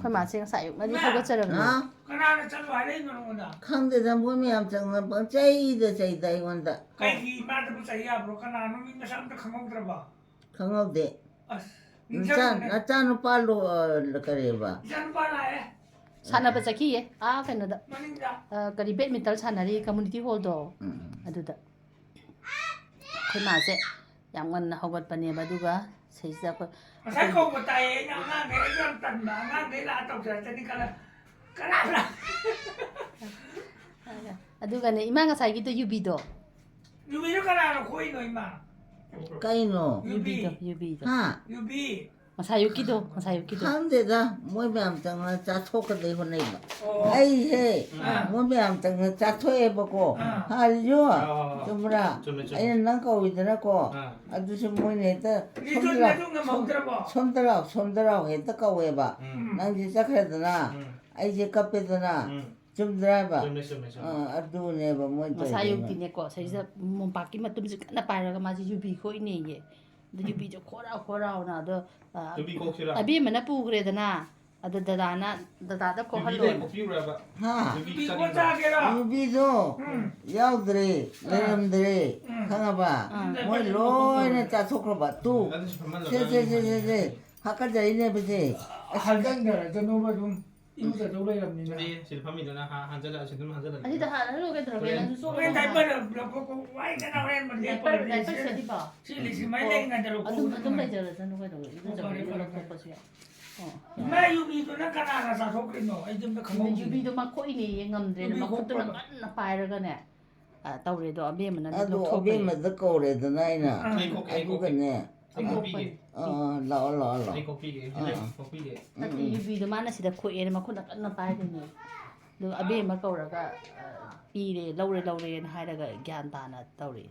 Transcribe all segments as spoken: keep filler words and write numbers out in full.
ꯑꯩꯈꯣꯏ ꯃꯥꯁꯦ ꯉꯁꯥꯏ ꯑꯌꯨꯛꯅꯗꯤ ꯍꯧꯒꯠꯆꯔꯝꯃꯦ꯫ ꯍꯥ? ꯀꯅꯥꯅ ꯆꯠꯂꯣ ꯍꯥꯏꯔꯛꯏꯅꯣ ꯅꯉꯣꯟꯗ? ꯈꯪꯗꯦꯗ, ꯃꯣꯏ ꯃꯌꯥꯝ ꯆꯪꯅ ꯄꯪꯆꯩꯗ ꯆꯩꯗ ꯑꯩꯉꯣꯟꯗ꯫ ꯀꯩꯒꯤ ꯏꯃꯥꯗꯕꯨ ꯆꯩ ꯌꯥꯕ꯭ꯔꯣ? ꯀꯅꯥꯅꯣ ꯃꯤ ꯃꯁꯛ ꯑꯝꯇ ꯈꯪꯍꯧꯗ꯭ꯔꯕꯣ? ꯈꯪꯍꯧꯗꯦ꯫ ꯑꯁ, ꯅꯆꯥ-, ꯅꯤꯡꯁꯤꯡꯉꯨꯅꯦ꯫ ꯅꯆꯥꯅꯨꯄꯥ ꯂꯣ-, ꯑ, ꯀꯔꯤꯕ? ꯏꯆꯥꯅꯨꯄꯥ ꯂꯥꯛꯑꯦ꯫ ꯁꯥꯟꯅꯕ ꯆꯠꯈꯤꯌꯦ, ꯑꯥ, ꯀꯩꯅꯣꯗ꯫ ꯃꯅꯤꯡꯗ꯫ ꯑ, ꯀꯔꯤ, badminton ꯁꯥꯟꯅꯔꯤ community hallꯗꯣ꯫ ꯎꯝ꯫ ꯑꯗꯨꯗ꯫ ꯑꯩꯈꯣꯏ ꯃꯥꯁꯦ ꯌꯥꯝ ꯉꯟꯅ ꯍꯧꯒꯠꯄꯅꯦꯕ, ꯑꯗꯨꯒ ꯁꯤꯁꯤꯗ ꯑꯩꯈꯣꯏ ꯉꯁꯥꯏ ꯀꯧꯕ ꯇꯥꯏꯌꯦ ꯑꯩꯅ, ꯑꯉꯥꯡꯈꯩ, ꯑꯩ ꯌꯥꯝ ꯇꯟꯕ, ꯑꯉꯥꯡꯈꯩ ꯂꯥꯛꯑ ꯇꯧꯖꯔꯛꯆꯅꯤ ꯈꯜꯂ, ꯀꯅꯥꯅ? ꯑꯗꯨꯒꯅꯦ, ꯏꯃꯥ ꯉꯁꯥꯏꯒꯤꯗꯣ ꯌꯨꯕꯤꯗꯣ꯫ ꯌꯨꯕꯤꯗꯣ ꯀꯅꯥꯅ ꯈꯣꯛꯏꯅꯣ, ꯏꯃꯥ? ꯀꯩꯅꯣ? ꯌꯨꯕꯤꯗꯣ, ꯌꯨꯕꯤꯗꯣ꯫ ꯍꯥ? ꯌꯨꯕꯤ꯫ ꯉꯁꯥꯏ ꯑꯌꯨꯛꯀꯤꯗꯣ, ꯉꯁꯥꯏ ꯑꯌꯨꯛꯀꯤꯗꯣ꯫ ꯈꯪꯗꯦꯗ, ꯃꯣꯏ ꯃꯌꯥꯝ ꯆꯪꯉ ꯆꯥꯊꯣꯛꯀꯗꯣꯏ ꯍꯣꯠꯅꯩꯕ꯫ ꯑꯣ꯫ ꯑꯩꯁꯦ, ꯑꯥ꯫ ꯃꯣꯏ ꯃꯌꯥꯝ ꯆꯪꯉ ꯆꯥꯊꯣꯛꯑꯦꯕꯀꯣ꯫ ꯑꯥ꯫ ꯍꯥꯔꯤꯁꯨ, ꯑꯥ, ꯑꯥ, ꯑꯥ꯫ ꯆꯨꯝꯕ꯭ꯔꯥ? ꯆꯨꯝꯃꯦ, ꯆꯨꯝꯃꯦ꯫ ꯑꯩꯅ ꯅꯪ ꯀꯧꯏꯗꯅꯀꯣ, ꯑꯥ꯫ ꯑꯗꯨꯁꯨ ꯃꯣꯏꯅ ꯍꯦꯛꯇ, ꯂꯤꯇꯣꯟ "ꯁꯣꯝꯗ ꯂꯥꯎ, ꯑꯗꯨ ꯉꯝꯍꯧꯗ꯭ꯔꯕꯣ? ꯁꯣꯝꯗ ꯂꯥꯎ, ꯁꯣꯝꯗ ꯂꯥꯎ" ꯍꯦꯛꯇ ꯀꯧꯋꯦꯕ꯫ ꯎꯝ꯫ ꯅꯪꯁꯦ ꯆꯠꯈ꯭ꯔꯦꯗꯅ, ꯎꯝ꯫ ꯑꯩꯁꯦ ꯀꯞꯄꯦꯗꯅ, ꯎꯝ꯫ ꯆꯨꯝꯗ꯭ꯔꯥ ꯍꯥꯏꯕ? ꯆꯨꯝꯃꯦ, ꯆꯨꯝꯃꯦ, ꯆꯨꯝꯃꯦ꯫ ꯑꯥ, ꯑꯗꯨꯅꯦꯕ ꯃꯣꯏ ꯉꯁꯥꯏ ꯇꯧꯔꯤꯗꯣ꯫ ꯑꯌꯨꯛꯇꯤꯅꯦꯀꯣ, ꯁꯤꯗꯩꯁꯤꯗ ꯎꯝ꯫ ꯃꯣꯝꯄꯥꯛꯀꯤ ꯃꯇꯨꯝꯁꯦ ꯀꯟꯅ ꯄꯥꯏꯔꯒ ꯃꯥꯁꯦ ꯌꯨꯕꯤ ꯈꯣꯛꯏꯅꯦꯌꯦ꯫ ꯑꯗꯨ ꯌꯨꯕꯤꯁꯦ ꯈꯣꯔꯥꯎ ꯈꯣꯔꯥꯎꯅ ꯑꯗꯣ, ꯑꯥ, ꯌꯨꯕꯤ ꯈꯣꯛꯁꯤꯔꯥ? ꯑꯕꯦꯝꯃꯅ ꯄꯨꯈ꯭ꯔꯦꯗꯅ, ꯑꯗꯣ ꯗꯗꯥꯅ, ꯗꯗꯥꯗ ꯈꯣꯛꯍꯜꯂꯣ꯫ ꯌꯨꯕꯤꯗꯩ ꯈꯣꯛꯄꯤꯔꯨꯔꯕ? ꯍꯥ? ꯌꯨꯕꯤ ꯌꯨꯕꯤ ꯆꯥꯅꯤꯡꯕ꯭ꯔꯥ? ꯈꯣꯛ ꯆꯥꯒꯦꯔꯣ? ꯌꯨꯕꯤꯗꯣ ꯎꯝ꯫ ꯌꯥꯎꯗ꯭ꯔꯦ, ꯑꯥ꯫ ꯂꯩꯔꯝꯗ꯭ꯔꯦ, ꯎꯝ꯫ ꯈꯪꯉꯕ? ꯑꯥ꯫ ꯃꯣꯏ ꯂꯣꯏꯅ ꯆꯥꯊꯣꯛꯈ꯭ꯔꯕ꯫ ꯇꯨ꯫ ꯑꯗꯨꯁꯨ ꯐꯝꯍꯜꯂꯣ, ꯁꯦ, ꯁꯦ, ꯁꯦ, ꯁꯦ, ꯁꯦ꯫ ꯍꯥꯀꯠꯆꯩꯅꯦꯕꯁꯦ꯫ ꯑꯁ꯫ ꯍꯟꯖꯟꯖꯔꯁꯅꯨꯕ ꯑꯗꯨꯝ꯫ ꯏꯔꯨꯖꯗꯧ ꯂꯩꯔꯕꯅꯤꯅ꯫ ꯁꯤ, ꯁꯤꯗ ꯐꯝꯃꯤꯗꯨꯅ ꯍꯥ-, ꯍꯥꯟꯖꯜꯂꯛꯑꯁꯤ, ꯑꯗꯨꯝ ꯍꯥꯟꯖꯜꯂꯛꯑꯁꯤ꯫ ꯑꯁꯤꯗ ꯍꯥꯟꯅ ꯍꯜꯂꯨ ꯀꯩꯗꯧꯔꯒꯦ? ꯍꯣꯔꯦꯟ꯫ ꯅꯪꯁꯨ ꯆꯣꯠꯂꯦ꯫ ꯍꯣꯔꯦꯟ ꯗꯥꯏꯄꯔ ꯂꯧꯊꯣꯛꯄ ꯋꯥꯏꯗꯅ ꯍꯣꯔꯦꯟ ꯗꯥꯏꯄꯔ, ꯗꯥꯏꯄꯔ ꯁꯦꯠꯂꯤꯕꯣ? ꯁꯤ ꯂꯤꯁꯤꯡ ꯃꯔꯤ ꯂꯩꯔꯤꯉꯩꯗ ꯑꯗꯨꯝ, ꯂꯧꯊꯣꯛꯎ꯫ ꯑꯗꯨꯝ ꯂꯩꯖꯔꯁꯅꯨ ꯀꯩꯗꯧꯔꯒꯦ? ꯐꯔꯦ, ꯏꯔꯨꯖꯕꯒꯤ ꯐꯔꯦ, ꯐꯔꯦ꯫ ꯂꯧꯊꯣꯛꯄꯁꯨ ꯌꯥꯏ꯫ ꯑꯣ꯫ ꯏꯃꯥ, ꯌꯨꯕꯤꯗꯨꯅ ꯀꯅꯥꯅ ꯆꯥꯊꯣꯛꯈ꯭ꯔꯤꯅꯣ? ꯑꯩꯗꯤ ꯑꯝꯇ ꯈꯪꯍꯧꯗꯦ꯫ ꯌꯨꯕꯤꯗꯣ ꯃꯥ ꯈꯣꯛꯏꯅꯦꯌꯦ, ꯉꯝꯗ꯭ꯔꯦꯅ ꯌꯨꯕꯤ ꯃꯈꯨꯠꯇꯨꯅ ꯈꯣꯛꯄ꯭ꯔꯕ? ꯀꯟꯅ ꯄꯥꯏꯔꯒꯅꯦ꯫ ꯑ, ꯇꯧꯔꯦꯗꯣ, ꯑꯕꯦꯝꯃꯅ ꯑꯗꯨ ꯂꯧꯊꯣꯛꯈ꯭ꯔꯦ꯫ ꯑꯕꯦꯝꯃꯗ ꯀꯧꯔꯦꯗꯅ ꯑꯩꯅ꯫ ꯑꯩ ꯀꯣꯛ-, ꯑꯩ ꯀꯣꯛ-, ꯑꯗꯨꯒꯅꯦ꯫ ꯑꯩ ꯀꯣꯛꯄꯤꯒꯦ꯫ ꯑꯥ, ꯑꯥ, ꯂꯥꯛꯑꯣ, ꯂꯥꯛꯑꯣ, ꯂꯥꯛꯑꯣ꯫ ꯑꯩ ꯀꯣꯛꯄꯤꯒꯦ, ꯑꯩ ꯑꯥ, ꯑꯥ꯫ ꯀꯣꯛꯄꯤꯒꯦ꯫ ꯅꯠꯇꯦ, ꯎꯝ, ꯎꯝ꯫ ꯌꯨꯕꯤꯗꯣ ꯃꯥꯅ ꯁꯤꯗ ꯈꯣꯛꯑꯦꯅ ꯃꯈꯨꯠꯅ ꯀꯟꯅ ꯄꯥꯏꯗꯣꯏꯅꯦ꯫ ꯑꯗꯨꯒ ꯑꯕꯦꯝꯃ ꯀꯧꯔꯒ, ꯑ, "ꯄꯤꯔꯦ, ꯂꯧꯔꯦ, ꯂꯧꯔꯦꯅ" ꯍꯥꯏꯔꯒ ꯒ꯭ꯌꯥꯟ ꯇꯥꯅ ꯇꯧꯔꯦ,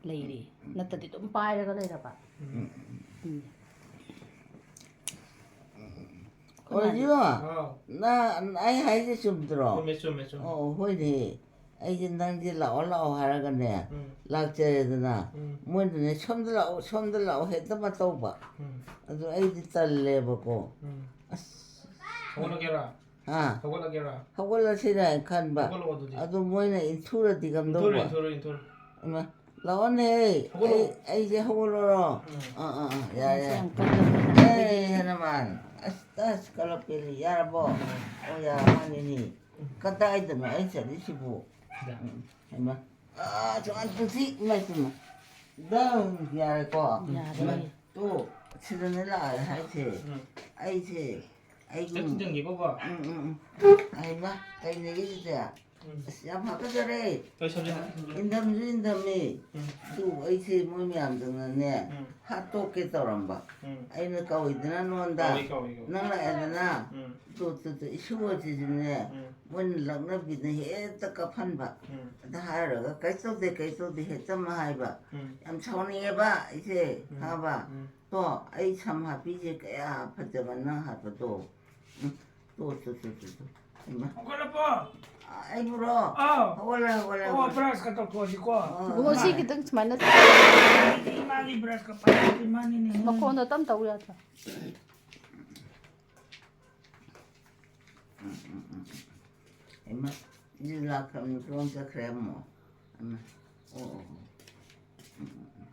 ꯂꯩꯔꯦ꯫ ꯎꯝ, ꯎꯝ꯫ ꯅꯠꯇ꯭ꯔꯗꯤ ꯑꯗꯨꯝ ꯄꯥꯏꯔꯒ ꯂꯩꯔꯕ꯫ ꯎꯝ, ꯎꯝ꯫ ꯎꯝ꯫ ꯍꯣꯏ, ꯏꯕꯦꯝꯃ, ꯍꯥꯎ꯫ ꯅ-, ꯑꯩ ꯍꯥꯏꯁꯦ ꯆꯨꯝꯗ꯭ꯔꯣ? ꯆꯨꯝꯃꯦ, ꯆꯨꯝꯃꯦ, ꯆꯨꯝꯃꯦ꯫ ꯑꯣ, ꯍꯣꯏꯅꯦ꯫ ꯑꯩꯁꯦ ꯅꯪꯁꯦ ꯂꯥꯛꯑꯣ, ꯂꯥꯛꯑꯣ ꯍꯥꯏꯔꯒꯅꯦ, ꯎꯝ꯫ ꯂꯥꯛꯆꯔꯦꯗꯅ꯫ ꯎꯝ꯫ ꯃꯣꯏꯅꯅꯦ, "ꯁꯣꯝꯗ ꯂꯥꯛꯑꯣ, ꯁꯣꯝꯗ ꯂꯥꯛꯑꯣ" ꯍꯦꯛꯇ ꯃꯇꯧꯕ꯫ ꯎꯝ꯫ ꯑꯗꯨ ꯑꯩꯗꯤ ꯇꯜꯂꯦꯕꯀꯣ꯫ ꯎꯝ꯫ ꯑꯁ, ꯍꯧꯒꯠꯂꯒꯦꯔꯥ? ꯍꯥ? ꯍꯧꯒꯠꯂꯒꯦꯔꯥ? ꯍꯧꯒꯠꯂꯁꯤꯔꯥ ꯍꯥꯏꯅ ꯈꯟꯕ꯫ ꯍꯧꯒꯠꯂꯛꯑꯣ ꯑꯗꯨꯗꯤ꯫ ꯑꯗꯨ ꯃꯣꯏꯅ ꯏꯟꯊꯨꯔꯗꯤ ꯏꯟꯊꯣꯔꯣ, ꯀꯝꯗꯧꯕ? ꯏꯟꯊꯣꯔꯣ, ꯏꯟꯊꯣꯔꯣ꯫ ꯏꯃꯥ, ꯂꯥꯛꯑꯣꯅꯦ꯫ ꯍꯧꯒꯠꯂꯛꯑꯣ꯫ ꯑꯩ, ꯑꯩꯁꯦ ꯍꯧꯒꯠꯂꯣꯔꯣ? ꯎꯝ꯫ ꯑꯥ, ꯑꯥ, ꯑꯥ, ꯌꯥꯔꯦ, ꯌꯥꯔꯦ꯫ ꯌꯥꯝ ꯀꯟꯅ ꯑꯦ, ꯍꯅꯨꯃꯥꯟ꯫ ꯑꯁ, ꯑꯁ, ꯀꯂꯞ ꯄꯦꯜꯂꯤ꯫ ꯌꯥꯔꯕꯣ? ꯑꯣ, ꯌꯥꯔ ꯃꯥꯜꯂꯦꯅꯦ꯫ ꯀꯗꯥꯏꯗꯅꯣ ꯑꯩ ꯆꯠꯂꯤꯁꯤꯕꯨ? ꯁꯤꯗ꯫ ꯎꯝ, ꯍꯩꯃꯥ꯫ ꯑꯥ, ꯆꯣ, ꯑꯟꯇꯨꯁꯤ, ꯏꯃꯥ, ꯏꯃꯥ꯫ ꯗꯪ, ꯌꯥꯔꯦꯀꯣ? ꯌꯥꯔꯦ꯫ ꯏꯃꯥ, ꯇꯣ, ꯁꯤꯗꯅꯦ ꯂꯥꯛꯑꯦ ꯍꯥꯏꯁꯦ꯫ ꯎꯝ꯫ ꯑꯩꯁꯦ, ꯑꯩꯒꯤ ꯆꯠ ꯊꯤꯟꯖꯟꯒꯦꯀꯣꯀꯣ꯫ ꯎꯝ, ꯎꯝ, ꯎꯝ꯫ ꯍꯩꯃꯥ, ꯀꯩꯅꯦꯒꯦ ꯁꯤꯗꯤ? ꯎꯝ꯫ ꯑꯁ, ꯌꯥꯝ ꯍꯥꯀꯠꯆꯔꯦ꯫ ꯍꯣꯏ, ꯁꯝꯖꯦ ꯍꯥꯠ-, ꯁꯝꯖꯦ꯫ ꯏꯟꯊꯝꯁꯨ ꯏꯟꯊꯝꯃꯤ꯫ ꯎꯝ꯫ ꯑꯗꯨ ꯑꯩꯁꯦ ꯃꯣꯏ ꯃꯌꯥꯝꯗꯧꯅꯅꯦ, ꯎꯝ꯫ ꯍꯥꯠꯇꯣꯛꯀꯦ ꯇꯧꯔꯝꯕ꯫ ꯎꯝ꯫ ꯑꯩꯅ ꯀꯧꯏꯗꯅ ꯅꯉꯣꯟꯗ꯫ ꯀꯧꯏ, ꯀꯧꯏ, ꯀꯧꯏ꯫ ꯅꯪ ꯂꯥꯛꯑꯦꯗꯅ꯫ ꯎꯝ꯫ ꯇꯨ, ꯇꯨ, ꯇꯨ, ꯏꯁꯨ ꯑꯁꯤꯁꯨꯅꯦ, ꯎꯝ꯫ ꯃꯣꯏꯅ ꯂꯛꯅꯕꯤꯅ ꯍꯦꯛꯇ ꯀꯞꯍꯟꯕ꯫ ꯎꯝ꯫ ꯑꯗ ꯍꯥꯏꯔꯒ, "ꯀꯩꯁꯨ ꯇꯧꯗꯦ, ꯀꯩꯁꯨ ꯇꯧꯗꯦ," ꯍꯦꯛꯇ ꯑꯃ ꯍꯥꯏꯕ꯫ ꯎꯝ꯫ ꯌꯥꯝ ꯁꯥꯎꯅꯤꯡꯉꯦꯕ ꯑꯩꯁꯦ, ꯎꯝ꯫ ꯈꯪꯉꯕ? ꯎꯝ꯫ ꯇꯣ, ꯑꯩ ꯁꯝ ꯍꯥꯠꯄꯤꯁꯦ ꯀꯌꯥ ꯐꯖꯕ ꯅꯪ ꯍꯥꯠꯄꯗꯣ꯫ ꯎꯝ, ꯇꯣ, ꯇꯣ, ꯇꯣ, ꯇꯣ, ꯇꯣ꯫ ꯍꯩꯃꯥ꯫ ꯍꯧꯒꯠꯂꯕꯣ? ꯑ, ꯑꯩꯕꯨꯔꯣ? ꯑꯥꯎ꯫ ꯍꯧꯒꯠꯂꯦ, ꯍꯧꯒꯠꯂꯦ, ꯑꯣ, ꯍꯧꯒꯠꯂꯦ꯫ ꯕ꯭ꯔꯁꯀ ꯇꯧꯊꯣꯛꯑꯁꯤꯀꯣ꯫ ꯑ, ꯒꯣꯒꯣ, ꯁꯤ ꯈꯤꯇꯪ ꯁꯨꯃꯥꯏꯅ ꯏꯃꯥꯒꯤ ꯕ꯭ꯔꯁꯀ ꯄꯥꯏꯔꯛꯇ꯭ꯔꯤ ꯃꯥꯅꯤꯅꯦ꯫ ꯃꯈꯣꯟꯗꯣ ꯇꯞ ꯇꯧ ꯌꯥꯗ꯭ꯔꯣ? ꯎꯝ, ꯎꯝ, ꯎꯝ, ꯎꯝ꯫ ꯍꯩꯃꯥ, ꯁꯤꯁꯨ ꯂꯥꯛꯈ꯭ꯔꯕꯅꯤ, ꯀꯔꯣꯝ ꯆꯠꯈ꯭ꯔꯦ ꯑꯃꯨꯛ? ꯍꯩꯃꯥ, ꯑꯣ, ꯑꯣ, ꯑꯣ꯫ ꯎꯝ, ꯎꯝ, ꯎꯝ꯫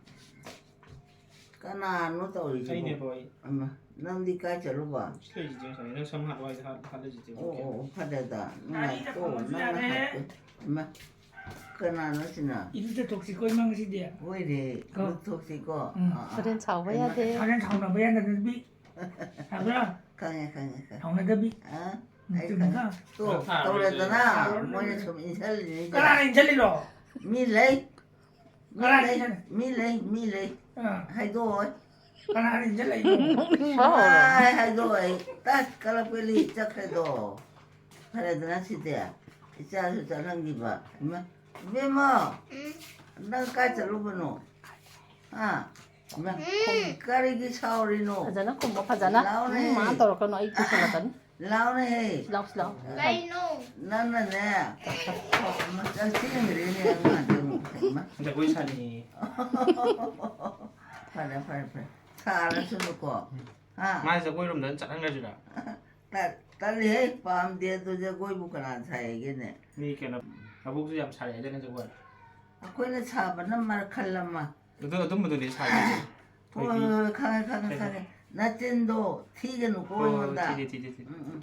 ꯀꯅꯥꯅꯣ ꯇꯧꯔꯤꯁꯤꯕꯣ? ꯑꯩꯅꯦꯕꯣ, ꯑꯩ꯫ ꯑꯃ, ꯅꯪꯗꯤ ꯀꯥꯏ ꯆꯠꯂꯨꯕ? ꯁꯤ ꯂꯩꯁꯤꯗꯤ ꯉꯁꯥꯏ꯫ ꯅꯪ ꯁꯝ ꯍꯥꯠꯂꯣ ꯍꯥꯏꯗꯤ ꯍꯥꯠ-, ꯍꯥꯠꯂꯁꯤꯗꯤ ꯑꯣ, ꯑꯃꯨꯛꯀꯤ꯫ ꯑꯣ, ꯑꯣ, ꯐꯔꯦꯗ꯫ ꯒꯥꯔꯤꯗ ꯅꯨꯡꯉꯥꯏꯇꯣ, ꯐꯝꯃꯁꯨ ꯅꯪꯅ ꯌꯥꯔꯦ꯫ ꯍꯥꯠꯄ-, ꯑꯃ, ꯀꯅꯥꯅꯣ ꯁꯤꯅ? ꯏꯔꯨꯖꯊꯣꯛꯁꯤꯀꯣ, ꯏꯃꯥ, ꯉꯁꯤꯗꯤ꯫ ꯍꯣꯏꯔꯦ, ꯀꯣ? ꯏꯔꯨꯊꯣꯛꯁꯤꯀꯣ꯫ ꯎꯝ꯫ ꯑꯥ, ꯑꯥ꯫ ꯍꯣꯔꯦꯟ ꯁꯥꯎꯕ ꯍꯩꯃꯥ꯫ ꯌꯥꯗꯦ꯫ ꯍꯣꯔꯦꯟ ꯁꯥꯎꯅꯕ ꯌꯥꯗꯅꯕꯤ꯫ ꯍꯥꯏꯕ꯭ꯔꯥ? ꯈꯪꯉꯦ, ꯈꯪꯉꯦ, ꯈꯪꯉꯦ꯫ ꯁꯥꯎꯅꯗꯕꯤ꯫ ꯑꯥ, ꯎꯝ, ꯑꯩ ꯆꯨꯝꯃꯤꯀꯣ? ꯈꯪꯉꯦ꯫ ꯇꯣ, ꯐꯥꯔꯣꯏꯁꯦ꯫ ꯇꯧꯔꯦꯗꯅ, ꯐꯥꯔꯣꯏ꯫ ꯃꯣꯏꯅ ꯁꯨꯝ ꯏꯟꯁꯤꯜꯂꯤꯅꯤꯗꯣ꯫ ꯀꯅꯥꯅ ꯏꯟꯁꯤꯜꯂꯤꯅꯣ? ꯃꯤ ꯂꯩ꯫ ꯃꯤ ꯀꯅꯥꯅ ꯂꯩ, ꯏꯟꯁꯤꯜꯂꯤ? ꯃꯤ ꯂꯩ, ꯃꯤ ꯂꯩ꯫ ꯑꯥ꯫ ꯍꯥꯏꯗꯣꯛꯑꯣꯏ꯫ ꯀꯅꯥꯅ ꯏꯟꯁꯤꯜꯂꯛꯏꯅꯣ? ꯅꯣꯛꯅꯤꯡꯕ ꯍꯧꯔꯦ꯫ ꯁꯨꯡꯍꯥꯏ ꯍꯥꯏꯗꯣꯛꯑꯣꯏ꯫ ꯇꯠ, ꯀꯂꯛꯄꯦꯂꯤ ꯆꯠꯈ꯭ꯔꯦꯗꯣ꯫ ꯐꯔꯦꯗꯅ ꯁꯤꯗꯤ꯫ ꯏꯆꯥꯁꯨ ꯆꯠꯍꯟꯈꯤꯕ꯫ ꯏꯃꯥ, ꯏꯕꯦꯝꯃ, ꯎꯝ꯫ ꯅꯪ ꯀꯥꯏ ꯆꯠꯂꯨꯕꯅꯣ? ꯍꯥ? ꯏꯃꯥ, ꯎꯝ꯫ ꯀꯔꯤꯒꯤ ꯁꯥꯎꯔꯤꯅꯣ? ꯐꯖꯅ ꯈꯨꯝꯃꯣ, ꯐꯖꯅ꯫ ꯂꯥꯎꯅꯦ꯫ ꯎꯝ, ꯃꯥ ꯇꯧꯔꯛꯀꯅꯨ, ꯑꯩ ꯄꯨꯁꯜꯂꯛꯀꯅꯤ꯫ ꯂꯥꯎꯅꯦꯍꯦ꯫ ꯂꯥꯎ, ꯂꯥꯎ꯫ ꯀꯩꯅꯣ? ꯅꯪꯅꯅꯦ, ꯃꯆꯜ ꯊꯤꯍꯟꯈ꯭ꯔꯦꯅꯦ ꯑꯉꯥꯡꯁꯦ ꯑꯃꯨꯛ꯫ ꯏꯃꯥ꯫ ꯖꯒꯣꯏ ꯁꯥꯅꯤꯡꯉꯦ꯫ ꯐꯔꯦ, ꯐꯔꯦ, ꯐꯔꯦ꯫ ꯁꯥꯔꯁꯅꯨꯀꯣ꯫ ꯍꯥ? ꯃꯥꯁꯦ ꯖꯒꯣꯏꯔꯣꯝꯗ ꯑꯗꯨꯝ ꯆꯠꯍꯟꯈ꯭ꯔꯁꯤꯔꯥ? ꯇꯜꯂꯤꯍꯦ, ꯄꯥꯝꯗꯦ ꯑꯗꯨ ꯖꯒꯣꯏꯕꯨ ꯀꯅꯥ ꯁꯥꯏ ꯍꯥꯏꯒꯦꯅꯦ? ꯃꯤ ꯀꯩꯅꯣ, ꯃꯕꯨꯛꯁꯨ ꯌꯥꯝ ꯁꯥꯔꯦ ꯍꯥꯏꯗꯥꯏꯅꯦ ꯖꯒꯣꯏ? ꯑꯩꯈꯣꯏꯅ ꯁꯥꯕꯅ ꯃꯈꯜ ꯑꯃ꯫ ꯑꯗꯨ, ꯑꯗꯨꯝꯕꯗꯨꯗꯤ ꯁꯥꯏ꯫ ꯍꯣꯏ, ꯊꯣꯏꯕꯤ꯫ ꯍꯣꯏ, ꯍꯣꯏ, ꯈꯪꯉꯦ, ꯈꯪꯉꯦ, ꯀꯩꯅꯣ? ꯈꯪꯉꯦ꯫ ꯅꯆꯤꯟꯗꯣ ꯊꯤꯒꯅꯨꯀꯣ ꯍꯣꯏ, ꯍꯣꯏ, ꯑꯩꯉꯣꯟꯗ꯫ ꯊꯤꯗꯦ, ꯊꯤꯗꯦ, ꯊꯤꯗꯦ꯫ ꯎꯝ, ꯎꯝ,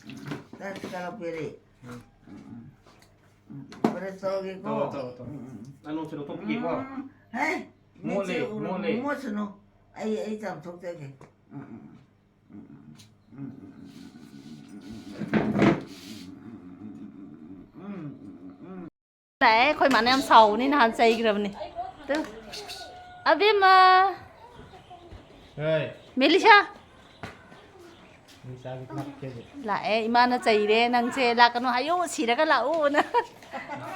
ꯎꯝ꯫ ꯆꯠ ꯀꯥꯔꯛꯄꯤꯔꯦ꯫ ꯎꯝ꯫ ꯎꯝ, ꯎꯝ, ꯎꯝ꯫ ꯕ꯭ꯔꯁ ꯇꯧꯔꯒꯦꯀꯣ꯫ ꯇꯧꯔꯣ, ꯇꯧꯔꯣ, ꯇꯧꯔꯣ꯫ ꯎꯝ, ꯎꯝ꯫ ꯑꯅꯣꯞꯁꯨ ꯂꯧꯊꯣꯛꯄꯤꯒꯦꯀꯣ꯫ ꯎꯝ, ꯍꯦ, ꯃꯤꯠꯁꯦ ꯃꯣꯠꯂꯦ, ꯎꯔꯨ-, ꯃꯣꯠꯂꯦ꯫ ꯃꯣꯠꯁꯅꯨ꯫ ꯑꯩ, ꯑꯩ ꯆꯥꯝꯊꯣꯛꯆꯒꯦ꯫ ꯎꯝ, ꯎꯝ, ꯎꯝ꯫ ꯂꯥꯛꯑꯦ, ꯑꯩꯈꯣꯏ ꯃꯥꯅ ꯌꯥꯝ ꯁꯥꯎꯕꯅꯤ, ꯅꯍꯥꯟ ꯆꯩꯈ꯭ꯔꯕꯅꯤ꯫ ꯇꯨ꯫ ꯑꯕꯦꯝꯃ! ꯍꯣꯏ꯫ ꯃꯦꯂꯤꯁꯥ! ꯃꯦꯂꯤꯁꯥꯒꯤ ꯀꯞꯀꯦ꯫ ꯂꯥꯛꯑꯦ, ꯏꯃꯥꯅ ꯆꯩꯔꯦ, "ꯅꯪꯁꯦ ꯂꯥꯛꯀꯅꯨ ꯍꯥꯏꯌꯨ, ꯁꯤꯔꯒ ꯂꯥꯛꯎꯅ"꯫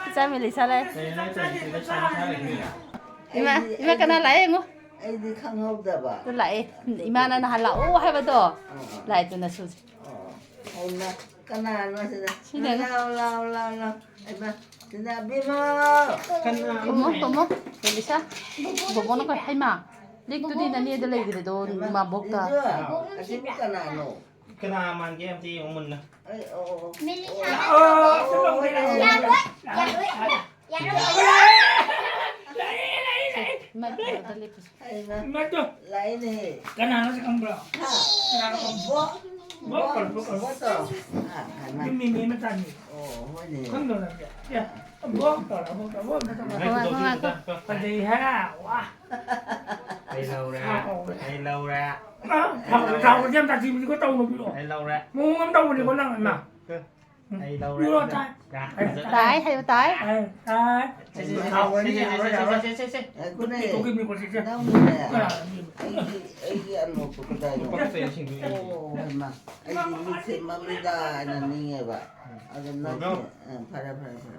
ꯏꯆꯥ ꯃꯦꯂꯤꯁꯥ ꯂꯥꯛꯑꯦ꯫ ꯀꯩꯅꯣ ꯅꯪ ꯇꯧꯔꯤꯁꯤꯗꯤ ꯁꯥ ꯁꯥ ꯂꯩꯕꯤꯔꯥ? ꯏꯃꯥ, ꯑꯩꯗꯤ, ꯏꯃꯥ, ꯀꯅꯥ ꯑꯩꯗꯤ, ꯂꯥꯛꯑꯦ ꯌꯦꯡꯉꯨ꯫ ꯑꯩꯗꯤ ꯈꯪꯍꯧꯗꯕ꯫ ꯇꯨ ꯂꯥꯛꯑꯦ꯫ ꯏꯃꯥꯅ ꯅꯍꯥꯟ ꯂꯥꯛꯑꯣ ꯍꯥꯏꯕꯗꯣ꯫ ꯑꯥ, ꯑꯥ꯫ ꯂꯥꯛꯑꯦ, ꯇꯨ ꯅꯁꯨꯁꯦ꯫ ꯑꯣ, ꯍꯩꯃꯥ, ꯀꯅꯥꯅꯣ ꯁꯤꯗ? ꯁꯤꯗꯅꯦ꯫ ꯂꯥꯎ, ꯂꯥꯎ, ꯂꯥꯎ, ꯂꯥꯎ꯫ ꯍꯩꯃꯥ, ꯁꯤꯗ ꯑꯕꯦꯝꯃ! ꯀꯅꯥꯅꯣ? ꯈꯨꯝꯃꯣ, ꯈꯨꯝꯃꯣ꯫ ꯃꯦꯂꯤꯁꯥ, ꯕꯣꯕꯣꯅ ꯀꯣꯏ, ꯍꯩꯃꯥ, ꯂꯤꯛꯇꯨꯗꯤ ꯅꯅꯦꯗ ꯂꯩꯈ꯭ꯔꯦꯗꯣ, ꯍꯩꯃꯥ, ꯃꯥꯕꯣꯛꯇ꯫ ꯂꯤꯟꯖꯨ, ꯑꯁꯤꯕꯨ ꯀꯅꯥꯅꯣ? ꯀꯅꯥ ꯃꯥꯟꯒꯦ ꯑꯝꯇ ꯌꯦꯡꯉꯨ ꯃꯨꯟꯅ꯫ ꯑꯩ, ꯑꯣ, ꯑꯣ, ꯑꯣ꯫ ꯃꯦꯂꯤꯁꯥ꯫ ꯑꯣ, ꯑꯣ, ꯑꯣ, ꯌꯥꯔꯣꯏ, ꯌꯥꯔꯣꯏ, ꯌꯥꯔꯣꯏ꯫ ꯏꯃꯥ, ꯏꯃꯥ, ꯂꯦꯞꯄꯨꯁꯦ꯫ ꯍꯩꯃꯥ, ꯏꯃꯥꯗꯣ꯫ ꯂꯥꯛꯏꯅꯦ꯫ ꯀꯅꯥꯅꯣ ꯁꯤ ꯈꯪꯕ꯭ꯔꯣ? ꯍꯥ? ꯀꯅꯥꯅꯣ ꯈꯪꯕ꯭ꯔꯣ? ꯕꯣꯛ꯫ ꯕꯣꯛ ꯀꯧꯔꯣ, ꯕꯣꯛ ꯀꯧꯔꯣ꯫ ꯕꯣꯛꯇꯣ꯫ ꯑꯥ, ꯍꯩꯃꯥ꯫ ꯌꯨꯝ ꯃꯤꯅꯦ ꯃꯆꯥꯅꯤ꯫ ꯑꯣ, ꯍꯣꯏꯅꯦ꯫ ꯈꯪꯗ꯭ꯔꯣ ꯅꯪꯗꯤ? ꯑꯦ, ꯕꯣꯛ ꯀꯧꯔꯣ, ꯕꯣꯛ ꯀꯧꯔꯣ, ꯕꯣꯛ ꯀꯧꯔꯣ꯫ ꯍꯣꯏ, ꯍꯣꯏ, ꯍꯣꯏ꯫ ꯐꯖꯩꯍꯦ, ꯋꯥ꯫ ꯑꯩ ꯂꯧꯔꯦ꯫ ꯁꯥ ꯀꯧꯔꯦ꯫ ꯑꯩ ꯂꯧꯔꯦ꯫ ꯑ, ꯁꯥꯎ-, ꯁꯥꯎꯕꯁꯦ ꯌꯥꯝ ꯁꯥꯊꯤꯕꯅꯤꯀꯣ, ꯇꯧꯅꯨꯀꯣ꯫ ꯑꯩ ꯂꯧꯔꯦ꯫ ꯃꯑꯣꯡ ꯑꯃ ꯇꯧꯕꯅꯤꯀꯣ ꯅꯪ, ꯏꯃꯥ꯫ ꯑꯩ ꯂꯧꯔꯦ꯫ ꯄꯨꯔꯣ, ꯇꯥꯏ꯫ ꯌꯥ, ꯐꯖ-, ꯇꯥꯏ, ꯍꯥꯏꯌꯨ, ꯇꯥꯏ꯫ ꯑꯦ, ꯇꯥꯏ꯫ ꯁꯦ, ꯁꯦ, ꯁꯦ, ꯁꯥꯎꯔꯅꯤ, ꯁꯦ, ꯁꯦ, ꯌꯥꯔꯣꯏ, ꯁꯦ, ꯁꯦ, ꯌꯥꯔꯣꯏ꯫ ꯁꯦ, ꯁꯦ, ꯁꯦ꯫ ꯉꯥꯏꯈꯣꯅꯦ꯫ ꯃꯤꯠ ꯊꯣꯛꯈꯤ, ꯃꯤꯠ ꯊꯣꯛꯈꯤ, ꯁꯦ꯫ ꯅꯪꯕꯨꯅꯦ꯫ ꯑ, ꯃꯤꯠ꯫ ꯑꯩꯒꯤ, ꯑꯩꯒꯤ ꯑꯅꯣꯛꯇꯣ ꯀꯗꯥꯏꯅꯣ? ꯂꯨꯄꯥ ꯀꯌꯥ ꯁꯤꯡꯗꯣꯏꯅꯣ? ꯑꯣ, ꯍꯩꯃꯥ꯫ ꯑꯩꯗꯤ ꯃꯤꯠꯁꯦ ꯃꯝꯃꯤꯗ ꯍꯥꯏꯅ ꯅꯤꯡꯉꯦꯕ꯫ ꯑꯗꯣ ꯅꯪꯁꯦ, ꯀꯩꯅꯣ? ꯑ, ꯐꯔꯦ, ꯐꯔꯦ, ꯐꯔꯦ꯫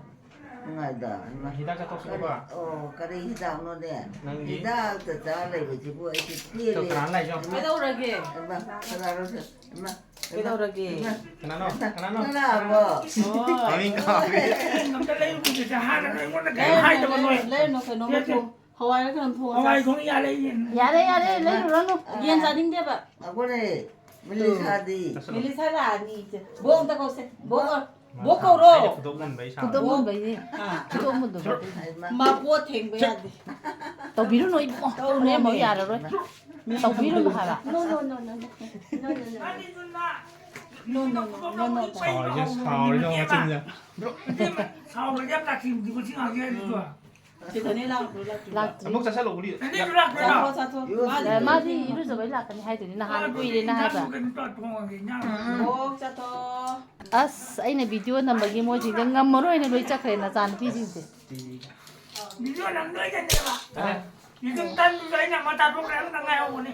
ꯅꯨꯡꯉꯥꯏꯗ, ꯍꯩꯃꯥ꯫ ꯍꯤꯗꯥꯛ ꯆꯥꯊꯣꯛꯁꯤꯀꯣ꯫ ꯀꯔꯤ, ꯑꯣ, ꯀꯔꯤ ꯍꯤꯗꯥꯛꯅꯣꯅꯦ? ꯅꯪꯒꯤ ꯍꯤꯗꯥꯛꯇ ꯆꯥ ꯂꯩꯕꯁꯤꯕꯨ ꯑꯩꯗꯤ ꯄꯦꯜꯂꯦ꯫ ꯗꯣꯛꯇꯔ ꯑꯃ ꯂꯥꯛꯏꯁꯦ꯫ ꯀꯩꯗꯧꯔꯒꯦ? ꯍꯩꯃꯥ, ꯀꯅꯥꯅꯣ ꯁꯤ? ꯍꯩꯃꯥ, ꯀꯩꯗꯧꯔꯒꯦ? ꯍꯩꯃꯥ, ꯀꯅꯥꯅꯣ? ꯀꯅꯥꯅꯣ? ꯀꯅꯥꯅꯣ? ꯍꯣꯏ꯫ ꯃꯃꯤꯡ ꯀꯥꯎꯔꯦ꯫ ꯑꯩ ꯑꯝꯇ ꯂꯩꯔꯨꯈꯤꯒꯦꯁꯦ, ꯍꯥꯟꯅ ꯑꯩꯉꯣꯟꯗ ꯀꯩꯝ ꯂꯩꯔꯨꯅꯨ, ꯍꯥꯏꯗꯕ ꯅꯣꯏ꯫ ꯂꯩꯔꯨꯅꯨ, ꯂꯩꯔꯨꯅꯨ, ꯀꯩꯅꯣꯝꯃ ꯁꯦ, ꯁꯦ꯫ ꯊꯣꯡ-, ꯍꯋꯥꯏꯔ ꯀꯩꯅꯣꯝ ꯊꯣꯡꯉꯁꯦ꯫ ꯍꯋꯥꯏ ꯊꯣꯡ ꯌꯥꯔꯦ, ꯌꯦꯟ꯫ ꯌꯥꯔꯦ, ꯌꯥꯔꯦ, ꯂꯩꯔꯨꯔꯅꯨ꯫ ꯌꯦꯟ ꯆꯥꯅꯤꯡꯗꯦꯕ꯫ ꯑꯩꯈꯣꯏꯅꯦ, ꯃꯤꯂꯤꯁꯥꯗꯤ? ꯃꯤꯂꯤꯁꯥ ꯂꯥꯛꯑꯅꯤ ꯏꯆꯦ꯫ ꯕꯣꯛ ꯑꯝꯇ ꯀꯧꯁꯦ꯫ ꯕꯣꯛ ꯀꯧ-, ꯕꯣꯛ ꯃꯥ ꯀꯧꯔꯣ꯫ ꯉꯁꯥꯏꯅ ꯈꯨꯗꯣꯛ ꯃꯨꯟꯕꯩ ꯁꯥꯕ꯫ ꯈꯨꯗꯣꯛ ꯃꯨꯟꯕꯩꯅꯦ꯫ ꯑꯥ꯫ ꯈꯨꯗꯣꯛ ꯃꯨꯟꯕ ꯅꯠꯇꯦ꯫ ꯍꯩꯃꯥ꯫ ꯃꯄꯣꯠ ꯊꯦꯡꯕ ꯌꯥꯗꯦ꯫ ꯇꯧꯕꯤꯔꯨꯅꯨ ꯏꯕꯨꯡꯉꯣ꯫ ꯇꯧꯅꯨꯅꯦ꯫ ꯍꯣꯔꯦꯟ ꯑꯃꯨꯛ ꯌꯥꯔꯔꯣꯏ꯫ ꯃꯤ ꯇꯧꯕꯤꯔꯨꯅꯨ ꯍꯥꯏꯕ꯫ No, no, no, no, no. No, no, no, no. No, no, no, no, no, no. ꯁꯥꯎꯔꯤꯁꯦ, ꯁꯥꯎꯔꯤꯁꯦ ꯃꯆꯤꯟꯁꯦ꯫ ꯁꯥꯎꯔꯒ ꯌꯥꯝ ꯇꯥꯈꯤꯕꯗꯤ ꯃꯁꯤ ꯉꯥꯡꯒꯦ ꯍꯥꯏꯔꯤꯗꯣ꯫ ꯁꯤꯗꯅꯦ ꯂꯥꯛꯄ꯭ꯔꯣ, ꯂꯥꯛꯇ꯭ꯔꯤꯕ꯭ꯔꯣ? ꯂꯥꯛꯇ꯭ꯔꯤ꯫ ꯑꯃꯨꯛ ꯆꯥꯁꯤꯜꯂꯛꯎꯗꯤ꯫ ꯅꯪꯗꯤ ꯂꯥꯛꯄ꯭ꯔꯣ? ꯆꯥꯊꯣꯛ, ꯆꯥꯊꯣꯛ꯫ ꯌꯨ-, ꯃꯥꯗꯤ ꯑꯦ, ꯃꯥꯗꯤ ꯏꯔꯨꯖꯕꯩ ꯂꯥꯛꯀꯅꯤ ꯍꯥꯏꯗꯨꯗꯤ ꯅꯍꯥꯟ ꯀꯨꯏꯔꯦꯅ ꯍꯥꯏꯕ꯫ ꯀꯩꯅꯣ ꯇꯧꯔ ꯊꯣꯡꯉꯒꯦ, ꯏꯟꯖꯥꯡ꯫ ꯑꯣ, ꯆꯥꯊꯣꯛ꯫ ꯑꯁ, ꯑꯩꯅ ꯚꯤꯗꯤꯑꯣ ꯅꯝꯕꯒꯤ ꯃꯣꯏꯁꯤꯡꯁꯦ ꯉꯝꯃꯔꯣꯏꯅ ꯂꯣꯏ ꯆꯠꯈ꯭ꯔꯦ, ꯅꯆꯥꯅꯨꯄꯤꯁꯤꯡꯁꯦ꯫ ꯚꯤꯗꯤꯑꯣ ꯅꯝꯗꯣꯏꯗꯅꯦꯕ꯫ ꯑꯦ꯫ ꯌꯦꯇꯨꯝ ꯇꯟꯗꯨꯁꯨ ꯑꯩꯅ ꯑꯃ ꯆꯥꯊꯣꯛꯈ꯭ꯔꯦ, ꯑꯃꯇ ꯉꯥꯏꯍꯧꯕꯅꯤ꯫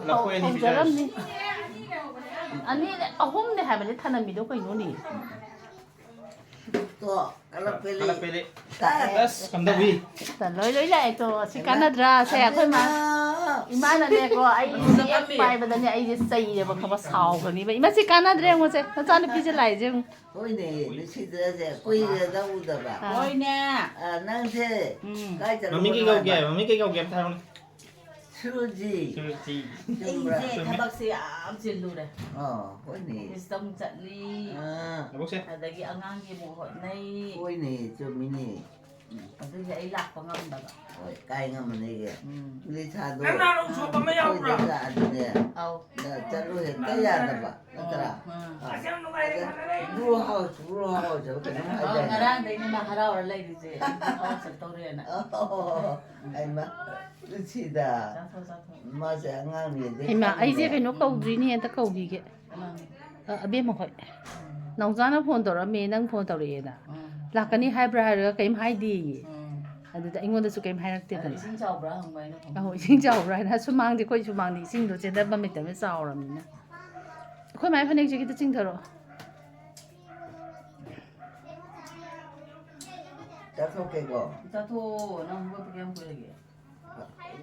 ꯂꯐꯣꯏ ꯑꯅꯤ ꯊꯣꯡꯖꯔꯝꯅꯤ꯫ ꯄꯤꯖꯔꯁꯤ꯫ ꯑꯅꯤꯅꯦ, ꯑꯍꯨꯝꯅꯦ ꯍꯥꯏꯕꯅꯦ ꯊꯅꯝꯃꯤꯗꯣ ꯀꯩꯅꯣꯅꯦ? ꯇꯣ, ꯀꯂꯞ ꯄꯦꯂꯤ꯫ ꯀꯂꯞ ꯄꯦꯂꯤ꯫ ꯇꯥꯏ꯫ ꯑꯁ, ꯀꯝꯗꯧꯏ? ꯂꯣꯏ, ꯂꯣꯏ ꯂꯥꯛꯑꯦ ꯇꯣ꯫ ꯁꯤ ꯀꯥꯟꯅꯗ꯭ꯔꯥ? ꯁꯦ, ꯑꯩꯈꯣꯏ ꯃꯥ-, ꯑꯗꯨꯅ ꯏꯃꯥꯅꯅꯦꯀꯣ, ꯑꯩ ꯁꯤ ꯍꯦꯛ ꯄꯥꯏꯕꯗꯅꯦ, ꯑꯩꯁꯦ ꯆꯩꯔꯦꯕ, ꯈꯪꯕ, ꯁꯥꯎꯈ꯭ꯔꯅꯤꯕ꯫ ꯏꯃꯥ, ꯁꯤ ꯀꯥꯟꯅꯗ꯭ꯔꯦ, ꯌꯦꯡꯉꯣꯁꯦ, ꯅꯆꯥꯅꯨꯄꯤꯁꯦ ꯂꯥꯛꯏꯁꯦ ꯌꯦꯡꯉꯨ꯫ ꯍꯣꯏꯅꯦ, ꯅꯨꯡꯁꯤꯗ꯭ꯔꯁꯦ, ꯀꯨꯏꯔꯦꯗ ꯎꯗꯕ꯫ ꯑꯥ꯫ ꯍꯣꯏꯅꯦ꯫ ꯑꯥ, ꯅꯪꯁꯦ ꯎꯝ꯫ ꯀꯥꯏ ꯆꯠꯂꯨꯕꯅꯣ ꯃꯃꯤꯡ ꯀꯩ ꯀꯧꯒꯦ? ꯍꯥꯏꯕ? ꯃꯃꯤꯡ ꯀꯩ ꯀꯧꯒꯦ? ꯑꯝꯇ ꯍꯥꯏꯔꯛꯎꯅꯦ꯫ ꯁꯨꯔꯨꯖꯤ꯫ ꯁꯨꯔꯨꯖꯤ꯫ ꯆꯨꯝꯕ꯭ꯔꯥ? ꯑꯩꯁꯦ ꯆꯨꯝꯃꯤ꯫ ꯊꯕꯛꯁꯦ ꯌꯥꯝ ꯆꯤꯜꯂꯨꯔꯦ꯫ ꯑꯥ, ꯍꯣꯏꯅꯦ꯫ ꯑꯣꯐꯤꯁꯇ ꯑꯃꯨꯛ ꯆꯠꯂꯤ꯫ ꯑꯥ꯫ ꯊꯕꯛꯁꯦ? ꯑꯗꯒꯤ ꯑꯉꯥꯡꯒꯤ ꯑꯃꯨꯛ ꯍꯣꯠꯅꯩ꯫ ꯍꯣꯏꯅꯦ, ꯆꯨꯝꯃꯤꯅꯦ꯫ ꯎꯝ꯫ ꯑꯗꯨꯒꯤ ꯑꯩ ꯂꯥꯛꯄ ꯉꯝꯗꯕ꯫ ꯍꯣꯏ, ꯀꯥꯏ ꯉꯝꯃꯅꯤꯒꯦ? ꯎꯝ꯫ ꯂꯤꯁꯥꯗꯣ ꯅꯪ ꯅꯍꯥꯟ ꯎꯁꯣꯞ ꯑꯃ ꯌꯥꯎꯕ꯭ꯔꯥ? ꯑꯩꯈꯣꯏꯗ ꯂꯥꯛꯑꯗꯤꯅꯦ, ꯑꯧ꯫ ꯅ-, ꯆꯠꯂꯨ ꯍꯦꯛꯇ ꯌꯥꯗꯕ, ꯅꯠꯇ꯭ꯔꯥ? ꯎꯝ꯫ ꯑꯥ꯫ ꯑꯁ, ꯌꯥꯝ ꯅꯨꯡꯉꯥꯏꯔꯦ, ꯑꯗ ꯊꯥꯒꯠꯂꯦ꯫ ꯕ꯭ꯔꯨ ꯍꯥꯎꯁ, ꯕ꯭ꯔꯨ ꯍꯥꯎꯁ ꯍꯥꯏꯕ ꯀꯩꯅꯣꯝ ꯑꯧ, ꯍꯥꯏꯗꯥꯏꯅꯦ? ꯉꯔꯥꯡꯗꯩꯅꯦ ꯃꯥ ꯍꯔꯥꯎꯔ ꯂꯩꯔꯤꯁꯦ꯫ ꯕ꯭ꯔꯨ ꯍꯥꯎꯁ ꯆꯠꯇꯧꯔꯦꯅ꯫ ꯑꯣ, ꯍꯩꯃꯥ, ꯂꯤꯁꯤꯗ꯫ ꯆꯥꯊꯣꯛ, ꯆꯥꯊꯣꯛ꯫ ꯃꯥꯁꯦ ꯑꯉꯥꯡꯅꯤ, ꯑꯗꯩ ꯍꯩꯃꯥ, ꯑꯩꯁꯦ ꯈꯪꯗꯦ꯫ ꯀꯩꯅꯣ ꯀꯧꯗ꯭ꯔꯤꯅꯦ, ꯑꯝꯇ ꯀꯧꯈꯤꯒꯦ꯫ ꯀꯅꯥꯅꯣ? ꯑ, ꯑꯕꯦꯝꯃ ꯍꯣꯏ꯫ ꯎꯝ꯫ ꯅꯥꯎꯆꯥꯅ ꯐꯣꯟ ꯇꯧꯔꯛꯑꯝꯃꯦ, ꯅꯪ ꯐꯣꯟ ꯇꯧꯔꯛꯑꯦꯅ꯫ ꯎꯝ꯫ ꯂꯥꯛꯀꯅꯤ ꯍꯥꯏꯕ꯭ꯔꯥ ꯍꯥꯏꯔꯒ ꯀꯩꯝ ꯍꯥꯏꯗꯦꯌꯦ꯫ ꯎꯝ꯫ ꯑꯗꯨꯗ ꯑꯩꯉꯣꯟꯗꯁꯨ ꯀꯩꯝ ꯑꯗ ꯍꯥꯏꯔꯛꯇꯦꯗꯅ꯫ ꯏꯁꯤꯡ ꯆꯥꯎꯕ꯭ꯔꯥ ꯍꯪꯕ ꯑꯩꯅ ꯈꯪꯕ꯫ ꯑꯍꯣꯏ, ꯏꯁꯤꯡ ꯆꯥꯎꯕ꯭ꯔꯥ ꯍꯥꯏꯅ, ꯁꯨꯃꯥꯡꯗꯤ, ꯑꯩꯈꯣꯏ ꯁꯨꯃꯥꯡꯗꯤ ꯏꯁꯤꯡꯗꯣ ꯆꯦꯟꯊꯐꯝ ꯂꯩꯇꯕꯅꯤꯅ ꯆꯥꯎꯔꯕꯅꯤꯅ꯫ ꯑꯩꯈꯣꯏ ꯃꯥꯏ ꯐꯅꯦꯛꯁꯦ ꯈꯤꯇ ꯆꯤꯡꯊꯔꯛꯑꯣ꯫ ꯆꯥꯊꯣꯛꯀꯦꯀꯣ꯫ ꯆꯥꯊꯣꯛꯑꯣ, ꯅꯪ ꯍꯧꯒꯠꯄ ꯀꯌꯥꯝ ꯀꯨꯏꯔꯒꯦ?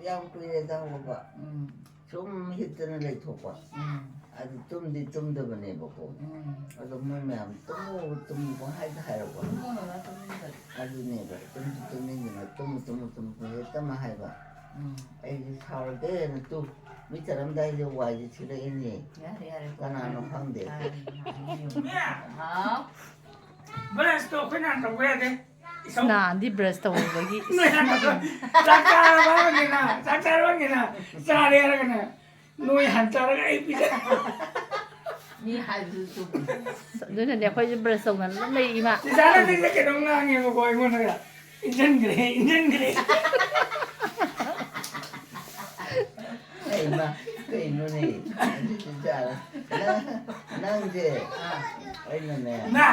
ꯌꯥꯝ ꯀꯨꯏꯔꯦꯗ ꯍꯧꯒꯠꯄ꯫ ꯎꯝ꯫ ꯁꯨꯝ ꯍꯤꯞꯇꯅ ꯂꯩꯊꯣꯛꯄ꯫ ꯎꯝ꯫ ꯑꯗꯨ ꯇꯨꯝꯗꯤ ꯇꯨꯝꯗꯕꯅꯦꯕꯀꯣ꯫ ꯎꯝ꯫ ꯑꯗꯣ ꯃꯣꯏ ꯃꯌꯥꯝ ꯇꯨꯝꯃꯨ, ꯇꯨꯝꯃꯨ ꯄꯪꯍꯥꯏꯗ ꯍꯥꯏꯔꯛꯄ꯫ ꯇꯨꯝꯃꯨꯅꯨꯗ, ꯇꯨꯝꯅꯤꯡꯗ꯭ꯔꯗꯤ꯫ ꯑꯗꯨꯅꯦꯕ, ꯇꯨꯝꯁꯨ ꯇꯨꯝꯅꯤꯡꯗꯅ ꯇꯨꯝꯃꯨ, ꯇꯨꯝꯃꯨ, ꯇꯨꯝꯃꯨ ꯍꯦꯛꯇ ꯑꯃ ꯍꯥꯏꯕ꯫ ꯑꯩꯗꯤ ꯁꯥꯎꯔꯒꯦꯅ ꯇꯨ ꯃꯤ ꯆꯠꯂꯝꯗꯥꯏꯗ ꯋꯥꯏꯁꯦ ꯁꯤꯠꯂꯛꯏꯅꯦ꯫ ꯌꯥꯔꯦ, ꯌꯥꯔꯦ꯫ ꯀꯅꯥꯅꯣ ꯈꯪꯗꯦ꯫ ꯍꯥꯎ꯫ ꯕ꯭ꯔꯁꯇꯣ ꯑꯩꯈꯣꯏ ꯅꯍꯥꯟ ꯇꯧꯕ ꯌꯥꯗꯦ꯫ ꯅꯍꯥꯟꯗꯤ ꯕ꯭ꯔꯁ ꯇꯧꯕꯒꯤ ꯅꯣꯏ ꯍꯥꯟꯅ ꯇꯧ-, ꯆꯥꯛ ꯆꯥꯔꯕ ꯍꯪꯉꯦꯅ, ꯆꯥꯛ ꯆꯥꯔꯕ ꯍꯪꯉꯦꯅ, ꯆꯥꯔꯦ ꯍꯥꯏꯔꯒꯅ ꯅꯣꯏ ꯍꯥꯟꯅ ꯆꯥꯔꯒ ꯑꯩ ꯄꯤꯖ-, ꯃꯤ ꯍꯥꯏꯕꯗꯨ ꯆꯨꯝꯃꯤ꯫ ꯑꯗꯨꯅꯅꯦ ꯑꯩꯈꯣꯏꯁꯦ ꯕ꯭ꯔꯁ ꯇꯧꯗꯅ ꯑꯗꯨꯝ ꯂꯩ ꯏꯃꯥ꯫ ꯆꯤꯆꯥꯅ ꯁꯤꯗ ꯀꯩꯅꯣꯝ ꯉꯥꯡꯉꯦꯕꯀꯣ ꯑꯩꯉꯣꯟꯗꯒ꯫ ꯏꯟꯖꯟꯈ꯭ꯔꯦ, ꯏꯟꯖꯟꯈ꯭ꯔꯦ꯫ ꯑꯩ ꯃꯥ ꯀꯩꯅꯣꯅꯦ? ꯑꯗꯨꯗꯤ ꯆꯥꯔꯦ꯫ ꯅꯪ, ꯅꯪꯁꯦ ꯑꯩꯅꯅꯦ꯫ ꯏꯃꯥ,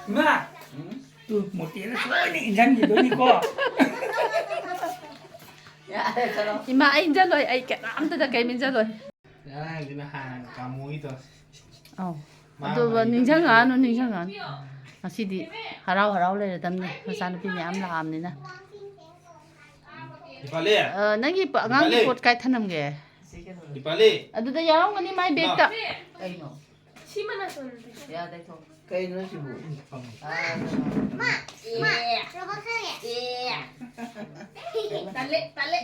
ꯏꯃꯥ꯫ ꯎꯝ? ꯇꯨ, ꯃꯣꯇꯤꯅ ꯁꯣꯏꯅ ꯏꯟꯖꯟꯈꯤꯗꯣꯏꯅꯤꯀꯣ꯫ ꯌꯥꯔꯦ, ꯆꯠꯂꯣ꯫ ꯏꯃꯥ ꯑꯩ ꯏꯟꯖꯜꯂꯣꯏ, ꯑꯩ ꯀꯅꯥꯝꯇꯗ ꯀꯔꯤꯝ ꯏꯟꯖꯜꯂꯣꯏ꯫ ꯉꯔꯥꯡꯒꯤꯗꯨꯅ ꯍꯥꯟꯅ ꯀꯥꯃꯨꯒꯤꯗꯣ꯫ ꯑꯧ꯫ ꯃꯥ ꯑꯗꯨꯒ ꯋꯥꯔꯤ ꯅꯤꯡꯁꯤꯡꯉꯛꯑꯅꯨ, ꯅꯤꯡꯁꯤꯡꯉꯛꯑꯅꯨ꯫ ꯉꯁꯤꯗꯤ ꯍꯔꯥꯎ ꯍꯔꯥꯎ ꯂꯩꯔꯗꯝꯅꯤ ꯃꯆꯥꯅꯨꯄꯤ ꯃꯌꯥꯝ ꯂꯥꯛꯑꯕꯅꯤꯅ꯫ ꯗꯤꯄꯥꯂꯤ꯫ ꯑ, ꯅꯪꯒꯤ ꯄ-, ꯑꯉꯥꯡꯒꯤ ꯏꯃꯥꯂꯦ꯫ ꯄꯣꯠ ꯀꯥꯏ ꯊꯅꯝꯒꯦ? ꯗꯤꯄꯥꯂꯤ꯫ ꯑꯗꯨꯗ ꯌꯥꯎꯔꯝꯒꯅꯤ ꯃꯥꯏ ꯕꯦꯛꯇ꯫ ꯀꯩꯅꯣ? ꯌꯥꯗꯦ, ꯊꯣꯛ꯫ ꯀꯩꯅꯣ ꯁꯤꯕꯨ? ꯑꯥ, ꯇꯜꯂꯦ, ꯇꯜꯂꯦ꯫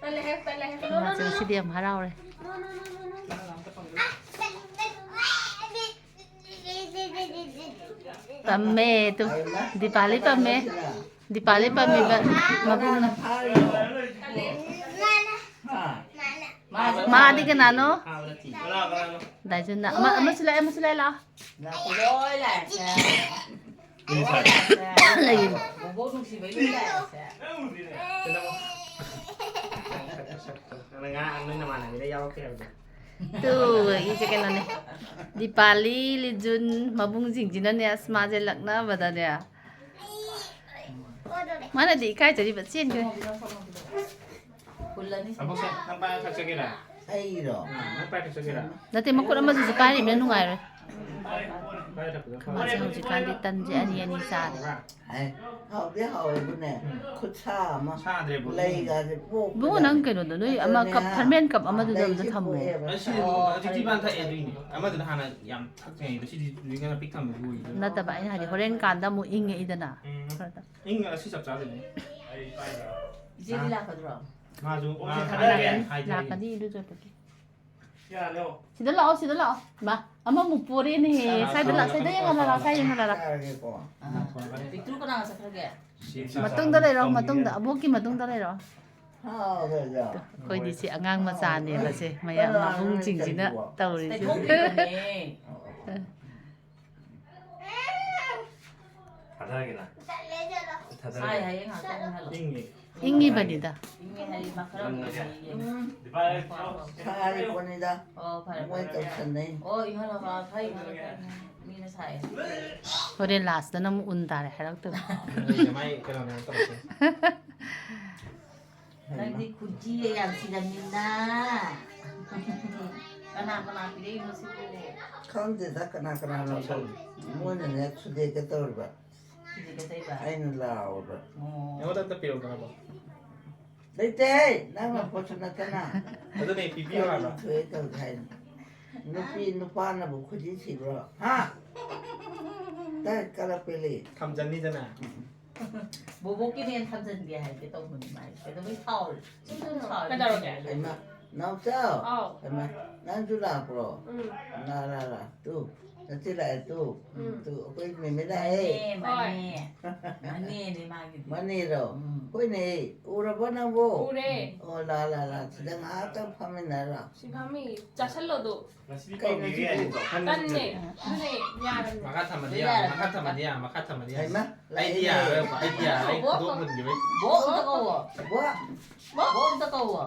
ꯇꯜꯂꯦ ꯍꯥꯏꯌꯨ, ꯇꯜꯂꯦ ꯍꯥꯏꯌꯨ꯫ No, no, ꯃꯥꯁꯦ no, no. ꯉꯁꯤꯗꯤ ꯌꯥꯝ ꯍꯔꯥꯎꯔꯦ꯫ No, no, no, no, no. ꯄꯝꯃꯦ ꯇꯨ꯫ ꯗꯤꯄꯥꯂꯤ ꯄꯝꯃꯦ꯫ ꯗꯤꯄꯥꯂꯤ ꯄꯝꯃꯤꯕ ꯃꯕꯨꯡꯅ꯫ ꯀꯅꯥꯅ ꯐꯥꯔꯤꯅꯣ? ꯍꯥ? ꯃꯥꯗꯤ ꯀꯅꯥꯅꯣ? ꯀꯅꯥ ꯀꯅꯥꯅꯣ? ꯗꯥꯏꯖꯟꯅ꯫ ꯑꯃ-, ꯑꯃꯁꯨ ꯂꯥꯛꯑꯦ, ꯑꯃꯁꯨ ꯂꯥꯛꯑꯦ, ꯂꯥꯛꯑꯣ꯫ ꯂꯥꯛꯑꯣ, ꯂꯣꯏ ꯂꯥꯛꯑꯦ꯫ ꯂꯩꯌꯦ꯫ ꯕꯣꯕꯣꯛ ꯅꯨꯡꯁꯤꯕꯩ ꯂꯣꯏ ꯂꯥꯛꯑꯦꯁꯦ꯫ ꯅꯪꯅ ꯉꯔꯥꯡ ꯅꯣꯏ ꯅꯃꯥꯟꯅꯕꯤꯗ ꯌꯥꯎꯔꯛꯇꯦ ꯍꯥꯏꯕꯗꯣ꯫ ꯇꯨ, ꯑꯩꯒꯤꯁꯦ ꯀꯩꯅꯣꯅꯦ꯫ ꯗꯤꯄꯥꯂꯤ, ꯂꯤꯖꯨꯟ ꯃꯕꯨꯡꯁꯤꯡꯁꯤꯅꯅꯦ, ꯑꯁ, ꯃꯥꯁꯦ ꯂꯛꯅꯕꯗꯅꯦ꯫ ꯃꯥꯅꯗꯤ ꯏꯀꯥꯏꯖꯔꯤꯕ, ꯆꯦꯟꯈ꯭ꯔꯦ꯫ ꯍꯨꯜꯂꯅꯤ꯫ ꯑꯕꯣꯛꯁꯦ, ꯅꯪ ꯄꯥꯏꯔ ꯊꯛꯆꯒꯦꯔꯥ? ꯑꯩꯔꯣ? ꯑꯥ, ꯅꯪ ꯄꯥꯏꯔ ꯊꯛꯆꯒꯦꯔꯥ? ꯅꯠꯇꯦ, ꯃꯈꯨꯠ ꯑꯃꯁꯤꯁꯨ ꯄꯥꯏꯔꯤꯕꯅꯤꯅ ꯅꯨꯡꯉꯥꯏꯔꯣꯏ꯫ ꯄꯥꯏꯔ ꯊꯛꯄꯗꯣ ꯃꯥꯁꯦ ꯐꯕꯅꯦ꯫ ꯍꯧꯖꯤꯛꯀꯥꯟꯗꯤ ꯇꯟꯁꯦ ꯑꯅꯤ ꯑꯅꯤ ꯆꯥꯔꯦ꯫ ꯑꯦ, ꯍꯥꯎꯗꯤ ꯍꯥꯎꯋꯦꯕꯨꯅꯦ꯫ ꯈꯨꯠꯁꯥ ꯑꯃ꯫ ꯁꯥꯗ꯭ꯔꯦꯕꯨ꯫ ꯂꯩꯒꯁꯦ ꯄꯣꯛꯄ꯫ ꯏꯕꯨꯡꯉꯣ, ꯅꯪ ꯀꯩꯅꯣꯗꯣ, ꯅꯣꯏ ꯑꯃ ꯑꯗꯨꯅꯦ ꯀꯞ, ꯍꯥ꯫ ꯊꯔꯃꯦꯟ ꯀꯞ ꯑꯃꯗꯨꯗ ꯑꯝꯇ ꯂꯩꯁꯦ ꯊꯝꯃꯣ꯫ ꯄꯣꯛꯑꯦꯕ꯫ ꯑꯩ ꯁꯤ ꯍꯧꯖꯤꯛꯇꯤ ꯏꯕꯥꯟ ꯊꯛꯑꯦ ꯑꯗꯨꯏꯅꯦ꯫ ꯑꯃꯗꯨꯅ ꯍꯥꯟꯅ ꯌꯥꯝ ꯊꯛꯇ꯭ꯔꯤꯉꯩꯗ ꯁꯤꯗꯤ ꯍꯧꯖꯤꯛꯅ ꯄꯤꯛ ꯊꯝꯕꯒꯤ ꯑꯣꯏꯗꯣꯏꯅꯦ꯫ ꯅꯠꯇꯕ, ꯑꯩꯅ ꯍꯥꯏꯗꯤ ꯍꯣꯔꯦꯟ ꯀꯥꯟꯗ ꯑꯃꯨꯛ ꯏꯪꯉꯛꯏꯗꯅ꯫ ꯎꯝ꯫ ꯈꯔ ꯏꯪꯉ ꯑꯁꯤ ꯆꯞ ꯆꯥꯗꯣꯏꯅꯦ꯫ ꯏꯆꯦꯗꯤ ꯂꯥꯛꯀꯗ꯭ꯔꯣ? ꯃꯥꯁꯨ ꯃꯥ ꯊꯥꯗꯔꯒꯦ꯫ ꯍꯥꯏꯗꯤ ꯂꯥꯛꯀꯅꯤ ꯏꯔꯨꯖꯕꯒꯤ꯫ ꯌꯥꯔꯦ꯫ ꯁꯤꯗ ꯂꯥꯛꯑꯣ, ꯁꯤꯗ ꯂꯥꯛꯑꯣ꯫ ꯃꯥ, ꯑꯃꯃꯨꯛ ꯄꯣꯔꯦꯅꯦꯍꯦ꯫ ꯁ꯭ꯋꯥꯏꯗ ꯂꯥꯛꯑꯣ, ꯁ꯭ꯋꯥꯏꯗ ꯌꯦꯡꯍꯜꯂꯔꯥ, ꯁ꯭ꯋꯥꯏꯗ ꯌꯦꯡꯍꯜꯂꯔꯥ꯫ ꯆꯥꯔꯒꯦꯀꯣ꯫ ꯑꯥ꯫ ꯄꯤꯛꯇ꯭ꯔꯨ ꯀꯅꯥꯒ ꯆꯠꯈ꯭ꯔꯒꯦ? ꯃꯇꯨꯡꯗ ꯂꯩꯔꯣ, ꯃꯇꯨꯡꯗ, ꯑꯕꯣꯛꯀꯤ ꯃꯇꯨꯡꯗ ꯂꯩꯔꯣ꯫ ꯍꯥꯎ, ꯍꯥꯎ, ꯍꯥꯎ꯫ ꯑꯩꯈꯣꯏꯗꯤ ꯁꯤ ꯑꯉꯥꯡ ꯃꯆꯥꯅꯦꯕ ꯁꯦ, ꯃꯌꯥꯝ ꯀꯅꯥꯅꯣ ꯃꯕꯨꯡꯁꯤꯡꯁꯤꯅ ꯅꯪ ꯇꯧꯔꯤꯁꯦ꯫ ꯇꯩꯊꯣꯛꯄꯤꯕꯅꯦ꯫ ꯊꯥꯗꯔꯒꯦ ꯅꯪ꯫ ꯊꯥꯗꯔꯒꯦ꯫ ꯁꯥꯏ ꯍꯥꯏꯌꯦ ꯉꯥꯛꯇꯪ ꯏꯪꯍꯜꯂꯣ꯫ ꯏꯪꯉꯦ꯫ ꯏꯪꯉꯤꯕꯅꯤꯗ꯫ ꯏꯪꯉꯦ ꯍꯥꯏꯗꯤ ꯃꯥ ꯈꯔ ꯏꯪꯉꯦ꯫ ꯃꯨꯟꯅ ꯏꯪꯉꯦ꯫ ꯎꯝ꯫ ꯁꯥꯔꯤꯄꯣꯠꯅꯤꯗ꯫ ꯑꯣ, ꯐꯔꯦ, ꯃꯣꯏ ꯐꯔꯦ, ꯐꯔꯦ꯫ ꯇꯧꯁꯟꯅꯩ꯫ ꯑꯣ, ꯏꯪꯍꯜꯂꯣ, ꯃꯥ ꯈꯔ ꯏꯪꯍꯜꯂꯣ, ꯈꯔ ꯏꯪꯍꯜꯂꯣ꯫ ꯃꯤꯅ ꯁꯥꯏ꯫ ꯍꯣꯔꯦꯟ ꯂꯥꯁꯇꯅ ꯑꯃꯨꯛ ꯎꯟ ꯇꯥꯔꯦ ꯍꯥꯏꯔꯛꯇꯣꯏꯅꯤ꯫ ꯃꯥꯏ ꯀꯩꯅꯣꯅꯦ ꯇꯧꯔꯛꯇꯣꯏꯅꯤ꯫ ꯅꯪꯗꯤ ꯈꯨꯖꯤꯒ ꯌꯥꯝ ꯁꯤꯔꯝꯃꯤꯅ꯫ ꯀꯅꯥ ꯀꯅꯥ ꯄꯤꯔꯛꯏꯅꯣ ꯁꯤꯕꯨ? ꯈꯪꯗꯦꯗ ꯀꯅꯥ ꯀꯅꯥꯅꯣ꯫ ꯃꯣꯏꯅꯅꯦ ꯁꯨꯗꯦꯛꯀꯦ ꯇꯧꯔꯤꯕ꯫ ꯁꯨꯗꯦꯛꯀꯦ ꯇꯧꯔꯤꯕ? ꯑꯩꯅ ꯂꯥꯎꯔꯕ꯫ ꯑꯣ꯫ ꯑꯩꯉꯣꯟꯗ ꯑꯝꯇ ꯄꯤꯔꯛꯎꯗꯅ ꯑꯕꯣꯛ꯫ ꯂꯩꯇꯦꯍꯦ, ꯅꯪꯅ ꯄꯣꯠꯁꯨ ꯅꯠꯇꯅ꯫ ꯑꯗꯨꯅꯦ, ꯄꯤꯕꯤꯌꯨ ꯍꯥꯏꯕ꯫ ꯀꯔꯤ ꯊꯣꯛꯑꯦ ꯇꯧꯔꯤ ꯍꯥꯏꯅꯣ? ꯅꯨꯄꯤ ꯅꯨꯄꯥꯅꯕꯨ ꯈꯨꯖꯤ ꯁꯤꯕ꯭ꯔꯣ? ꯍꯥ? ꯇꯥꯏ, ꯀꯂꯛꯄꯦꯂꯤ꯫ ꯊꯝꯖꯟꯅꯤꯗꯅ꯫ ꯕꯣꯕꯣꯛꯀꯤꯅꯦꯅ ꯊꯝꯖꯟꯒꯦ ꯍꯥꯏꯒꯦ ꯇꯧꯕꯅꯤ ꯃꯥꯏ꯫ ꯀꯩꯗꯧꯕꯩ ꯁꯥꯎꯔꯤ? ꯁꯨꯝ ꯁꯨꯝ ꯁꯥꯎꯔꯤ꯫ ꯀꯩꯗꯧꯔꯒꯦ? ꯍꯩꯃꯥ, ꯅꯥꯎꯆꯥ! ꯑꯥꯎ꯫ ꯍꯩꯃꯥ, ꯅꯪꯁꯨ ꯂꯥꯛꯄ꯭ꯔꯣ? ꯎꯝ꯫ ꯂꯥ, ꯂꯥ, ꯂꯥ꯫ ꯇꯨ, ꯅꯆꯦ ꯂꯥꯛꯑꯦ ꯇꯨ꯫ ꯎꯝ꯫ ꯇꯨ, ꯑꯩꯈꯣꯏ ꯃꯦꯃꯦ ꯂꯥꯛꯑꯦ꯫ ꯃꯥꯅꯦ, ꯃꯥꯅꯦ꯫ ꯍꯣꯏ꯫ ꯃꯥꯅꯦꯅꯦ ꯃꯥꯒꯤꯗꯤ꯫ ꯃꯥꯅꯦꯔꯣ? ꯎꯝ꯫ ꯍꯣꯏꯅꯦ, ꯎꯔꯕꯣ ꯅꯪꯕꯣ? ꯎꯔꯦ꯫ ꯑꯣ, ꯂꯥ, ꯂꯥ, ꯂꯥ꯫ ꯁꯤꯗ ꯉꯥꯏꯍꯥꯛꯇꯪ ꯐꯝꯃꯤꯟꯅꯔꯣ꯫ ꯁꯤ ꯐꯝꯃꯤ꯫ ꯆꯥꯁꯜꯂꯣ ꯑꯗꯨ꯫ ꯉꯁꯤꯗꯤ ꯀꯩꯅꯣ ꯀꯧꯕꯤꯔꯦ ꯁꯤꯕꯨ? ꯍꯥꯏꯅꯦ꯫ ꯇꯟꯅꯦ꯫ ꯑꯗꯨꯅꯦ ꯌꯥꯔꯕꯅꯦ꯫ ꯃꯈꯥ ꯊꯝꯃꯗꯤ ꯌꯥ-, ꯃꯈꯥ ꯊꯝꯃꯗꯤ ꯌꯥ-, ꯃꯈꯥ ꯊꯝꯃꯗꯤ ꯌꯥ-, ꯍꯩꯃꯥ, ꯑꯩꯗꯤ ꯂꯥꯛꯑꯦꯅꯦ꯫ ꯌꯥꯔꯣꯏ, ꯑꯩꯗꯤ ꯌꯥꯔꯣꯏ, ꯑꯩ ꯕꯣꯛ, ꯈꯨꯗꯣꯞ ꯃꯨꯟꯈꯤꯕꯩ꯫ ꯕꯣꯛ ꯑꯝꯇ ꯀꯧꯋꯣ꯫ ꯕꯣꯛ꯫ ꯕꯣꯛ ꯑꯝꯇ ꯀꯧꯋꯣ꯫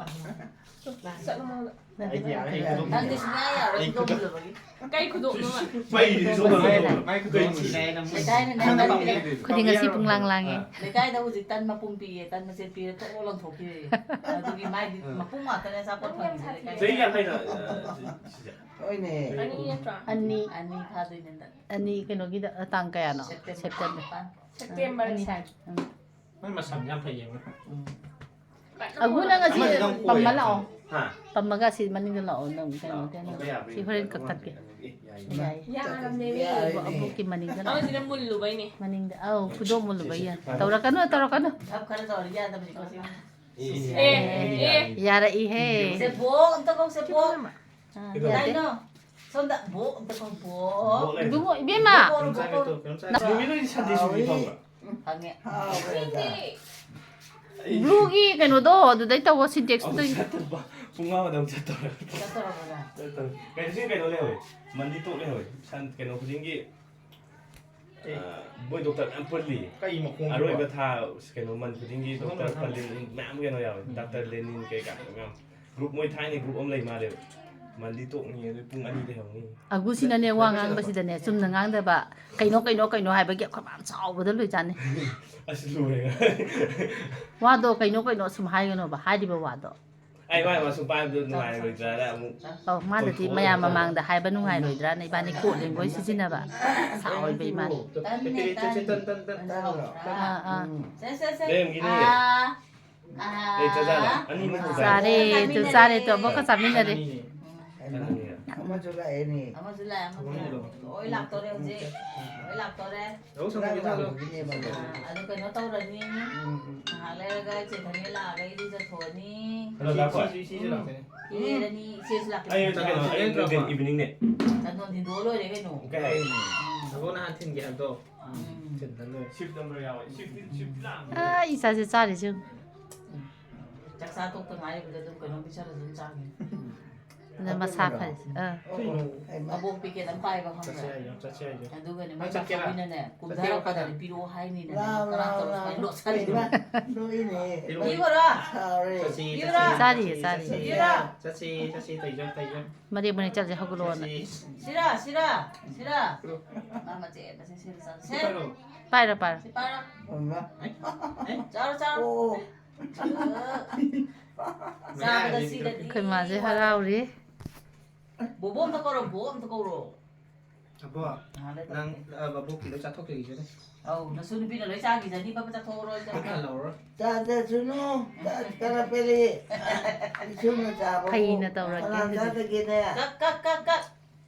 ꯆꯠꯂꯣ ꯃꯉꯣꯟꯗ꯫ ꯑꯩꯗꯤ ꯌꯥꯔꯣꯏ, ꯑꯩ ꯈꯨꯗꯣꯞ ꯅꯪꯗꯤ ꯃꯨꯟꯈꯤꯕꯩ꯫ ꯁꯨꯡꯌꯥ ꯌꯥꯔꯣꯏ, ꯑꯩ ꯈꯨꯗꯣꯞ ꯈꯨꯗꯣꯞ ꯃꯨꯜꯂꯕꯒꯤ꯫ ꯀꯩ ꯈꯨꯗꯣꯞꯅꯣꯕ? ꯃꯩ ꯁꯣꯝꯗ ꯂꯩꯔꯦ꯫ ꯃꯥꯏ ꯈꯨꯗꯣꯞ ꯁꯤ ꯂꯩꯔꯦ, ꯅꯪ ꯂꯩꯀꯥꯏꯅ ꯃꯨꯟꯈꯤꯕꯩ꯫ ꯅꯪ ꯈꯨꯗꯤꯡ ꯉꯁꯤ ꯄꯨꯡꯂꯥꯡ ꯂꯥꯡꯉꯦ꯫ ꯑꯥ꯫ ꯂꯩꯀꯥꯏꯗ ꯍꯧꯖꯤꯛ ꯇꯟ ꯃꯄꯨꯝ ꯄꯤꯌꯦ, ꯇꯟ ꯃꯆꯦꯠ ꯄꯤꯔꯦ, ꯊꯣꯛ ꯂꯧꯊꯣꯛꯈꯤꯕ꯫ ꯑꯗꯨꯒꯤ ꯃꯥꯏꯗꯤ ꯑꯥ꯫ ꯃꯄꯨꯝ ꯉꯥꯛꯇꯅꯦ ꯑꯆꯥꯄꯣꯠ ꯐꯪꯉꯤꯁꯦ ꯂꯩꯀꯥꯏꯗ꯫ ꯆꯍꯤ ꯌꯥꯡꯈꯩꯗ, ꯑ, ꯁꯤ-, ꯁꯤꯁꯦ꯫ ꯍꯣꯏꯅꯦ꯫ ꯑꯅꯤ ꯅꯠꯇ꯭ꯔꯣ? ꯑꯅꯤ꯫ ꯑꯅꯤ ꯐꯥꯗꯣꯏꯅꯦ ꯍꯟꯗꯛ꯫ ꯑꯅꯤ ꯀꯩꯅꯣꯒꯤꯗ, ꯇꯥꯡ ꯀꯌꯥꯅꯣ? September September. ꯅꯤꯄꯥꯟ꯫ ꯁꯦꯞꯇꯦꯝꯕꯔ ꯑꯅꯤ ꯁꯦ꯫ ꯍꯥꯏ꯫ ꯎꯝ꯫ ꯃꯣꯏ ꯃꯁꯝ ꯌꯥꯝ ꯐꯩꯌꯦ, ꯃꯣꯏ꯫ ꯎꯝ꯫ ꯑꯒꯨ, ꯅꯪ ꯑꯁꯤ ꯑꯃꯗꯤ ꯅꯪ ꯄꯝꯃ ꯀꯣꯏꯔꯦ꯫ ꯂꯥꯛꯑꯣ꯫ ꯍꯥ? ꯄꯝꯃꯒ ꯑꯁꯤ ꯃꯅꯤꯡꯗ ꯂꯥꯛꯑꯣ, ꯅꯪ ꯀꯩꯅꯣ, ꯀꯩꯅꯣ꯫ ꯂꯥꯛꯄ ꯌꯥꯕ꯭ꯔꯥ ꯁꯤ ꯍꯣꯔꯦꯟ ꯌꯦꯡꯒꯦ꯫ ꯀꯛꯊꯠꯀꯦ꯫ ꯑꯦ, ꯌꯥꯏꯌꯦ꯫ ꯌꯥꯏ꯫ ꯌꯥꯔꯕꯅꯦꯃꯤ꯫ ꯌꯥꯔꯦꯅꯦ꯫ ꯑꯕꯣꯛꯀꯤ ꯃꯅꯤꯡꯗ ꯂꯥꯛꯑꯣ꯫ ꯑꯃꯁꯤꯅ ꯃꯨꯜꯂꯨꯕꯩꯅꯦ꯫ ꯃꯅꯤꯡꯗ, ꯑꯧ, ꯈꯨꯗꯣꯞ ꯃꯨꯜꯂꯨꯕꯩ ꯌꯥꯏ꯫ ꯇꯧꯔꯛꯀꯅꯨ, ꯇꯧꯔꯛꯀꯅꯨ꯫ ꯈꯞ ꯈꯔ ꯇꯧꯔꯗꯤ ꯌꯥꯗꯕꯅꯤꯀꯣ ꯁꯤ꯫ ꯑꯦ, ꯑꯦ꯫ ꯌꯥꯔꯛꯏꯍꯦ꯫ ꯁꯦ, ꯕꯣꯛ ꯑꯝꯇ ꯀꯧ, ꯁꯦ, ꯕꯣꯛ꯫ ꯑꯥ, ꯀꯩꯗꯧꯔꯦ? ꯌꯥꯗꯦ꯫ ꯀꯩꯅꯣ? ꯁꯣꯝꯗ ꯕꯣꯛ ꯑꯝꯇ ꯀꯧ, ꯕꯣꯛ꯫ ꯕꯣꯛ ꯂꯩ꯫ ꯏꯕꯨꯡꯉꯣ, ꯏꯕꯦꯝꯃ! ꯕꯣꯛ ꯀꯧꯔꯣ, ꯕꯣꯛ ꯀꯧꯔꯣ꯫ ꯀꯩꯅꯣꯝ ꯆꯥꯒꯦ ꯇꯧ, ꯀꯩꯅꯣꯝ ꯆꯥꯒꯦ ꯇꯧ꯫ ꯅꯨꯃꯤꯠ ꯅꯣꯏꯗꯤ Sunday ꯁꯨꯇꯤ ꯐꯪꯕ꯭ꯔꯥ? ꯎꯝ, ꯐꯪꯉꯦ꯫ ꯍꯥꯎꯋꯦ ꯑꯗ꯫ ꯑꯩ Blue ꯒꯤ ꯀꯩꯅꯣꯗꯣ ꯑꯗꯨꯗꯩ ꯇꯧꯋꯣ, Syntex ꯇꯨꯗꯩ꯫ ꯑꯃꯨꯛ ꯆꯠꯇꯕ, ꯄꯨꯡ ꯑꯃꯗ ꯑꯃꯨꯛ ꯆꯠꯇꯧꯔꯦ꯫ ꯆꯠꯇꯧꯔꯕꯣ ꯅꯪ? ꯆꯠꯇꯧꯔꯦ꯫ ꯀꯩꯅꯣ, ꯉꯁꯤ ꯀꯩꯅꯣ ꯂꯩꯍꯧꯋꯦ, Monday talk ꯂꯩꯍꯧꯋꯦ꯫ ꯁꯟ-, ꯀꯩꯅꯣ ꯈꯨꯗꯤꯡꯒꯤ ꯑꯦ꯫ ꯑ, ꯃꯣꯏ doctor ꯃꯌꯥꯝ ꯄꯨꯜꯂꯤ꯫ ꯀꯩ ꯃꯈꯣꯡꯒꯤꯅꯣ? ꯑꯔꯣꯏꯕ ꯊꯥ, ꯀꯩꯅꯣ, month ꯈꯨꯗꯤꯡꯒꯤ ꯃꯊꯪ doctor ꯃꯊꯪ꯫ ꯄꯜꯂꯤ ꯃꯌꯥꯝ ꯀꯩꯅꯣ ꯌꯥꯎꯋꯦ꯫ ꯎꯝ꯫ Doctor Lenin ꯀꯩꯀꯥ ꯃꯌꯥꯝ꯫ Group, ꯃꯣꯏ ꯊꯥꯏꯅ group ꯑꯃ ꯂꯩ ꯃꯥꯜꯂꯦꯕ꯫ Monday talk ꯅꯤ, ꯑꯗꯨ ꯄꯨꯡ ꯑꯅꯤꯗ ꯍꯧꯅꯤ꯫ ꯑꯒꯨꯁꯤꯅꯅꯦ, ꯋꯥ ꯉꯥꯡꯕꯁꯤꯗꯅꯦ, ꯆꯨꯝꯅ ꯉꯥꯡꯗꯕ, ꯀꯩꯅꯣ, ꯀꯩꯅꯣ, ꯀꯩꯅꯣ ꯍꯥꯏꯕꯒꯤ ꯑꯩꯈꯣꯏ ꯃꯌꯥꯝ ꯁꯥꯎꯕꯗ ꯂꯣꯏꯖꯥꯠꯅꯤ꯫ ꯑꯁ, ꯂꯣꯏꯔꯦ꯫ ꯋꯥꯗꯣ ꯀꯩꯅꯣ, ꯀꯩꯅꯣ ꯁꯨꯝ ꯍꯥꯏꯒꯅꯣꯕ, ꯍꯥꯏꯔꯤꯕ ꯋꯥꯗꯣ꯫ ꯑꯩ ꯃꯥꯏ ꯃꯥ ꯁꯨꯝ ꯄꯥꯏꯕꯗꯣ ꯅꯨꯡꯉꯥꯏꯔꯣꯏꯗ꯭ꯔꯥꯅ ꯑꯃꯨꯛ ꯑꯧ, ꯃꯥꯗꯗꯤ ꯇꯧꯊꯣꯛꯑꯣꯏ ꯃꯌꯥꯝ ꯈꯜꯂꯦ꯫ ꯃꯃꯥꯡꯗ ꯍꯥꯏꯕ ꯅꯨꯡꯉꯥꯏꯔꯣꯏꯗ꯭ꯔꯥꯅ ꯏꯕꯥꯅꯤ code language ꯁꯤꯖꯤꯟꯅꯕ꯫ ꯁꯥꯎꯔꯤꯕ ꯏꯃꯥꯅ꯫ ꯇꯟꯅꯦ, ꯇꯟ, ꯇꯟ, ꯇꯟ, ꯇꯟ, ꯇꯟ꯫ ꯇꯟ꯫ ꯑꯥ, ꯑꯥ꯫ ꯎꯝ꯫ ꯁꯦ, ꯁꯦ, ꯁꯦ꯫ ꯂꯩꯔꯝꯒꯤꯅꯤ꯫ ꯑꯥ, ꯑꯥ꯫ ꯂꯩꯇ꯭ꯔꯖꯥꯠꯂ? ꯑꯅꯤꯃꯛ ꯆꯥꯔꯦ, ꯆꯥꯃꯤꯟꯅꯔꯦ꯫ ꯇꯨ ꯆꯥꯔꯦ, ꯇꯨ ꯑꯃꯈꯛ ꯆꯥꯃꯤꯟꯅꯔꯦ꯫ ꯑꯅꯤꯅꯦ꯫ ꯎꯝ꯫ ꯑꯅꯤꯅꯦ꯫ ꯑꯃꯁꯨ ꯂꯥꯛꯑꯦꯅꯦ꯫ ꯑꯃꯁꯨ ꯂꯥꯛꯑꯦ, ꯑꯃꯁꯨ ꯂꯥꯛꯑꯦ꯫ ꯊꯝꯃꯣ꯫ ꯂꯣꯏ ꯂꯥꯛꯇꯣꯔꯦ ꯍꯧꯖꯤꯛ꯫ ꯂꯣꯏ ꯂꯥꯛꯇꯣꯔꯦ꯫ ꯂꯧ ꯁꯪꯕꯒꯤ ꯆꯥꯛ ꯊꯥꯗꯣ꯫ ꯂꯥꯝꯕꯒꯤꯅꯦꯕ ꯑꯗꯣ꯫ ꯑꯥ, ꯑꯗꯨ ꯀꯩꯅꯣ ꯇꯧꯔꯅꯤ꯫ ꯎꯝ, ꯎꯝ꯫ ꯉꯥꯏꯍꯥꯛ ꯂꯩꯔꯒ ꯆꯦꯊꯅꯤ ꯂꯥꯛꯑꯒ ꯏꯔꯨꯖꯊꯣꯛꯑꯅꯤ꯫ ꯍꯜꯂꯣ, ꯂꯥꯛꯈꯣ꯫ ꯏꯆꯦꯁꯨ, ꯏꯆꯦꯁꯨ ꯂꯥꯛꯇꯣꯏꯅꯦ꯫ ꯏꯔꯨꯖꯔꯅꯤ, ꯏꯆꯦꯁꯨ ꯂꯥꯛꯇꯣꯏꯅꯦ꯫ ꯑꯩ ꯀꯩꯅꯣ, ꯑꯩ ꯀꯩꯅꯣ, evening ꯅꯦ꯫ ꯆꯟꯗꯣꯟ ꯊꯤꯟꯗꯣꯛꯑ ꯂꯣꯏꯔꯦ ꯀꯩꯅꯣ꯫ ꯀꯩ ꯍꯥꯏ? ꯎꯝ꯫ ꯑꯕꯣꯛꯅ ꯍꯥꯟꯅ ꯊꯤꯟꯒꯦ ꯍꯥꯏꯕꯗꯣ꯫ ꯎꯝ꯫ ꯊꯤꯟꯗ ꯂꯣꯏꯔꯦ꯫ Shift number ꯌꯥꯎꯋꯦ꯫ Shift, shift ꯂꯥꯡ꯫ ꯑꯥ, ꯏꯆꯥꯁꯦ ꯆꯥꯔꯤꯁꯦ ꯌꯦꯡꯉꯨ꯫ ꯆꯥꯛ ꯆꯥ ꯇꯣꯛꯇ ꯉꯥꯏꯔꯤꯕꯗ ꯑꯗꯨꯝ ꯀꯩꯅꯣꯝ ꯄꯤꯖꯔꯁꯨ ꯑꯗꯨꯝ ꯆꯥꯈꯤꯅꯤ꯫ ꯑꯗꯨꯅ ꯃꯁꯥ ꯐꯔꯤꯁꯦ꯫ ꯑꯥ꯫ ꯀꯩꯅꯣ? ꯑꯕꯣꯛ packet ꯑꯃ ꯄꯥꯏꯕ ꯈꯪꯕ꯭ꯔꯥ? ꯆꯠꯁꯦ ꯍꯥꯏꯁꯦ, ꯆꯠꯁꯦ ꯍꯥꯏꯁꯦ꯫ ꯑꯗꯨꯒꯅꯦ ꯅꯪ ꯃꯣꯏ ꯆꯠꯀꯦꯔꯥ? ꯃꯆꯧꯕꯤꯅꯅꯦ, ꯆꯠꯀꯦꯔꯣ ꯈꯔ? ꯀꯨꯝꯊꯔꯀꯥꯟꯗꯅꯦ ꯄꯤꯔꯛꯑꯣ ꯍꯥꯏꯅꯤꯅ ꯂꯥꯎ, ꯅꯪ ꯂꯥꯎ, ꯀꯅꯥ ꯇꯧꯔ ꯂꯥꯎ꯫ ꯁꯨꯃꯥꯏꯅ ꯂꯣꯠꯁꯜꯂꯤꯅꯣ? ꯏꯃꯥ, ꯅꯣꯛꯏꯅꯦ꯫ ꯄꯤꯔꯛꯑꯣꯔꯥ? ꯁꯥꯎꯔꯦ꯫ ꯆꯠꯁꯤ, ꯄꯤꯔꯛꯑꯣꯔꯥ? ꯆꯠꯁꯤ, ꯆꯥꯔꯤꯌꯦ, ꯆꯠꯁꯤ, ꯆꯥꯔꯤꯌꯦ꯫ ꯄꯤꯔꯛꯑꯣꯔꯥ? ꯆꯠꯁꯤ, ꯆꯠꯁꯤ, ꯇꯩꯖ, ꯇꯩꯖ꯫ ꯃꯔꯦꯛ ꯃꯔꯦꯛ ꯆꯠꯂꯁꯦ, ꯍꯧꯒꯠꯂꯛꯑꯣꯅ꯫ ꯆꯠꯁꯤ꯫ ꯁꯤꯔꯥ, ꯁꯤꯔꯥ, ꯁꯤꯔꯥ꯫ ꯃꯥ ꯃꯆꯦꯠ ꯃꯆꯦꯠ ꯁꯤꯔ ꯆꯥꯁꯦ꯫ ꯁꯦ꯫ ꯄꯥꯏꯔꯣ꯫ ꯄꯥꯏꯔꯣ, ꯄꯥꯏꯔꯣ꯫ ꯁꯤ ꯄꯥꯏꯔꯣ꯫ ꯑꯣ, ꯏꯃꯥ꯫ ꯆꯥꯔꯣ, ꯆꯥꯔꯣ꯫ ꯑꯣ꯫ ꯆꯥꯕꯗ ꯁꯤꯗꯗꯤ꯫ ꯑꯩꯈꯣꯏ ꯃꯥꯁꯦ ꯍꯔꯥꯎꯔꯤ꯫ ꯕꯣꯕꯣ ꯑꯝꯇ ꯀꯧꯔꯣ, ꯕꯣꯕꯣ ꯑꯝꯇ ꯀꯧꯔꯣ꯫ ꯑꯕꯣ, ꯉꯥꯏꯍꯥꯛ ꯂꯩ ꯅꯪ, ꯇꯧꯔꯛꯀꯦ꯫ ꯑ, ꯑꯕꯣꯛꯀꯤ ꯂꯣꯏ ꯆꯥꯊꯣꯛꯆꯈꯤꯁꯅꯨ꯫ ꯑꯧ, ꯅꯁꯨ ꯅꯨꯄꯤꯅ ꯂꯣꯏ ꯆꯥꯈꯤꯁꯅꯤ, ꯄꯠ ꯄꯠ ꯆꯥꯊꯣꯛꯍꯧꯔꯣ, ꯏꯆꯥ꯫ ꯈꯔ ꯂꯧꯔꯣ꯫ ꯆꯥꯖꯁꯅꯨ, ꯆꯥ-, ꯀꯅꯥ ꯄꯦꯜꯂꯤ? ꯏꯁꯨꯅ ꯆꯥꯕꯕꯨ ꯐꯩꯅ ꯇꯧꯔꯒꯦ ꯀꯅꯥ ꯑꯗꯨꯗꯤ꯫ ꯆꯥꯗꯒꯦꯅꯦ? ꯀꯛ, ꯀꯛ, ꯀꯛ, ꯀꯛ꯫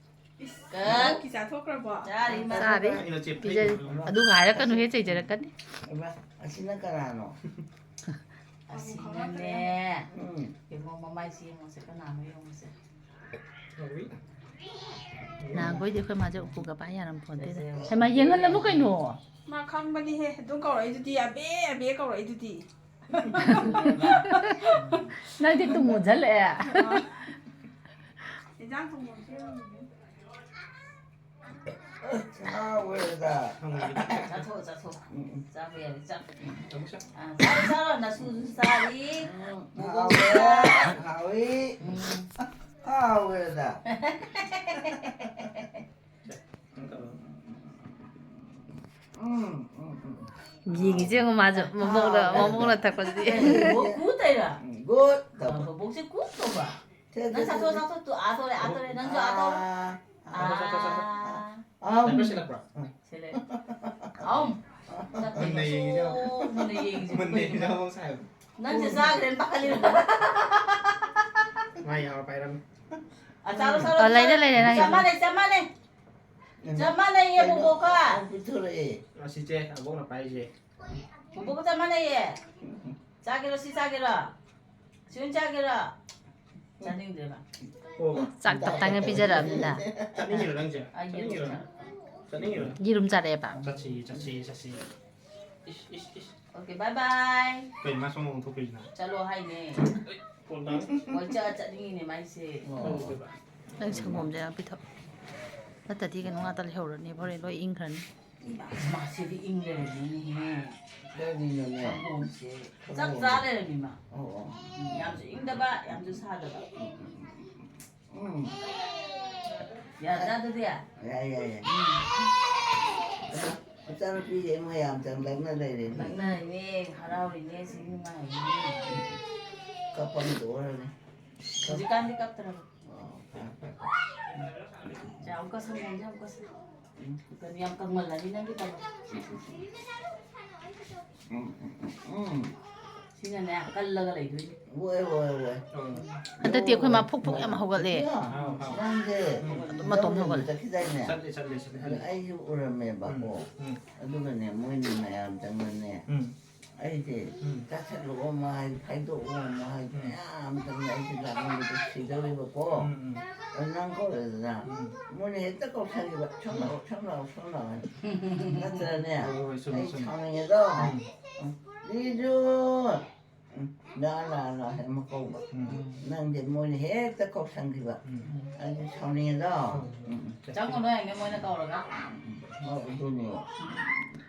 ꯏꯁ, ꯀꯛ꯫ ꯑꯕꯣꯛꯀꯤ ꯆꯥꯊꯣꯛꯈ꯭ꯔꯕꯣ? ꯆꯥꯔꯤ, ꯏꯃꯥ꯫ ꯆꯥꯔꯤ꯫ ꯑꯩꯅ ꯆꯦꯞ ꯄꯤꯖꯔꯤ꯫ ꯊꯩ-꯫ ꯑꯗꯨꯒ ꯍꯥꯏꯔꯛꯀꯅꯨꯍꯦ, ꯆꯩꯖꯔꯛꯀꯅꯤ꯫ ꯏꯃꯥ, ꯑꯁꯤꯅ ꯀꯅꯥꯅꯣ? ꯑꯁꯤꯅꯅꯦ꯫ ꯎꯝ꯫ ꯌꯦꯡꯉꯣ, ꯃꯃꯥꯏꯁꯤ ꯌꯦꯡꯉꯣꯁꯦ, ꯀꯅꯥꯅꯣ ꯌꯦꯡꯉꯣꯁꯦ꯫ ꯅꯍꯥꯟꯈꯣꯏꯗꯤ ꯑꯩꯈꯣꯏ ꯃꯥꯁꯦ ꯎꯄꯨꯒ ꯄꯥꯏ ꯌꯥꯔꯝ ꯄꯣꯟꯇꯦꯗ꯫ ꯐꯖꯩ꯫ ꯍꯩꯃꯥ, ꯌꯦꯡꯍꯜꯂꯅꯨ ꯀꯩꯅꯣ꯫ ꯃꯥ ꯈꯪꯕꯅꯤꯍꯦ, ꯑꯗꯨꯝ ꯀꯧꯔꯛꯏꯗꯨꯗꯤ, "ꯑꯕꯦ, ꯑꯕꯦ" ꯀꯧꯔꯛꯏꯗꯨꯗꯤ꯫ ꯅꯪꯗꯤ ꯇꯨꯝ ꯃꯨꯟꯖꯜꯂꯛꯑꯦ꯫ ꯏꯟꯖꯥꯡ ꯊꯣꯡꯐꯝꯁꯨ ꯌꯦꯡꯉꯝꯃꯤꯅꯦ꯫ ꯆꯥꯎꯔꯦꯗ꯫ ꯆꯥꯊꯣꯛ, ꯆꯥꯊꯣꯛ꯫ ꯎꯝ, ꯎꯝ꯫ ꯆꯥꯕ ꯌꯥꯔꯦ, ꯆꯥ꯫ ꯎꯝ, ꯎꯝ꯫ ꯑꯥ, ꯆꯥꯔꯣ, ꯆꯥꯔꯣ, ꯅꯁꯨꯁꯨ ꯆꯥꯔꯤ꯫ ꯎꯝ, ꯃꯣꯔꯣꯛ ꯍꯥꯎꯋꯦ, ꯆꯥ꯫ ꯍꯥꯎꯋꯤ꯫ ꯎꯝ꯫ ꯍꯥꯎꯋꯦꯗ꯫ ꯎꯝ, ꯎꯝ, ꯎꯝ꯫ ꯌꯦꯡꯉꯤꯁꯦ ꯌꯦꯡꯉꯣ ꯃꯥꯁꯨ, ꯃꯕꯣꯛꯅ, ꯍꯥꯎꯋꯦꯗ꯫ ꯃꯕꯣꯛꯅ ꯊꯛꯄꯗꯨꯗꯤ꯫ ꯀꯩꯅꯣ, ꯀꯨ ꯇꯩꯔꯣ? ꯒꯨꯗ ꯇꯧꯕ꯫ ꯑꯥ, ꯃꯕꯣꯛꯁꯦ ꯀꯨ ꯇꯧꯕ꯫ ꯁꯦ, ꯅꯪ ꯁꯦ, ꯆꯥꯊꯣꯛ, ꯁꯦ, ꯁꯦ꯫ ꯆꯥꯊꯣꯛ, ꯇꯨ, ꯑꯥ ꯇꯧꯔꯦ, ꯑꯥ ꯇꯧꯔꯦ, ꯅꯪꯁꯨ ꯑꯥ ꯇꯧꯔꯣ꯫ ꯑꯥ꯫ ꯆꯥꯊꯣꯛ, ꯆꯥꯊꯣꯛ, ꯆꯥꯊꯣꯛ꯫ ꯑꯥ꯫ ꯅꯪ ꯂꯣꯏꯁꯤꯜꯂꯛꯄ꯭ꯔꯣ? ꯁꯦꯂꯦ꯫ ꯑꯥꯎ꯫ ꯃꯨꯟꯅ ꯌꯦꯡꯉꯤꯁꯦ ꯌꯦꯡꯉꯣ꯫ ꯃꯨꯟꯅ ꯌꯦꯡꯉꯤꯁꯦ ꯃꯨꯟꯅ ꯌꯦꯡꯉꯤꯁꯦ ꯀꯩꯅꯣ? ꯌꯦꯡꯉꯣ ꯁꯥꯏꯕ꯫ ꯅꯪꯁꯦ ꯆꯥꯈ꯭ꯔꯦꯅ ꯄꯥꯈꯠꯂꯤꯔꯣ? ꯃꯥ ꯌꯥꯎꯔ ꯄꯥꯏꯔꯝꯃꯦ꯫ ꯑꯥ, ꯆꯥꯔꯣ, ꯆꯥꯔꯣ, ꯑꯣ, ꯂꯩꯔꯦ, ꯆꯥꯔꯣ꯫ ꯂꯩꯔꯦ, ꯅꯪ꯫ ꯆꯞ ꯃꯥꯟꯅꯩ, ꯆꯞ ꯃꯥꯟꯅꯩ꯫ ꯎꯝ꯫ ꯆꯞ ꯃꯥꯟꯅꯩꯌꯦ, ꯀꯩꯅꯣ? ꯕꯣꯕꯣꯛꯀ꯫ ꯑꯣ, ꯄꯤꯊꯣꯔꯛꯑꯦ꯫ ꯑꯁꯤꯁꯦ ꯑꯕꯣꯛꯅ ꯄꯥꯏꯔꯤꯁꯦ꯫ ꯕꯣꯕꯣꯛꯀ ꯆꯞ ꯃꯥꯟꯅꯩꯌꯦ꯫ ꯎꯝ꯫ ꯆꯥꯒꯦꯔꯣ, ꯁꯤ ꯆꯥꯒꯦꯔꯣ? ꯁꯤ ꯑꯣꯏꯅ ꯆꯥꯒꯦꯔꯣ? ꯆꯥꯅꯤꯡꯗ꯭ꯔꯦꯕ꯫ ꯑꯣ꯫ ꯆꯥꯛ ꯇꯞ ꯇꯥꯏꯅ ꯄꯤꯖꯔꯛꯑꯕꯅꯤꯅ꯫ ꯆꯠꯅꯤꯡꯉꯤꯔꯣ ꯅꯪꯁꯦ? ꯑꯩ ꯌꯦꯔꯨꯝ ꯆꯠꯅꯤꯡꯉꯤꯔꯣ? ꯆꯥ-, ꯆꯠꯅꯤꯡꯉꯤꯔꯣ? ꯌꯦꯔꯨꯝ ꯆꯥꯔꯛꯑꯦꯕ꯫ ꯆꯠꯁꯤ, ꯆꯠꯁꯤ, ꯆꯠꯁꯤ꯫ ꯏꯁ, ꯏꯁ, ꯏꯁ꯫ Okay, bye bye꯫ ꯀꯩ ꯃꯥ ꯁꯣꯝꯗ ꯑꯣꯟꯊꯣꯛꯈ꯭ꯔꯤꯁꯤꯅ? ꯆꯠꯂꯣ ꯍꯥꯏꯅꯦ꯫ ꯀꯣꯟ ꯇꯥꯡ-, ꯍꯣꯏ, ꯆꯠ-, ꯆꯠꯅꯤꯡꯉꯤꯅꯦ ꯃꯥꯏꯁꯦ꯫ ꯀꯩꯗꯧꯗꯣꯏꯕ? ꯅꯪ ꯁꯪꯒꯣꯝꯁꯦ ꯌꯥꯝ ꯄꯤꯊꯛ꯫ ꯅꯠꯇ꯭ꯔꯗꯤ ꯀꯩꯅꯣ ꯉꯥꯛꯇ ꯂꯩꯍꯧꯔꯅꯤ, ꯍꯣꯔꯦꯟ ꯂꯣꯏ ꯏꯪꯈ꯭ꯔꯅꯤ꯫ ꯏꯃꯥ, ꯃꯥꯁꯤꯗꯤ ꯏꯪ ꯂꯩꯔꯝꯃꯦꯅꯦꯍꯦ꯫ ꯀꯔꯤꯅꯣꯅꯦ? ꯁꯪꯒꯣꯝꯁꯦ ꯆꯞ ꯆꯥ ꯂꯩꯔꯝꯃꯤ ꯃꯥ꯫ ꯑꯣ, ꯑꯣ꯫ ꯎꯝ, ꯌꯥꯝꯁꯨ ꯏꯪꯗꯕ, ꯌꯥꯝꯁꯨ ꯁꯥꯗꯕ꯫ ꯎꯝ꯫ ꯌꯥꯗ꯭ꯔꯥ ꯑꯗꯨꯗꯤ? ꯌꯥꯏ, ꯌꯥꯏ, ꯌꯥꯏ꯫ ꯎꯝ꯫ ꯃꯆꯥꯅꯨꯄꯤꯁꯦ ꯃꯣꯏ ꯌꯥꯝ ꯆꯪ ꯂꯛꯅ ꯂꯩꯔꯦꯅꯦ꯫ ꯂꯛꯅꯔꯤꯅꯦ, ꯍꯔꯥꯎꯔꯤꯅꯦ, ꯁꯤ ꯅꯨꯡꯉꯥꯏꯔꯤꯅꯦ꯫ ꯀꯞꯄ ꯑꯃꯗ ꯑꯣꯏꯔꯅꯤ꯫ ꯍꯧꯖꯤꯛꯀꯥꯟꯗꯤ ꯀꯞꯇ꯭ꯔꯕ? ꯑꯣ, ꯐꯔꯦ, ꯐꯔꯦ, ꯐꯔꯦ꯫ ꯆꯥ, ꯑꯃꯨꯛꯀ ꯁꯪꯒꯣꯝꯁꯦ ꯑꯃꯨꯛꯀ ꯁꯪ-, ꯎꯝ꯫ ꯀꯩꯅꯣ ꯌꯥꯝ ꯀꯪꯃꯜꯂꯅꯤ ꯅꯪꯒꯤ ꯇꯧꯔꯣ꯫ ꯎꯝ, ꯎꯝ, ꯎꯝ, ꯎꯝ꯫ ꯁꯤꯅꯅꯦ, ꯀꯜꯂꯒ ꯂꯩꯗꯣꯏꯅꯤ꯫ ꯍꯣꯏ, ꯍꯣꯏ, ꯍꯣꯏ꯫ ꯎꯝ꯫ ꯍꯟꯗꯛꯇꯤ ꯑꯩꯈꯣꯏ ꯃꯥ ꯐꯨꯛ ꯐꯨꯛ ꯌꯥꯝ ꯍꯧꯒꯠꯂꯦ꯫ ꯌꯥ, ꯍꯥꯎ, ꯍꯥꯎ꯫ ꯅꯪꯁꯦ ꯎꯝ꯫ ꯑꯗꯨꯝ ꯃꯇꯣꯝ ꯂꯧ ꯍꯧꯒꯠꯂꯦ꯫ ꯆꯠꯈꯤꯗꯥꯏꯅꯦ? ꯆꯠꯂꯦ, ꯆꯠꯂꯦ, ꯆꯠꯂꯦ, ꯆꯠꯂꯦ꯫ ꯑꯩꯁꯨ ꯎꯔꯝꯃꯦꯕꯀꯣ꯫ ꯎꯝ, ꯎꯝ꯫ ꯑꯗꯨꯒꯅꯦ, ꯃꯣꯏꯅ ꯃꯌꯥꯝ ꯆꯪꯉꯅꯦ꯫ ꯎꯝ꯫ ꯑꯩꯁꯦ ꯎꯝ꯫ ꯆꯥꯁꯤꯜꯂꯛꯑꯣ ꯃꯥ ꯍꯥꯏ, ꯐꯥꯏꯗꯣꯛꯑꯣ ꯃꯥ ꯍꯥꯏ, ꯎꯝ꯫ ꯃꯌꯥꯝ ꯇꯝꯅ ꯑꯩꯁꯦ ꯂꯥꯛꯅꯤꯡꯕꯗ ꯁꯤꯗꯧꯔꯤꯕꯀꯣ꯫ ꯎꯝ, ꯎꯝ꯫ ꯑꯗꯨ ꯅꯪ ꯀꯧꯔꯦꯗꯅ, ꯎꯝ꯫ ꯃꯣꯏꯅ ꯍꯦꯛꯇ ꯀꯧꯁꯟꯈꯤꯕ, "ꯁꯣꯝ ꯂꯥꯛꯑꯣ, ꯁꯣꯝ ꯂꯥꯛꯑꯣ, ꯁꯣꯝ ꯂꯥꯛꯑꯣ" ꯍꯥꯏꯅ꯫ ꯅꯠꯇ꯭ꯔꯅꯦ? ꯍꯣꯏ, ꯍꯣꯏ, ꯆꯨꯝꯃꯤ, ꯑꯩ ꯆꯨꯝꯃꯤ꯫ ꯁꯥꯎꯅꯤꯡꯉꯦꯗꯣ꯫ ꯎꯝ꯫ ꯎꯝ꯫ ꯂꯤꯖꯨ! ꯎꯝ꯫ ꯂꯥ, ꯂꯥ, ꯂꯥ ꯍꯥꯏꯅ ꯑꯃ ꯀꯧꯕ꯫ ꯎꯝ꯫ ꯅꯪꯗꯤ ꯃꯣꯏꯅ ꯍꯦꯛꯇ ꯀꯧꯁꯟꯈꯤꯕ꯫ ꯎꯝ꯫ ꯑꯩꯗꯤ ꯁꯥꯎꯅꯤꯡꯉꯦꯗꯣ꯫ ꯎꯝ꯫ ꯎꯝ꯫ ꯆꯪꯉꯨꯅꯨ ꯍꯥꯏꯅꯦ ꯃꯣꯏꯅ ꯀꯧꯔꯒ꯫ ꯎꯝ꯫ ꯍꯣꯏ, ꯑꯗꯨꯅꯦ꯫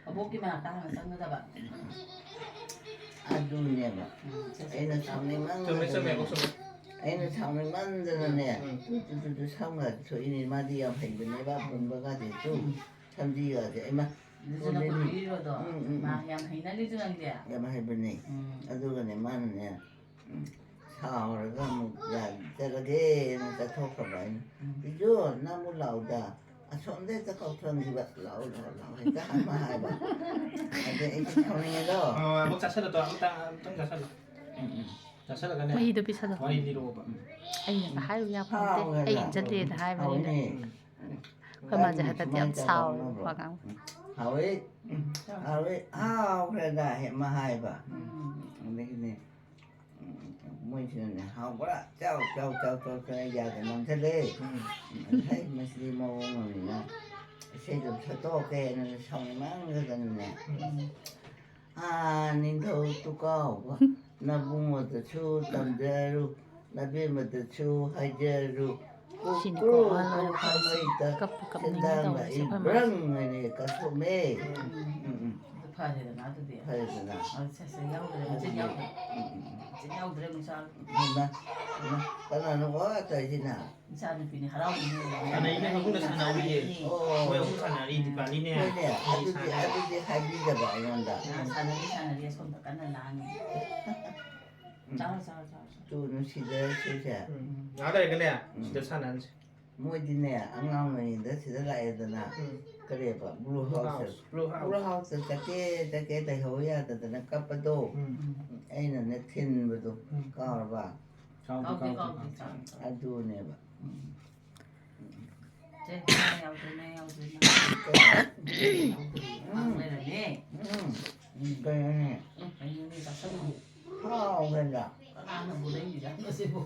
ꯑꯕꯣꯛꯀꯤ ꯃꯅꯥꯛꯇ ꯍꯥꯟꯅ ꯆꯪꯒꯗꯕ꯫ ꯑꯗꯨꯅꯦꯕ꯫ ꯎꯝ, ꯆꯠꯁꯦ꯫ ꯑꯩꯅ ꯁꯥꯎꯅꯤꯡꯃꯟꯗꯅꯅꯦ꯫ ꯆꯨꯝꯃꯦ, ꯆꯨꯝꯃꯦ, ꯑꯕꯣꯛ, ꯆꯨꯝꯃꯦ꯫ ꯑꯩꯅ ꯁꯥꯎꯅꯤꯡꯃꯟꯗꯅꯅꯦ꯫ Um, um. ꯇꯨ, ꯇꯨ, ꯇꯨ, ꯇꯨ ꯁꯝꯒ ꯊꯣꯛꯏꯅꯦ꯫ ꯃꯥꯗꯤ ꯌꯥꯝ ꯍꯩꯕꯅꯦꯕ, ꯎꯝ꯫ ꯄꯨꯟꯕꯒꯗꯤ ꯇꯨ꯫ ꯎꯝ꯫ ꯁꯝꯖꯤꯒꯁꯦ꯫ ꯑꯩꯃ, ꯑꯗꯨꯁꯨ ꯅꯪ ꯄꯨꯟꯕꯤ-, ꯀꯣꯏꯕꯤꯔꯣꯗꯣ? ꯎꯝ, ꯎꯝ, ꯃꯥ ꯎꯝ꯫ ꯌꯥꯝ ꯍꯩꯅꯔꯤꯗꯨ ꯅꯪꯗꯤ꯫ ꯌꯥꯝ ꯍꯩꯕꯅꯦ꯫ ꯎꯝ꯫ ꯑꯗꯨꯒꯅꯦ, ꯃꯥꯅꯅꯦ, ꯎꯝ, ꯁꯥꯎꯔꯒ ꯑꯃꯨꯛ ꯌꯥꯖꯔꯒꯦꯅ ꯆꯠꯊꯣꯛꯈ꯭ꯔꯕ ꯑꯩꯅ꯫ ꯎꯝ꯫ "ꯏꯖꯣ, ꯅꯪꯕꯨ ꯂꯥꯎꯗ, ꯑꯁꯣꯝꯗ ꯍꯦꯛꯇ ꯀꯧꯊꯣꯔꯝꯈꯤꯕ, ꯂꯥꯎ, ꯂꯥꯎ, ꯂꯥꯎ", ꯍꯦꯛꯇ ꯍꯥꯏꯕ ꯍꯥꯏꯕ꯫ ꯑꯗꯩ ꯑꯩꯗꯤ ꯁꯥꯎꯅꯤꯡꯉꯦꯗꯣ꯫ ꯑꯣ, ꯑꯃꯨꯛ ꯆꯥꯁꯤꯜꯂꯣ, ꯇꯣ, ꯑꯃꯨꯛꯇꯪ, ꯑꯃꯨꯛꯇꯪ ꯆꯥꯁꯤꯜꯂꯣ꯫ ꯎꯝ, ꯎꯝ꯫ ꯆꯥꯁꯤꯜꯂꯒꯅꯦ, ꯃꯍꯤꯗꯣ ꯄꯤꯁꯜꯂꯣ꯫ ꯋꯥꯔꯤ ꯂꯤꯔꯛꯑꯣꯕ꯫ ꯎꯝ꯫ ꯑꯩꯅ ꯍꯥꯏꯔꯨ ꯌꯥꯄꯣꯟꯇꯦ, ꯍꯥꯎꯋꯦ ꯑꯩ ꯍꯥꯏꯕ꯫ ꯏꯟꯖꯗꯦꯅ ꯍꯥꯏꯕꯅꯤꯅ꯫ ꯍꯥꯎꯋꯦꯅꯦ꯫ ꯎꯝ꯫ ꯑꯩꯈꯣꯏ ꯃꯥꯁꯦ ꯍꯟꯗꯛꯇꯤ ꯌꯥꯝ ꯁꯥꯎꯋꯦ, ꯋꯥ ꯉꯥꯡꯕ꯫ ꯍꯥꯎꯋꯦ꯫ ꯎꯝ꯫ ꯍꯥꯎꯋꯦ꯫ ꯍꯥꯎꯈ꯭ꯔꯦꯗ ꯍꯦꯛ ꯑꯃ ꯍꯥꯏꯕ꯫ ꯎꯝ꯫ ꯑꯗꯒꯤꯗꯤ, ꯎꯝ, ꯃꯣꯏꯁꯤꯅꯅꯦ, "ꯍꯥꯎꯕ꯭ꯔꯥ? ꯆꯥꯎ, ꯆꯥꯎ, ꯆꯥꯎ, ꯆꯥꯎ", ꯆꯥꯎ", ꯌꯥꯗ ꯅꯝꯁꯤꯜꯂꯦ꯫ ꯎꯝ꯫ ꯑꯗꯩ ꯃꯁꯤꯗꯤ ꯃꯑꯣꯡ ꯑꯃꯅꯤꯅ ꯏꯁꯩꯗꯨ ꯁꯛꯇꯣꯛꯀꯦꯅ ꯁꯥꯎꯅꯤꯡꯃꯟꯈ꯭ꯔꯗꯅꯅꯦ꯫ ꯎꯝ꯫ ꯑꯥ, ꯅꯤꯡꯊꯧ ꯇꯨꯀꯥꯎꯕ ꯅꯕꯨꯡꯉꯣꯗꯁꯨ ꯇꯝꯖꯔꯨ, ꯅꯕꯦꯝꯃꯗꯁꯨ ꯍꯥꯏꯖꯔꯨ꯫ ꯁꯤꯅꯤꯀꯣ, ꯀꯨꯀ꯭ꯔꯨ ꯑꯍꯜ ꯑꯣꯏꯔꯛꯄ ꯍꯥꯏꯁꯦ꯫ ꯀꯃꯩꯗ ꯀꯞꯄꯨ ꯀꯞꯅꯤꯡꯉꯦ ꯁꯦꯟꯗꯥꯡꯗ ꯇꯧꯔꯤꯁꯦ ꯑꯩ ꯑꯩꯈꯣꯏ ꯃꯥꯁꯦ꯫ ꯕ꯭ꯔꯪ ꯍꯥꯏꯅ ꯀꯠꯊꯣꯛꯃꯦ꯫ ꯎꯝ꯫ ꯎꯝ, ꯎꯝ꯫ ꯑꯗꯨ ꯐꯔꯦꯗꯅ ꯑꯗꯨꯗꯤ꯫ ꯐꯔꯦꯗꯅ꯫ ꯑꯗꯨ ꯁꯦ, ꯁꯦ ꯌꯥꯎꯗ꯭ꯔꯦ, ꯃꯆꯤꯟ ꯑꯗꯨꯗꯤ, ꯌꯥꯎꯗ꯭ꯔꯦ꯫ ꯎꯝ, ꯎꯝ, ꯎꯝ꯫ ꯃꯆꯤꯟ ꯌꯥꯎꯗ꯭ꯔꯦ, ꯃꯆꯥ꯫ ꯏꯃꯥ, ꯏꯃꯥ, ꯀꯅꯥꯅꯣ ꯋꯥ ꯇꯧꯔꯤꯁꯤꯅ? ꯏꯆꯥꯅꯨꯄꯤꯅꯤ, ꯍꯔꯥꯎꯕꯅꯤ꯫ ꯁꯥꯟꯅꯩꯅꯦ, ꯃꯕꯨꯡꯅ ꯁꯥꯟꯅꯧꯔꯤꯌꯦ꯫ ꯑꯣ꯫ ꯃꯣꯏ ꯑꯍꯨꯝ ꯁꯥꯟꯅꯔꯤ, ꯗꯤꯄꯥꯂꯤꯅꯦ, ꯍꯣꯏꯅꯦ, ꯑꯩ ꯑꯗꯨꯗꯤ, ꯁꯥꯟꯅꯔꯤ꯫ ꯑꯗꯨꯗꯤ ꯍꯥꯏꯕꯤꯗꯕ ꯑꯩꯉꯣꯟꯗ꯫ ꯑ, ꯁꯥꯟꯅꯔꯤ, ꯁꯥꯟꯅꯔꯤ, ꯑꯁꯣꯝꯗ ꯀꯟꯅ ꯂꯥꯡꯉꯤ꯫ ꯎꯝ꯫ ꯆꯥꯔꯣ, ꯆꯥꯔꯣ, ꯆꯥꯔꯣ, ꯆꯥꯔꯣ꯫ ꯇꯨ ꯅꯨꯡꯁꯤꯗꯔꯁꯨꯁꯦ꯫ ꯎꯝ꯫ ꯉꯥꯏꯍꯥꯛ ꯂꯩꯔꯒꯅꯦ, ꯎꯝ꯫ ꯁꯤꯗ ꯁꯥꯟꯅꯍꯟꯁꯤ꯫ ꯃꯣꯏꯗꯤꯅꯦ, ꯑꯉꯥꯡ ꯑꯣꯏꯔꯤꯉꯩꯗ ꯁꯤꯗ ꯂꯥꯛꯑꯦꯗꯅ꯫ ꯎꯝ꯫ ꯀꯔꯤꯕ? Blue blue house. House, blue house. Blue ꯍꯥꯎꯁꯇ ꯆꯠꯀꯦ, ꯆꯠꯀꯦ ꯂꯩꯍꯧ ꯌꯥꯗꯗꯅ ꯀꯞꯄꯗꯣ꯫ ꯎꯝ꯫ ꯎꯝ꯫ ꯑꯩꯅꯅꯦ ꯊꯤꯟꯕꯗꯣ꯫ ꯎꯝ꯫ ꯀꯥꯎꯔꯕ? ꯀꯥꯎꯗꯦ, ꯀꯥꯎꯗꯦ, ꯀꯥꯎꯗꯦ, ꯀꯥꯎꯗꯦ꯫ ꯀꯥꯎꯗꯦ꯫ ꯑꯗꯨꯅꯦꯕ꯫ ꯎꯝ꯫ ꯆꯦ, ꯅꯪ ꯌꯥꯎꯗ꯭ꯔꯦ, ꯅꯪ ꯌꯥꯎꯗ꯭ꯔꯦ, ꯅꯪ ꯌꯥꯎꯗ꯭ꯔꯦ꯫ ꯎꯝ꯫ ꯂꯩꯔꯝꯃꯦ꯫ ꯎꯝ꯫ ꯎꯝ꯫ ꯀꯩꯅꯣꯅꯦ? ꯎꯝ꯫ ꯀꯩꯅꯣꯅꯦ ꯆꯥꯁꯜꯂꯨ꯫ ꯍꯥꯎꯕꯅ꯫ ꯀꯅꯥꯅꯕꯨ ꯂꯩꯔꯤꯖꯥꯠꯅꯣ ꯁꯤꯕꯣ?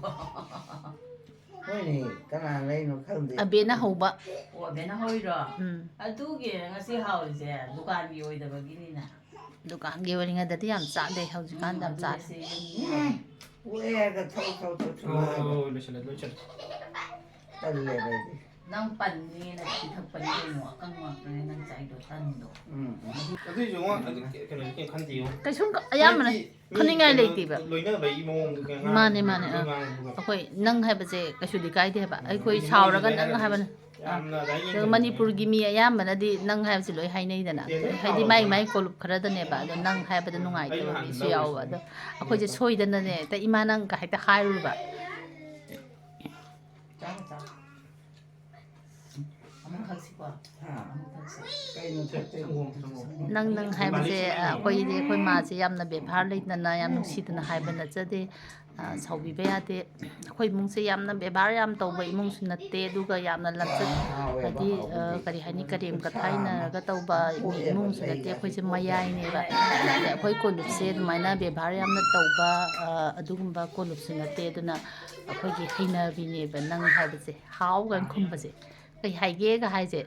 ꯍꯣꯏꯅꯦ, ꯀꯅꯥ ꯂꯩꯅꯣ ꯈꯪꯗꯦ꯫ ꯑꯕꯦꯅ ꯍꯧꯕ꯫ ꯑꯣ, ꯑꯕꯦꯅ ꯍꯧꯔꯤꯔꯣ? ꯎꯝ꯫ ꯑꯗꯨꯒꯤ ꯉꯁꯤ ꯍꯥꯎꯔꯤꯁꯦ ꯗꯨꯀꯥꯟꯒꯤ ꯑꯣꯏꯗꯕꯒꯤꯅꯤꯅ꯫ ꯗꯨꯀꯥꯟꯒꯤ ꯑꯣꯏꯔꯤꯉꯩꯗꯗꯤ ꯌꯥꯝ ꯆꯥꯗꯦ, ꯍꯧꯖꯤꯛꯀꯥꯟꯗꯤ ꯌꯥꯝ ꯆꯥꯔꯦ꯫ ꯑꯗꯨꯗꯤ ꯁꯤ ꯌꯨꯝꯒꯤ ꯎꯝ, ꯄꯣꯛꯑꯦ ꯍꯥꯏꯔꯒ ꯊꯧ ꯊꯧ ꯊꯧ ꯊꯧ ꯍꯥꯏꯕ꯫ ꯂꯣꯏꯁꯤꯜꯂꯦ, ꯂꯣꯏꯁꯤꯜꯂꯦ꯫ ꯇꯜꯂꯦꯕ ꯑꯩꯗꯤ꯫ ꯅꯪ ꯄꯟꯅꯦꯅ ꯄꯤꯊꯛꯄꯅꯤ ꯀꯩꯅꯣ, ꯑꯀꯪꯕ ꯉꯥꯛꯇꯅꯦ ꯅꯪ ꯆꯥꯏꯗꯣ, ꯇꯟꯗꯣ꯫ ꯎꯝ, ꯎꯝ꯫ ꯑꯗꯨꯏꯁꯨ ꯉꯣ, ꯑꯗꯨ ꯀꯩꯅꯣꯗꯤ ꯀꯩꯝ ꯈꯟꯗꯦ ꯌꯦꯡꯉꯣ꯫ ꯀꯩꯁꯨꯝ ꯑꯌꯥꯝꯕꯅ ꯍꯥꯏꯗꯤ ꯃꯤ ꯈꯟꯅꯤꯡꯉꯥꯏ ꯀꯩꯅꯣ ꯂꯩꯇꯦꯕ꯫ ꯂꯣꯏꯅꯕꯒꯤ ꯃꯑꯣꯡꯗꯨꯒ ꯃꯥꯅꯦ, ꯃꯥꯅꯦ, ꯉꯥꯡꯕꯗꯨꯒ ꯑꯥ꯫ ꯉꯥꯡꯕꯗꯨꯒ꯫ ꯑꯩꯈꯣꯏ ꯅꯪ ꯍꯥꯏꯕꯁꯦ ꯀꯩꯁꯨꯗꯤ ꯀꯥꯏꯗꯦ ꯍꯥꯏꯕ꯫ ꯑꯩꯈꯣꯏ ꯃꯤ ꯁꯥꯎꯔꯒ ꯂꯣꯏꯅꯕ ꯅꯪ ꯍꯥꯏꯕꯅ꯫ ꯑꯥ꯫ ꯌꯥꯝꯅ ꯑꯗꯨꯃꯥꯏꯅ ꯑꯗꯨꯒ ꯌꯦꯡꯗꯕꯅꯦ꯫ ꯃꯅꯤꯄꯨꯔꯒꯤ ꯃꯤ ꯑꯌꯥꯝꯕꯅꯗꯤ ꯅꯪ ꯍꯥꯏꯕꯁꯦ ꯂꯣꯏ ꯍꯥꯏꯅꯩꯗꯅ꯫ ꯌꯦꯡꯗꯕꯅꯦ꯫ ꯍꯥꯏꯗꯤ ꯃꯥꯏ ꯃꯥꯏ ꯀꯣꯂꯨꯞ ꯈꯔꯗꯅꯦꯕ꯫ ꯑꯗꯣ ꯅꯪ ꯍꯥꯏꯕꯗ ꯅꯨꯡꯉꯥꯏꯇꯕ ꯑꯩꯁꯨ ꯃꯤꯁꯨ ꯍꯥꯟꯅ ꯌꯥꯎꯕ꯫ ꯂꯧꯔꯤꯁꯦ꯫ ꯑꯗꯣ ꯑꯩꯈꯣꯏꯁꯦ ꯁꯣꯏꯗꯅꯅꯦ ꯍꯦꯛꯇ ꯏꯃꯥ ꯅꯪꯒ ꯍꯦꯛꯇ ꯍꯥꯏꯔꯨꯔꯕ꯫ ꯆꯥꯔꯣ, ꯆꯥꯔꯣ꯫ ꯑꯃꯨꯛ ꯊꯛꯁꯤꯀꯣ꯫ ꯍꯥ? ꯑꯃꯨꯛ ꯊꯛꯁꯤ꯫ ꯀꯩꯅꯣ ꯊꯛꯇꯣꯏꯅꯣ? ꯁꯪꯒꯣꯝ, ꯁꯪꯒꯣꯝ꯫ ꯅꯪ ꯅꯪ ꯍꯥꯏꯕꯁꯦ ꯑꯩꯈꯣꯏꯗꯤ ꯑꯩꯈꯣꯏ ꯃꯥꯁꯦ ꯌꯥꯝꯅ ꯕꯦꯕꯥꯔ ꯂꯩꯇꯅ ꯌꯥꯝ ꯅꯨꯡꯁꯤꯗꯅ ꯍꯥꯏꯕ ꯅꯠꯆꯗꯦ꯫ ꯑ, ꯁꯥꯎꯕꯤꯕ ꯌꯥꯗꯦ꯫ ꯑꯩꯈꯣꯏ ꯏꯃꯨꯡꯁꯦ ꯌꯥꯝꯅ ꯕꯦꯕꯥꯔ ꯌꯥꯝ ꯇꯧꯕ ꯏꯃꯨꯡꯁꯨ ꯅꯠꯇꯦ, ꯑꯗꯨꯒ ꯌꯥꯝꯅ ꯂꯝꯆꯠ, ꯍꯥꯎꯋꯦꯕ, ꯍꯥꯏꯗꯤ, ꯑ, ꯍꯥꯎꯕꯗꯤ꯫ ꯀꯔꯤ ꯍꯥꯏꯅꯤ, ꯀꯔꯦꯝ ꯀꯊꯥꯏꯅꯔꯒ ꯇꯧꯕ ꯏꯃꯨꯡꯁꯨ ꯅꯠꯇꯦ꯫ ꯑꯩꯈꯣꯏꯁꯦ ꯃꯌꯥꯏꯅꯦꯕ꯫ ꯑꯗ ꯑꯩꯈꯣꯏ ꯀꯣꯂꯨꯞꯁꯦ ꯑꯗꯨꯃꯥꯏꯅ ꯕꯦꯕꯥꯔ ꯌꯥꯝꯅ ꯇꯧꯕ, ꯑ, ꯑꯗꯨꯒꯨꯝꯕ ꯀꯣꯂꯨꯞꯁꯨ ꯅꯠꯇꯦ꯫ ꯑꯗꯨꯅ ꯑꯩꯈꯣꯏꯒꯤ ꯍꯩꯅꯕꯤꯅꯦꯕ ꯅꯪ ꯍꯥꯏꯕꯁꯦ, ꯍꯥꯎ ꯀꯥꯏꯅ ꯈꯨꯝꯕꯁꯦ꯫ ꯀꯩ ꯍꯥꯏꯒꯦꯒ ꯍꯥꯏꯁꯦ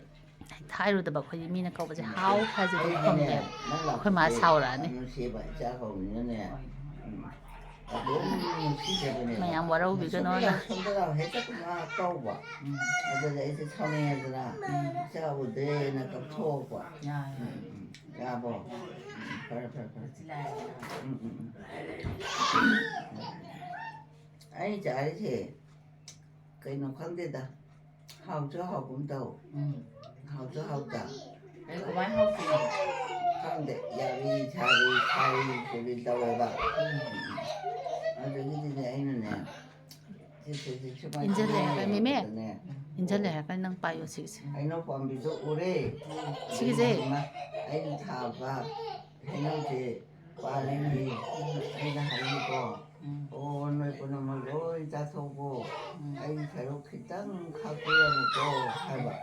ꯍꯦꯛꯇ ꯍꯥꯏꯔꯨꯗꯕ꯫ ꯑꯩꯈꯣꯏꯗꯤ ꯃꯤꯅ ꯀꯧꯕꯁꯦ ꯍꯥꯎ ꯍꯥꯏꯁꯦ ꯑꯗꯨꯝ ꯈꯨꯝꯃꯦꯕ꯫ ꯑꯩꯈꯣꯏ ꯃꯥ ꯁꯥꯎꯔꯛꯑꯅꯤ꯫ ꯅꯨꯡꯁꯤꯕ ꯏꯆꯥ ꯀꯧꯕꯅꯤꯅꯅꯦ꯫ ꯎꯝ꯫ ꯑꯗꯨꯝ ꯅꯨꯡꯁꯤꯖꯕꯅꯦꯕ꯫ ꯃꯌꯥꯝ ꯋꯥꯔꯧꯕꯤꯒꯅꯣꯅ꯫ ꯁꯣꯝꯗ ꯂꯥꯎ, ꯁꯣꯝꯗ ꯂꯥꯎ, ꯍꯦꯛꯇ ꯉꯥ ꯀꯧꯕ꯫ ꯎꯝ꯫ ꯑꯗꯨꯗ ꯑꯩꯁꯦ ꯁꯥꯎꯅꯤꯡꯉꯦꯗꯅ, "ꯏꯆꯥ ꯎꯗ꯭ꯔꯦꯅ" ꯀꯞꯊꯣꯛꯄ꯫ ꯌꯥꯔꯦ꯫ ꯎꯝ, ꯎꯝ꯫ ꯌꯥꯕꯣ? ꯎꯝ, ꯐꯔꯦ, ꯐꯔꯦ, ꯐꯔꯦ꯫ ꯁꯤ ꯂꯥꯛꯑꯦꯗꯅ꯫ ꯎꯝ, ꯎꯝ, ꯎꯝ꯫ ꯑꯩ ꯆꯥꯔꯤꯁꯦ ꯀꯩꯅꯣ ꯈꯪꯗꯦꯗ꯫ ꯍꯥꯎꯁꯨ ꯍꯥꯎꯒꯨꯝ ꯇꯧ꯫ ꯎꯝ꯫ ꯍꯥꯎꯁꯨ ꯍꯥꯎꯇ꯫ ꯀꯩ ꯀꯃꯥꯏ ꯍꯥꯎꯗꯣꯏꯅꯣ? ꯈꯪꯗꯦ, ꯌꯥꯔꯤ, ꯁꯥꯔꯤ, ꯁꯥꯔꯤ ꯀꯔꯤ ꯇꯧꯋꯦꯕ꯫ ꯑꯗꯨꯒꯤꯗꯤꯅꯦ ꯑꯩꯅꯅꯦ, ꯁꯤ, ꯁꯤ, ꯁꯤ, ꯁꯨꯃꯥꯏꯅ ꯏꯟꯖꯜꯂꯦ ꯍꯥꯏꯔꯒ, ꯃꯦꯃꯦ꯫ ꯇꯧꯕꯗꯅꯦ꯫ ꯏꯟꯖꯜꯂꯦ ꯍꯥꯏꯔꯒ ꯅꯪ ꯄꯥꯏꯌꯣ ꯁꯤꯒꯤꯁꯦ꯫ ꯍꯩꯅꯧ ꯄꯥꯝꯕꯤꯗꯣ ꯎꯔꯦ꯫ ꯁꯤꯒꯤꯁꯦ꯫ ꯑꯩꯅ ꯊꯥꯕ ꯍꯩꯅꯧꯁꯦ ꯄꯥꯜꯂꯤꯅꯤ꯫ ꯑꯩꯅ ꯍꯥꯏꯅꯤꯀꯣ, ꯎꯝ꯫ "ꯑꯣ, ꯅꯣꯏ ꯄꯨꯝꯅꯃꯛ ꯂꯣꯏ ꯆꯥꯊꯣꯛꯄꯣ, ꯑꯩ ꯁꯔꯨꯛ ꯈꯤꯇꯪ ꯈꯥꯛꯄꯤꯔꯝꯃꯨꯀꯣ" ꯍꯥꯏꯕ꯫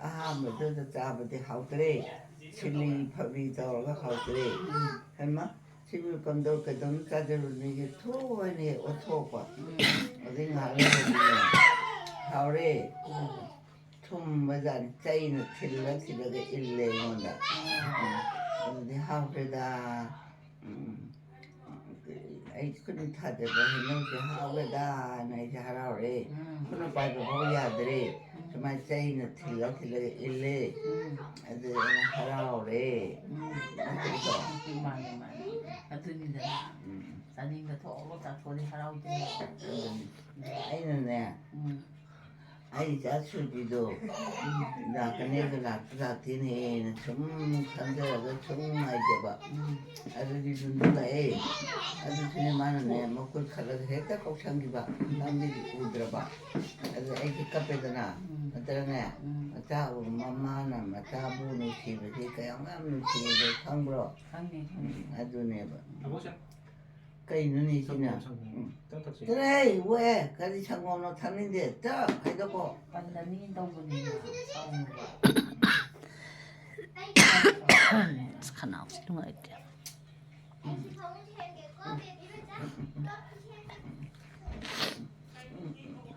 ꯑꯍꯥꯟꯕꯗꯨꯗ ꯆꯥꯕꯗꯤ ꯍꯥꯎꯇ꯭ꯔꯦ, ꯁꯤꯂꯤ ꯐꯕꯤ ꯇꯧꯔꯒ ꯍꯥꯎꯇ꯭ꯔꯦ꯫ ꯍꯩꯃꯥ, ꯁꯤꯕꯨ ꯀꯝꯗꯧ ꯀꯩꯗꯧꯅ ꯆꯥꯖꯔꯨꯅꯤꯒꯦ ꯊꯣꯛꯑꯅꯤ ꯑꯣꯠꯊꯣꯛꯄ꯫ ꯑꯗꯩ ꯉꯥꯏꯍꯥꯛ ꯂꯩꯔꯗꯤꯅꯦ, ꯍꯥꯎꯔꯦ꯫ ꯊꯨꯝꯕꯖꯥꯠꯅꯤ, ꯆꯩꯅ ꯊꯤꯜꯂ ꯊꯤꯜꯂꯒ ꯏꯜꯂꯦ ꯑꯩꯉꯣꯟꯗ꯫ ꯎꯝ꯫ ꯑꯗꯨꯗꯤ ꯍꯥꯎꯈ꯭ꯔꯦꯗ꯫ ꯎꯝ꯫ ꯑꯩ ꯈꯨꯠꯅ ꯊꯥꯖꯕ ꯍꯩꯅꯧꯁꯦ ꯍꯥꯎꯒꯗ꯭ꯔꯥꯅ ꯑꯩꯁꯦ ꯍꯔꯥꯎꯔꯦ꯫ ꯎꯝ꯫ ꯈꯨꯠꯅ ꯄꯥꯏꯕ ꯐꯥꯎ ꯌꯥꯗ꯭ꯔꯦ꯫ ꯎꯝ꯫ ꯁꯨꯃꯥꯏꯅ ꯆꯩꯅ ꯊꯤꯜꯂ ꯊꯤꯜꯂꯒ ꯏꯜꯂꯦ꯫ ꯎꯝ꯫ ꯑꯗꯨ ꯑꯩꯅ ꯍꯔꯥꯎꯔꯦ꯫ ꯎꯝ꯫ ꯅꯠꯇ꯭ꯔꯣ? ꯃꯥꯅꯤ, ꯃꯥꯅꯤ꯫ ꯑꯗꯨꯅꯤꯗꯅ꯫ ꯎꯝ꯫ ꯆꯥꯅꯤꯡꯕ ꯊꯣꯛꯑꯒ ꯆꯥꯊꯣꯛꯑꯗꯤ ꯍꯔꯥꯎꯗꯣꯏꯅꯦ꯫ ꯑꯗꯨꯅꯤ꯫ ꯑꯩꯅꯅꯦ, ꯎꯝ꯫ ꯑꯩ ꯏꯆꯥ ꯁꯨꯕꯤꯗꯣ, ꯎꯝ꯫ ꯂꯥꯛꯀꯅꯦꯒ ꯂꯥꯛꯇ ꯂꯥꯛꯇꯦꯅꯦꯅ ꯁꯨꯝ ꯈꯟꯖꯔꯒ ꯁꯨꯝ ꯉꯥꯏꯖꯕ꯫ ꯎꯝ꯫ ꯑꯗꯨꯗꯤ ꯗꯨꯟꯗꯨ ꯂꯥꯛꯑꯦ꯫ ꯑꯗꯨꯁꯨꯅꯦ ꯃꯥꯅꯅꯦ ꯃꯈꯨꯠ ꯈꯜꯂꯒ ꯍꯦꯛꯇ ꯀꯧꯁꯟꯈꯤꯕ꯫ ꯅꯪꯗꯤ ꯎꯗ꯭ꯔꯕ꯫ ꯑꯗꯨ ꯑꯩꯗꯤ ꯀꯞꯄꯦꯗꯅ꯫ ꯎꯝ꯫ ꯅꯠꯇ꯭ꯔꯅꯦ? ꯎꯝ꯫ ꯃꯆꯥ ꯎ-, ꯃꯃꯥꯅ ꯃꯆꯥꯕꯨ ꯅꯨꯡꯁꯤꯕꯁꯤ ꯀꯌꯥꯝ ꯌꯥꯝ ꯅꯨꯡꯁꯤꯕꯗꯣ ꯈꯪꯕ꯭ꯔꯣ? ꯈꯪꯉꯦ, ꯈꯪꯉꯦ꯫ ꯎꯝ, ꯑꯗꯨꯅꯦꯕ꯫ ꯀꯩꯅꯣꯅꯦ ꯁꯤꯅ? ꯁꯪꯒꯣꯝ, ꯁꯪꯒꯣꯝ꯫ ꯎꯝ꯫ ꯈꯤꯇꯪ ꯊꯛꯁꯤ꯫ ꯆꯠꯂꯣꯍꯦ, ꯏꯕꯣꯍꯦ, ꯀꯔꯤ ꯁꯪꯒꯣꯝꯅꯣ? ꯊꯛꯅꯤꯡꯗꯦ꯫ ꯆꯠꯂꯣ, ꯍꯥꯏꯗꯣꯛꯀꯣ꯫ ꯄꯜꯂꯅꯤ ꯇꯧꯕꯅꯤꯅ ꯁꯥꯎꯅꯨꯕ꯫ ꯑꯁ, ꯈꯅꯥꯎꯁꯤ ꯅꯨꯡꯉꯥꯏꯇꯦ꯫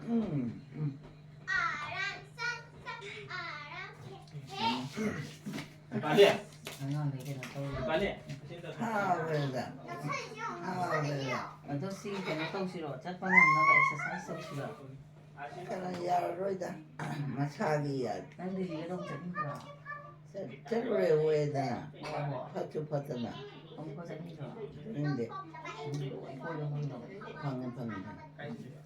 ꯎꯝ, ꯎꯝ꯫ ꯄꯥꯂꯦ꯫ ꯑꯉꯥꯡꯗꯩ ꯀꯩꯅꯣ ꯇꯧꯔꯤ꯫ ꯄꯥꯂꯦ꯫ ꯍꯥꯎꯋꯦꯗ꯫ ꯍꯥꯎꯋꯦꯗ꯫ ꯑꯗꯣ ꯁꯤ ꯀꯩꯅꯣ ꯇꯧꯁꯤꯔꯣ? ꯆꯠꯄ ꯉꯝꯅꯕ exercise ꯇꯧꯁꯤꯔꯣ? ꯀꯩꯅꯣ ꯌꯥꯔꯔꯣꯏꯗ꯫ ꯃꯁꯥꯒꯤ ꯌꯥ-, ꯅꯪ ꯗꯤꯜꯂꯤꯒ ꯑꯗꯨꯝ ꯆꯠꯅꯤꯡꯗ꯭ꯔꯣ? ꯆꯠ-, ꯆꯠꯂꯨꯔꯦ ꯍꯣꯏꯗꯅ꯫ ꯑꯣ꯫ ꯐꯠꯁꯨ ꯐꯠꯇꯅ꯫ ꯑꯃꯨꯛꯀ ꯆꯠꯅꯤꯡꯗ꯭ꯔꯣ? ꯆꯠꯅꯤꯡꯗꯦ꯫ ꯅꯪꯗꯤ ꯂꯣꯏ ꯀꯣꯏꯕ ꯐꯪꯗꯕ꯫ ꯐꯪꯉꯦ, ꯐꯪꯉꯦ, ꯐꯪꯉꯦ꯫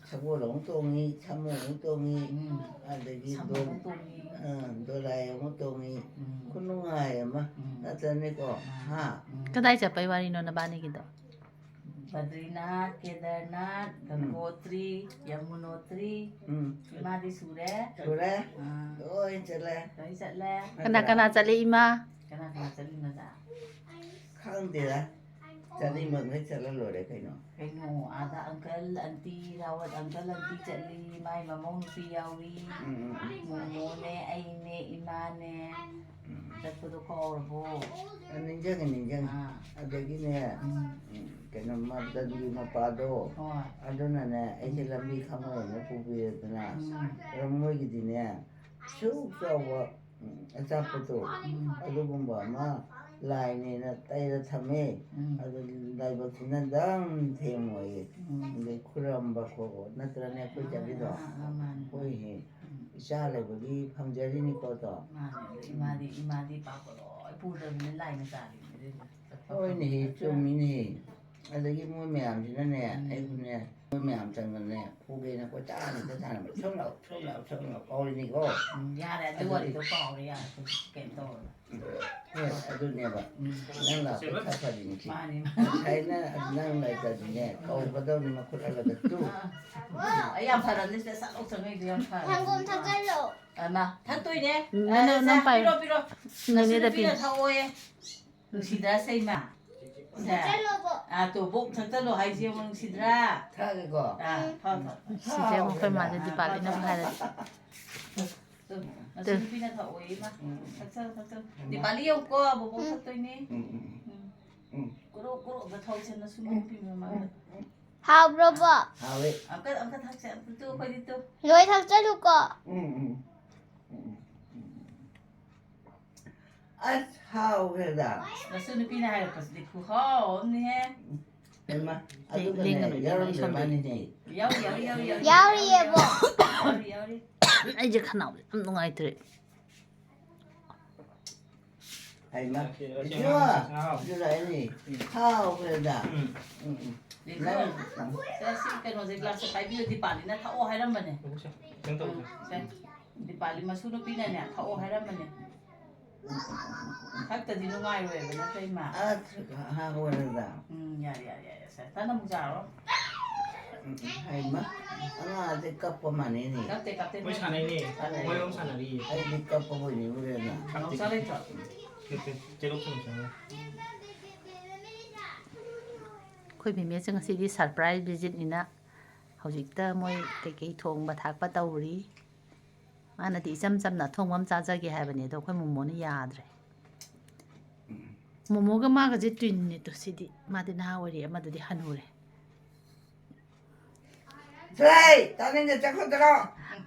ꯁꯒꯣꯜ ꯑꯃꯨꯛ ꯇꯣꯡꯉꯤ, ꯁꯥꯃꯨ ꯑꯃꯨꯛ ꯇꯣꯡꯉꯤ, ꯎꯝ꯫ ꯑꯗꯒꯤ ꯁꯥꯃꯨ ꯗꯣ-, ꯑꯃꯨꯛ ꯇꯣꯡꯉꯤ꯫ ꯑ, ꯗꯣꯂꯥꯏ ꯑꯃꯨꯛ ꯇꯣꯡꯉꯤ꯫ ꯎꯝ꯫ ꯈꯨꯅꯨꯡꯉꯥꯏ ꯑꯃ ꯎꯝ꯫ ꯅꯠꯇ꯭ꯔꯅꯦꯀꯣ? ꯎꯝ꯫ ꯍꯥ? ꯎꯝ꯫ ꯀꯗꯥꯏ ꯆꯠꯄꯩ ꯋꯥꯔꯤꯅꯣ ꯅꯕꯥꯅꯤꯒꯤꯗꯣ? ꯕꯗ꯭ꯔꯤꯅꯥꯊ, ꯀꯦꯗꯔꯅꯥꯊ, ꯎꯝ꯫ ꯒꯪꯒꯣꯇ꯭ꯔꯤ, ꯌꯃꯨꯅꯣꯇ꯭ꯔꯤ, ꯎꯝ꯫ ꯏꯃꯥꯗꯤ ꯁꯨꯔꯦ꯫ ꯁꯨꯔꯦ? ꯑꯥ꯫ ꯂꯣꯏ ꯆꯠꯂꯦ꯫ ꯂꯣꯏ ꯆꯠꯂꯦ꯫ ꯀꯅꯥ ꯅꯠꯇ꯭ꯔꯥ? ꯀꯅꯥ ꯆꯠꯂꯤ ꯏꯃꯥ? ꯀꯅꯥ ꯀꯅꯥ ꯆꯠꯂꯤꯅꯣꯗ? ꯈꯪꯗꯦꯗ꯫ ꯆꯠꯅꯤꯡꯕ ꯃꯈꯩ ꯆꯠꯂ ꯂꯣꯏꯔꯦ ꯀꯩꯅꯣ꯫ ꯀꯩꯅꯣ, ꯑꯥꯗ uncle, aunty, ꯔꯥꯋꯠ uncle, aunty ꯆꯠꯂꯤ, ꯃꯥꯏ ꯃꯃꯧ ꯅꯨꯄꯤ ꯌꯥꯎꯏ, ꯎꯝ, ꯎꯝ, ꯎꯝ꯫ ꯃꯣꯃꯣꯅꯦ, ꯑꯩꯅꯦ, ꯏꯃꯥꯅꯦ, ꯎꯝ꯫ ꯆꯠꯄꯗꯣ ꯀꯥꯎꯔꯕꯣ? ꯅꯤꯡꯁꯤꯡꯉꯦ, ꯅꯤꯡꯁꯤꯡꯉꯦ꯫ ꯑꯥ, ꯑꯗꯒꯤꯅꯦ, ꯎꯝ, ꯎꯝ, ꯀꯩꯅꯣ, ꯃꯗꯟꯒꯤ ꯃꯄꯥꯗꯣ, ꯍꯣꯏ꯫ ꯑꯗꯨꯅꯅꯦ, ꯑꯩꯁꯦ ꯂꯝꯕꯤ ꯈꯪꯉꯔꯣꯏꯅ ꯄꯨꯕꯤꯔꯦꯗꯅ꯫ ꯎꯝ, ꯑꯗꯣ ꯃꯣꯏꯒꯤꯗꯤꯅꯦ, ꯁꯨꯛ ꯆꯥꯎꯕ, ꯎꯝ, ꯑꯆꯥꯄꯣꯠꯇꯣ, ꯎꯝ, ꯑꯗꯨꯒꯨꯝꯕ ꯑꯃ ꯂꯥꯏꯅꯦꯅ ꯇꯩꯔ ꯊꯝꯃꯦ꯫ ꯎꯝ, ꯑꯗꯨ ꯂꯥꯏꯕꯛꯁꯤꯅ ꯑꯗꯨꯝ ꯊꯦꯡꯉꯣꯏꯌꯦ꯫ ꯎꯝ꯫ ꯑꯗꯩ ꯈꯨꯔꯝꯕ ꯈꯣꯠꯄ ꯅꯠꯇ꯭ꯔꯅꯦ ꯑꯩꯈꯣꯏ ꯆꯠꯂꯤꯗꯣ? ꯑꯥ, ꯑꯥ, ꯑꯥ, ꯃꯥꯅꯦ, ꯑꯩꯈꯣꯏ ꯃꯥꯅꯦ꯫ ꯍꯦꯛ ꯎꯝ꯫ ꯏꯆꯥ ꯂꯩꯕꯒꯤ ꯐꯪꯖꯔꯤꯅꯤꯀꯣ ꯑꯗꯣ꯫ ꯃꯥꯅꯦ, ꯑꯗꯣ ꯏꯃꯥꯗꯤ, ꯏꯃꯥꯗꯤ ꯄꯥꯛꯄ ꯂꯣꯏ ꯄꯨꯗ꯭ꯔꯕꯅꯤꯅ ꯂꯥꯏꯅ ꯆꯥꯔꯤꯅꯦ ꯑꯗꯨꯏꯗꯤ꯫ ꯍꯣꯏꯅꯦꯍꯦ, ꯆꯨꯝꯃꯤꯅꯦꯍꯦ꯫ ꯑꯗꯒꯤ ꯃꯣꯏ ꯃꯌꯥꯝꯁꯤꯅꯅꯦ, ꯎꯝ꯫ ꯑꯩꯕꯨꯅꯦ, ꯃꯣꯏ ꯃꯌꯥꯝ ꯆꯪꯗꯅꯅꯦ, ꯐꯨꯒꯦꯅ ꯀꯣꯏꯇꯥꯟ ꯑꯝꯇ ꯊꯥꯅꯕ꯫ "ꯁꯣꯝ ꯂꯥꯛꯑꯣ, ꯁꯣꯝ ꯂꯥꯛꯑꯣ, ꯁꯣꯝ ꯂꯥꯛꯑꯣ" ꯀꯧꯔꯤꯅꯤꯀꯣ꯫ ꯎꯝ, ꯌꯥꯔꯦ, ꯑꯗꯨ ꯑꯗꯨꯗꯤ ꯋꯥꯔꯤꯗꯣ ꯀꯥꯎꯔꯦ, ꯌꯥꯔꯦ, ꯍꯧꯖꯤꯛ ꯀꯩꯅꯣ ꯇꯧꯔꯣꯏ꯫ ꯍꯣꯏ, ꯑꯗꯨꯅꯦꯕ꯫ ꯎꯝ꯫ ꯅꯪ ꯂꯥꯛꯄ ꯈꯔ ꯐꯔꯤꯅꯤ꯫ ꯃꯥꯅꯤ, ꯃꯥꯅꯤ꯫ ꯉꯁꯥꯏꯅ ꯅꯪ ꯂꯩꯇ꯭ꯔꯗꯤꯅꯦ, ꯀꯧꯒꯗꯧꯅꯤ ꯃꯈꯨꯠ ꯍꯜꯂꯒ ꯇꯨ꯫ ꯑꯥ, ꯑꯩ ꯌꯥꯝ ꯐꯔꯕꯅꯦ, ꯁꯤꯗ ꯁꯠ ꯂꯧꯊꯣꯛ ꯆꯪꯉꯛꯏꯗꯣ ꯌꯥꯝ ꯐꯔꯕꯅꯦ꯫ ꯁꯪꯒꯣꯝ ꯊꯛꯆꯜꯂꯣ꯫ ꯑꯃ ꯊꯛꯇꯣꯏꯅꯦ꯫ ꯎꯝ, ꯑ, ꯅꯪ, ꯁꯦ, ꯅꯪ ꯄꯥꯏꯌꯨ꯫ ꯄꯤꯔꯣ, ꯄꯤꯔꯣ꯫ ꯅꯪꯒꯤꯗ ꯅꯨꯄꯤꯅ ꯄꯤ꯫ ꯊꯛꯑꯣꯌꯦ꯫ ꯅꯨꯡꯁꯤꯗ꯭ꯔꯥ ꯁꯦ ꯏꯃꯥ? ꯁꯦ꯫ ꯊꯛꯆꯜꯂꯣꯕꯣ꯫ ꯑ, ꯇꯣ, ꯕꯣꯛ ꯊꯛꯆꯜꯂꯣ ꯍꯥꯏꯁꯦ ꯌꯦꯡꯉꯣ, ꯅꯨꯡꯁꯤꯗ꯭ꯔꯥ? ꯊꯛꯑꯒꯦꯀꯣ꯫ ꯑ, ꯊꯛꯑꯣ, ꯊꯛꯑꯣ꯫ ꯁꯤꯁꯦ ꯑꯩꯈꯣꯏ ꯃꯥꯗ ꯗꯤꯄꯥꯂꯤꯅ ꯍꯥꯏꯔꯗꯤ꯫ ꯇꯨ, ꯅꯁꯨ ꯅꯨꯄꯤꯅ ꯊꯛꯑꯣꯌꯦ ꯏꯃꯥ꯫ ꯊꯛꯆꯜꯂꯣ, ꯊꯛꯆꯜꯂꯣ꯫ ꯗꯤꯄꯥꯂꯤ ꯌꯧꯀꯣ, ꯕꯣꯕꯣꯛ ꯊꯛꯇꯣꯏꯅꯦ꯫ ꯎꯝ, ꯎꯝ, ꯎꯝ꯫ ꯎꯝ꯫ ꯀꯣꯔꯣ, ꯀꯣꯔꯣ ꯑꯝꯇ ꯊꯛꯁꯦ, ꯅꯁꯨ ꯅꯨꯄꯤ ꯃꯃꯥꯡꯗ꯫ ꯍꯥꯎꯕ꯭ꯔꯣꯕꯣ? ꯍꯥꯎꯋꯦ꯫ ꯑꯝꯇ, ꯑꯝꯇ ꯊꯛꯁꯦ, ꯑꯝꯇ ꯇꯨ, ꯑꯩꯈꯣꯏꯗꯤ ꯇꯨ꯫ ꯂꯣꯏ ꯊꯛꯆꯜꯂꯨꯀꯣ꯫ ꯎꯝ, ꯎꯝ꯫ ꯎꯝ, ꯎꯝ, ꯎꯝ, ꯎꯝ꯫ ꯑꯁ, ꯍꯥꯎꯈ꯭ꯔꯦꯗ꯫ ꯅꯁꯨ ꯅꯨꯄꯤꯅ ꯍꯥꯏꯔꯛꯄꯁꯤꯗꯤ ꯈꯨꯍꯥꯎ ꯑꯃꯅꯤꯍꯦ꯫ ꯍꯩꯃꯥ, ꯂꯦꯡ-, ꯑꯗꯨꯒꯅꯦ, ꯂꯦꯡꯒꯅꯨ ꯏꯕꯦꯝꯃ, ꯌꯥꯎꯔꯝꯗ꯭ꯔꯦ ꯏꯁꯣꯝꯗ꯫ ꯃꯥꯅꯤꯅꯦ꯫ ꯌꯥꯎꯔꯤ, ꯌꯥꯎꯔꯤ, ꯌꯥꯎꯔꯤ, ꯌꯥꯎꯔꯤ꯫ ꯌꯥꯎꯔꯤꯌꯦꯕꯣ꯫ ꯌꯥꯎꯔꯤ, ꯌꯥꯎꯔꯤ꯫ ꯑꯩꯁꯦ ꯈꯅꯥꯎꯁꯦ ꯌꯥꯝ ꯅꯨꯡꯉꯥꯏꯇ꯭ꯔꯦ꯫ ꯍꯩꯃꯥ, ꯑꯁꯤ, ꯑꯁꯤ ꯏꯆꯦ, ꯑꯉꯥꯡꯁꯦ ꯆꯥꯎ꯫ ꯏꯆꯦ ꯂꯥꯛꯏꯅꯦ꯫ ꯍꯥꯎꯈ꯭ꯔꯦꯗ꯫ ꯎꯝ꯫ ꯎꯝ, ꯎꯝ꯫ ꯂꯤꯟꯊꯣꯏ, ꯁꯦ, ꯁꯤ ꯀꯩꯅꯣꯁꯦ, ꯒ꯭ꯂꯥꯁꯁꯦ ꯄꯥꯏꯕꯤꯌꯨ, ꯗꯤꯄꯥꯂꯤꯅ ꯊꯛꯑꯣ ꯍꯥꯏꯔꯝꯕꯅꯦ꯫ ꯂꯧꯕꯁꯦ, ꯈꯤꯇꯪ ꯇꯧꯁꯦ꯫ ꯎꯝ, ꯁꯦ, ꯗꯤꯄꯥꯂꯤ ꯃꯁꯨ ꯅꯨꯄꯤꯅꯅꯦ, ꯊꯛꯑꯣ ꯍꯥꯏꯔꯝꯕꯅꯦ꯫ ꯊꯛꯇꯗꯤ ꯅꯨꯡꯉꯥꯏꯔꯣꯏꯕ, ꯅꯠꯇ꯭ꯔ ꯏꯃꯥ? ꯑꯁ, ꯍꯥꯎꯈ꯭ꯔꯦꯗ꯫ ꯎꯝ, ꯌꯥꯔꯦ, ꯌꯥꯔꯦ, ꯌꯥꯔꯦ, ꯁꯦ, ꯇꯟ ꯑꯃꯨꯛ ꯆꯥꯔꯣ꯫ ꯎꯝ, ꯎꯝ, ꯍꯩꯃꯥ, ꯑꯉꯥꯡꯁꯦ ꯀꯞꯄ ꯃꯥꯟꯅꯩꯅꯦ꯫ ꯀꯞꯇꯦ, ꯀꯞꯇꯦ, ꯃꯣꯏ ꯏꯃꯥ꯫ ꯁꯥꯟꯅꯩꯅꯦ꯫ ꯁꯥꯟꯅꯩ꯫ ꯃꯣꯏ ꯑꯍꯨꯝ ꯁꯥꯟꯅꯔꯤꯌꯦ꯫ ꯑꯩꯗꯤ ꯀꯞꯄꯕꯣꯏ ꯅꯤꯡꯉꯨꯔꯦꯅ꯫ ꯅꯥꯎꯆꯥ ꯂꯩꯇ꯭ꯔꯣ? ꯅꯠꯇꯦ, ꯆꯦꯔꯣꯛ ꯁꯨꯝ ꯁꯥꯟꯅꯩ꯫ ꯑꯩꯈꯣꯏ ꯐꯦꯃꯤꯂꯤꯁꯦ ꯉꯁꯤꯗꯤ ꯁꯔꯄ꯭ꯔꯥꯏꯖ ꯚꯤꯖꯤꯠꯅꯤꯅ ꯍꯧꯖꯤꯛꯇ ꯃꯣꯏ ꯀꯩꯀꯩ ꯊꯣꯡꯕ ꯊꯥꯛꯄ ꯇꯧꯔꯤ꯫ ꯃꯥꯅꯗꯤ ꯏꯆꯝ ꯆꯝꯅ ꯑꯊꯣꯡꯕ ꯑꯃ ꯆꯥꯖꯒꯦ ꯍꯥꯏꯕꯅꯦ, ꯑꯗꯣ ꯑꯩꯈꯣꯏ ꯃꯣꯃꯣꯅ ꯌꯥꯗ꯭ꯔꯦ꯫ ꯃꯣꯃꯣꯒ ꯃꯥꯒꯁꯦ ꯇ꯭ꯋꯤꯟꯅꯦ꯫ ꯇꯣ, ꯁꯤꯗꯤ ꯃꯥꯗꯤ ꯅꯍꯥ ꯑꯣꯏꯔꯤ, ꯑꯃꯗꯨꯗꯤ ꯍꯅꯨꯔꯦ꯫ ꯁꯦ, ꯇꯥꯅꯤꯡꯗꯦ, ꯆꯠꯈꯣꯗꯔꯣ?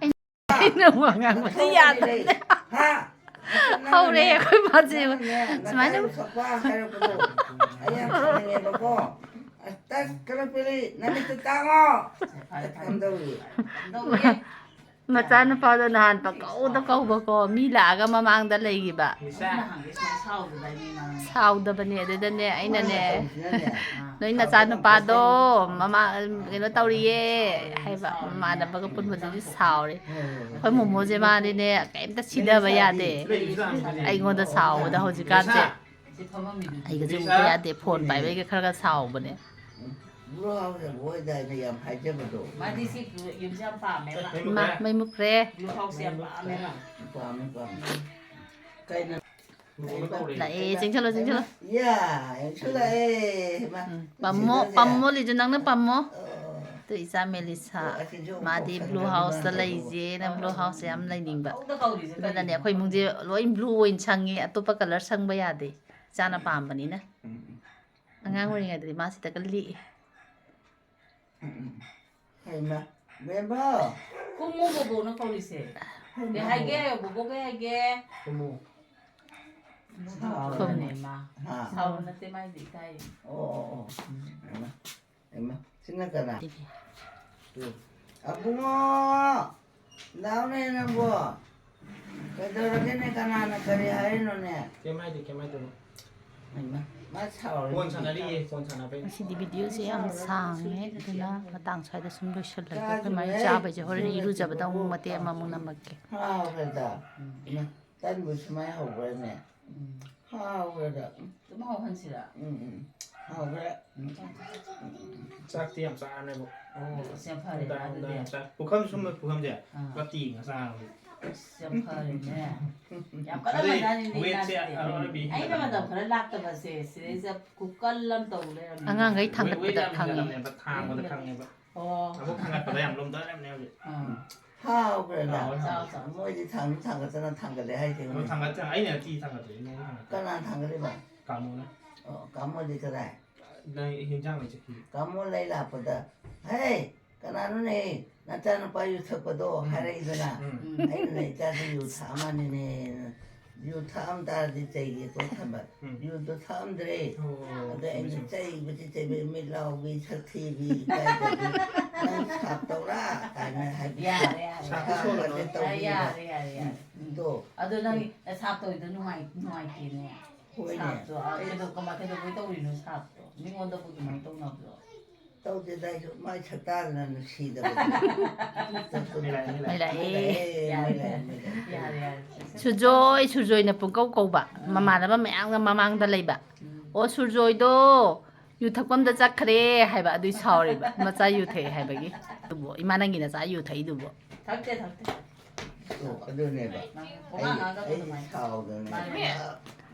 ꯑꯩꯅ ꯋꯥ ꯉꯥꯡꯕꯗꯤ ꯌꯥꯗꯕꯅꯦ꯫ ꯍꯥ? ꯍꯧꯔꯦ ꯑꯩꯈꯣꯏ ꯃꯥꯁꯦ꯫ ꯅꯪꯅꯦ, ꯁꯨꯃꯥꯏꯅ ꯅꯆꯥꯅ ꯁꯛꯄ ꯍꯥꯏꯔꯛꯄꯗꯣ ꯑꯩ ꯌꯥꯝ ꯁꯥꯎꯅꯤꯡꯉꯦꯕꯀꯣ꯫ ꯑꯁ, ꯇꯁ, ꯀꯔꯝ ꯄꯤꯔꯤ? ꯅꯃꯤꯠꯇꯨ ꯇꯥꯡꯉꯣ꯫ ꯀꯝꯗꯧꯔꯤ? ꯃꯆꯥꯅꯨꯄꯥꯗꯣ ꯅꯍꯥꯟ ꯄꯪꯀꯧꯗ ꯀꯧꯕꯀꯣ, ꯃꯤ ꯂꯥꯛꯑꯒ ꯃꯃꯥꯡꯗ ꯂꯩꯈꯤꯕ꯫ ꯁꯥꯎꯗꯕꯅꯦ꯫ ꯑꯗꯨꯗꯅꯦ ꯑꯩꯅꯅꯦ, ꯅꯣꯏ ꯅꯆꯥꯅꯨꯄꯥꯗꯣ ꯃꯃꯥ ꯀꯩꯅꯣ ꯇꯧꯔꯤꯌꯦ ꯍꯥꯏꯕ, ꯃꯃꯥꯟꯅꯕꯒ ꯄꯨꯟꯕꯗꯨꯗꯤ ꯁꯥꯎꯔꯦ꯫ ꯑꯩꯈꯣꯏ ꯃꯣꯃꯣꯁꯦ ꯃꯥꯗꯤꯅꯦ ꯀꯩꯝꯇ ꯁꯤꯊꯕ ꯌꯥꯗꯦ꯫ ꯑꯩꯉꯣꯟꯗ ꯁꯥꯎꯕꯗ ꯍꯧꯖꯤꯛꯀꯥꯟꯁꯦ ꯑꯩꯒꯁꯦ ꯎꯕ ꯌꯥꯗꯦ, ꯐꯣꯟ ꯄꯥꯏꯕꯩꯒ ꯈꯔ ꯈꯔ ꯁꯥꯎꯕꯅꯦ꯫ ꯕ꯭ꯂꯨ ꯍꯥꯎꯁ ꯌꯥꯝ ꯑꯣꯏꯗꯥꯏꯅꯦ, ꯌꯥꯝ ꯍꯥꯏꯖꯕꯗꯣ꯫ ꯃꯥꯗꯤ ꯁꯤ ꯌꯨꯝꯁꯦ ꯌꯥꯝ ꯄꯥꯝꯃꯦꯕ꯫ ꯃꯥ ꯃꯩ ꯃꯨꯠꯈ꯭ꯔꯦ꯫ ꯕ꯭ꯂꯨ ꯍꯥꯎꯁ ꯌꯥꯝ ꯄꯥꯝꯃꯦꯕ꯫ ꯄꯥꯝꯃꯦ, ꯄꯥꯝꯃꯦ꯫ ꯀꯩꯅꯣ? ꯂꯥꯛꯑꯦ, ꯆꯦꯡꯁꯜꯂꯣ, ꯆꯦꯡꯁꯜꯂꯣ꯫ ꯌꯥ, ꯌꯦꯡꯁꯜꯂꯛꯑꯦ꯫ ꯍꯩꯃꯥ, ꯎꯝ, ꯄꯝꯃꯣ, ꯁꯤꯗꯁꯦ꯫ ꯄꯝꯃꯣ, ꯂꯤꯖꯨ, ꯅꯪꯅ ꯄꯝꯃꯣ꯫ ꯑꯣ꯫ ꯑꯗꯨ ꯏꯆꯥ ꯃꯦꯂꯤꯁꯥ, ꯑꯣ, ꯑꯁꯤꯁꯨ ꯃꯥꯗꯤ ꯀꯣꯛ ꯕ꯭ꯂꯨ ꯁꯝꯅꯕꯤ ꯍꯥꯎꯁꯇ ꯃꯥꯟꯗꯕꯗꯣ꯫ ꯂꯩꯁꯦꯅ ꯕ꯭ꯂꯨ ꯍꯥꯎꯁꯁꯦ ꯌꯥꯝ ꯂꯩꯅꯤꯡꯕ꯫ ꯄꯪꯀꯧꯗ ꯀꯧꯔꯤꯁꯦ ꯑꯗꯨꯅꯅꯦ ꯀꯔꯤꯒꯤꯅꯣ? ꯑꯩꯈꯣꯏ ꯏꯃꯨꯡꯁꯦ ꯂꯣꯏ ꯕ꯭ꯂꯨ ꯑꯣꯏꯅ ꯁꯪꯉꯦ, ꯑꯇꯣꯞꯄ ꯀꯂꯔ ꯁꯪꯕ ꯌꯥꯗꯦ꯫ ꯏꯆꯥꯅ ꯄꯥꯝꯕꯅꯤꯅ꯫ ꯎꯝ, ꯎꯝ꯫ ꯑꯉꯥꯡ ꯑꯣꯏꯔꯤꯉꯩꯗꯗꯤ ꯃꯥ ꯁꯤꯗꯒ ꯂꯦꯛꯑꯦ꯫ ꯎꯝ, ꯎꯝ꯫ ꯍꯩꯃꯥ, ꯕꯦꯝꯕꯧ! ꯀꯨꯝꯃꯣ ꯕꯣꯕꯣꯅ ꯀꯧꯔꯤꯁꯦ꯫ ꯍꯩꯃꯥ꯫ ꯀꯩ ꯍꯥꯏꯒꯦ? ꯕꯣꯕꯣ ꯀꯩ ꯍꯥꯏꯒꯦ? ꯀꯨꯝꯃꯣ꯫ ꯁꯥꯎꯔꯕꯅꯦ ꯃꯥ꯫ ꯍꯥ? ꯁꯥꯎꯕ ꯅꯠꯇꯦ, ꯃꯥꯏꯗꯤ ꯏꯀꯥꯏ꯫ ꯑꯣ, ꯑꯣ, ꯑꯣ꯫ ꯍꯩꯃꯥ, ꯍꯩꯃꯥ꯫ ꯁꯤꯅ ꯀꯅꯥ? ꯇꯨ꯫ ꯑꯕꯨꯡꯉꯣ! ꯂꯥꯎꯅꯦ ꯅꯪꯕꯣ꯫ ꯀꯩꯗꯧꯔꯒꯦꯅꯦ? ꯀꯅꯥꯅ ꯀꯔꯤ ꯍꯥꯏꯔꯤꯅꯣꯅꯦ? ꯀꯩꯝ ꯍꯥꯏꯗꯦ, ꯀꯩꯝ ꯍꯥꯏꯗꯦ꯫ ꯍꯩꯃꯥ, ꯃꯥ ꯁꯥꯎꯔꯦ꯫ Phone ꯁꯥꯟꯅꯔꯤꯌꯦ, phone ꯁꯥꯟꯅꯕꯩ꯫ ꯉꯁꯤꯗꯤ ꯚꯤꯗꯤꯑꯣꯁꯦ ꯌꯥꯝ ꯁꯥꯡꯉꯦ, ꯑꯗꯨꯅ ꯃꯇꯥꯡ ꯁ꯭ꯋꯥꯏꯗ ꯁꯨꯝ ꯂꯣꯏꯁꯤꯜꯂꯒꯦ꯫ ꯑꯩꯈꯣꯏ ꯃꯥꯒꯤ ꯆꯥꯕꯩꯁꯦ ꯍꯣꯔꯦꯟ ꯏꯔꯨꯖꯕꯗ ꯑꯃꯨꯛ ꯃꯇꯦꯛ ꯑꯃꯃꯨꯛ ꯅꯝꯃꯛꯀꯦ꯫ ꯍꯥꯎꯈ꯭ꯔꯦꯗ꯫ ꯎꯝ꯫ ꯇꯟꯕꯨ ꯁꯨꯃꯥꯏꯅ ꯍꯧꯕ꯭ꯔꯅꯦ? ꯎꯝ꯫ ꯍꯥꯎꯈ꯭ꯔꯦꯗ꯫ ꯑꯗꯨꯝ ꯍꯧꯍꯟꯁꯤꯔꯥ? ꯎꯝ, ꯎꯝ꯫ ꯍꯥꯎꯈ꯭ꯔꯦ꯫ ꯎꯝ꯫ ꯆꯥꯛꯇꯤ ꯌꯥꯝ ꯆꯥꯔꯅꯦꯕ꯫ ꯑꯣ, ꯑꯁ, ꯌꯥꯝ ꯐꯔꯦꯅ ꯅꯨꯡꯗꯥꯡ, ꯑꯗꯨꯗꯤ꯫ ꯅꯨꯡꯗꯥꯡ ꯆꯥꯛ꯫ ꯄꯨꯈꯝ ꯁꯨꯝꯕ ꯄꯨꯈꯝꯁꯦ ꯑꯥ꯫ ꯄꯨꯂꯞ ꯇꯦꯡꯉ ꯆꯥꯔꯕꯅꯦ꯫ ꯑꯁ, ꯌꯥꯝ ꯐꯔꯦꯅꯦ꯫ ꯌꯥꯝ ꯀꯜꯂꯝꯃꯖꯥꯠꯅꯤꯅꯦ ꯑꯗꯩ ꯋꯦꯠꯁꯦ ꯏꯃꯥꯁꯤꯗꯤ꯫ ꯑꯔꯣꯏꯕꯤ ꯑꯩꯅ ꯍꯦꯟꯒꯠꯂꯕꯅꯦ꯫ ꯃꯇꯝ ꯈꯔ ꯂꯥꯛꯇꯕꯁꯦ, ꯁꯤꯗꯩꯁꯤꯗ ꯈꯨꯀꯜ ꯑꯃ ꯇꯧ ꯂꯩꯔꯝꯃꯦ꯫ ꯑꯉꯥꯡꯈꯩ ꯋꯦꯠ, ꯋꯦꯠ ꯊꯥꯡꯒꯠꯄꯗ ꯌꯥꯝ ꯈꯪꯉꯦ꯫ ꯍꯦꯟꯒꯠꯂꯕꯅꯦꯕ, ꯊꯥꯡꯕꯗ ꯈꯪꯉꯦꯕ꯫ ꯑꯣ꯫ ꯑꯃꯨꯛ ꯊꯥꯡꯒꯠꯄꯗ ꯌꯥꯝ ꯂꯨꯝꯊꯔꯕꯅꯦ ꯍꯧꯖꯤꯛ꯫ ꯑꯥ꯫ ꯍꯥꯎꯈ꯭ꯔꯦꯅ꯫ ꯆꯥꯎ, ꯆꯥꯎ꯫ ꯃꯣꯏꯗꯤ ꯊꯥꯡꯁꯨ ꯊꯥꯡꯒꯠꯇꯅ ꯊꯥꯡꯒꯠꯂꯦ ꯍꯥꯏꯁꯦ꯫ ꯊꯥꯡꯒꯠꯇꯅ ꯑꯩꯅ ꯅꯠꯇꯦ ꯊꯥꯡꯒꯠꯇꯣꯏꯁꯦ, ꯅꯪ ꯊꯥꯡꯒꯠ ꯀꯅꯥ ꯊꯥꯡꯒꯠꯂꯤꯕ? ꯀꯥꯃꯣꯅ꯫ ꯑꯣ, ꯀꯥꯃꯣꯗꯤ ꯀꯗꯥꯏ? ꯅꯪ ꯍꯤꯟꯖꯥꯡ ꯂꯩ ꯆꯠꯈꯤ꯫ ꯀꯥꯃꯣ ꯂꯩ ꯂꯥꯛꯄꯗ, "ꯍꯦ, ꯀꯅꯥꯅꯣꯅꯦ ꯅꯆꯥꯅꯨꯄꯥ ꯌꯨ ꯊꯛꯄꯗꯣ?" ꯍꯥꯏꯔꯛꯏꯗꯅ꯫ ꯎꯝ꯫ ꯑꯩꯅꯅꯦ, "ꯏꯆꯥꯁꯦ ꯌꯨ ꯊꯛꯑꯝꯃꯅꯤꯅꯦ, ꯌꯨ ꯊꯛꯑꯝ ꯇꯥꯔꯗꯤ ꯆꯩꯒꯦ" ꯀꯣꯏ ꯈꯟꯕ꯫ ꯎꯝ꯫ ꯌꯨꯗꯣ ꯊꯛꯑꯝꯗ꯭ꯔꯦ꯫ ꯑꯣ, ꯑꯗ ꯑꯩꯅ ꯆꯨꯝꯃꯦ, ꯆꯨꯝꯃꯦ꯫ ꯆꯩꯕꯁꯤ ꯆꯩꯕ, "ꯃꯤꯠ ꯂꯥꯎꯕꯤ, ꯁꯛ ꯊꯤꯕꯤ, ꯏꯀꯥꯏꯗꯕꯤ, ꯅꯪ ꯁꯥꯞ ꯇꯧꯔꯥ?" ꯀꯥꯏꯅ ꯍꯥꯏꯕꯤ꯫ ꯌꯥꯔꯦ, ꯌꯥꯔꯦ꯫ ꯁꯥꯞꯇꯤ ꯁꯣꯜꯂꯣ꯫ ꯁꯥꯞꯀꯁꯦ ꯌꯥꯔꯦ, ꯇꯧꯕꯤꯕ꯫ ꯌꯥꯔꯦ, ꯌꯥꯔꯦ, ꯌꯥꯔꯦ꯫ ꯎꯝ꯫ ꯑꯗꯣ ꯑꯗꯣ ꯅꯪ ꯁꯥꯞ ꯇꯧꯔꯤꯗꯣ ꯅꯨꯡꯉꯥꯏ-, ꯅꯨꯡꯉꯥꯏꯇꯦꯅꯦ꯫ ꯍꯣꯏꯅꯦ꯫ ꯁꯥꯞꯇꯣ, ꯑ, ꯑꯩ ꯀꯩꯗꯧ-, ꯀꯃꯥꯏ-, ꯀꯩꯗꯧꯕꯩ ꯇꯧꯔꯤꯅꯣ ꯁꯥꯞꯇꯣ? ꯃꯤꯉꯣꯟꯗꯕꯨ ꯑꯗꯨꯃꯥꯏꯅ ꯇꯧꯅꯕ꯭ꯔꯣ? ꯇꯧꯗꯦꯗ, ꯑꯩꯁꯨ ꯃꯥꯏ ꯁꯛꯇꯥꯗꯅ ꯅꯨꯡꯁꯤꯗꯕ꯫ ꯃꯤꯂꯥꯏ, ꯃꯤꯂꯥꯏ꯫ ꯃꯤꯂꯥꯏ꯫ ꯃꯤꯂꯥꯏ, ꯌꯥꯔꯦ, ꯃꯤꯂꯥꯏ, ꯃꯤꯂꯥꯏ꯫ ꯌꯥꯔꯦ, ꯌꯥꯔꯦ꯫ ꯁꯨꯔꯖꯣꯏ, ꯁꯨꯔꯖꯣꯏꯅ ꯄꯨꯡꯀꯧ ꯀꯧꯕ꯫ ꯃꯃꯥꯟꯅꯕ ꯃꯌꯥꯝꯒ ꯃꯃꯥꯡꯗ ꯂꯩꯕ꯫ ꯎꯝ꯫ "ꯑꯣ, ꯁꯨꯔꯖꯣꯏꯗꯣ ꯌꯨ ꯊꯛꯐꯝꯗ ꯆꯠꯈ꯭ꯔꯦ" ꯍꯥꯏꯕ, ꯑꯗꯨꯏ ꯁꯥꯎꯔꯤꯕ꯫ ꯃꯆꯥ ꯌꯨ ꯊꯛꯑꯦ ꯍꯥꯏꯕꯒꯤ꯫ ꯑꯗꯨꯕꯨ, "ꯏꯃꯥ, ꯅꯪꯒꯤ ꯅꯆꯥ ꯌꯨ ꯊꯛꯏꯗꯨꯕꯨ?" ꯊꯛꯇꯦ, ꯊꯛꯇꯦ꯫ ꯑꯣ, ꯑꯗꯨꯅꯦꯕ꯫ ꯅꯪ ꯑꯩ, ꯄꯨꯡꯉꯥꯡ ꯉꯥꯡꯒꯅꯨ ꯑꯩ ꯑꯗꯨꯃꯥꯏꯅ꯫ ꯁꯥꯎꯗꯅ꯫ ꯃꯥꯅꯦ꯫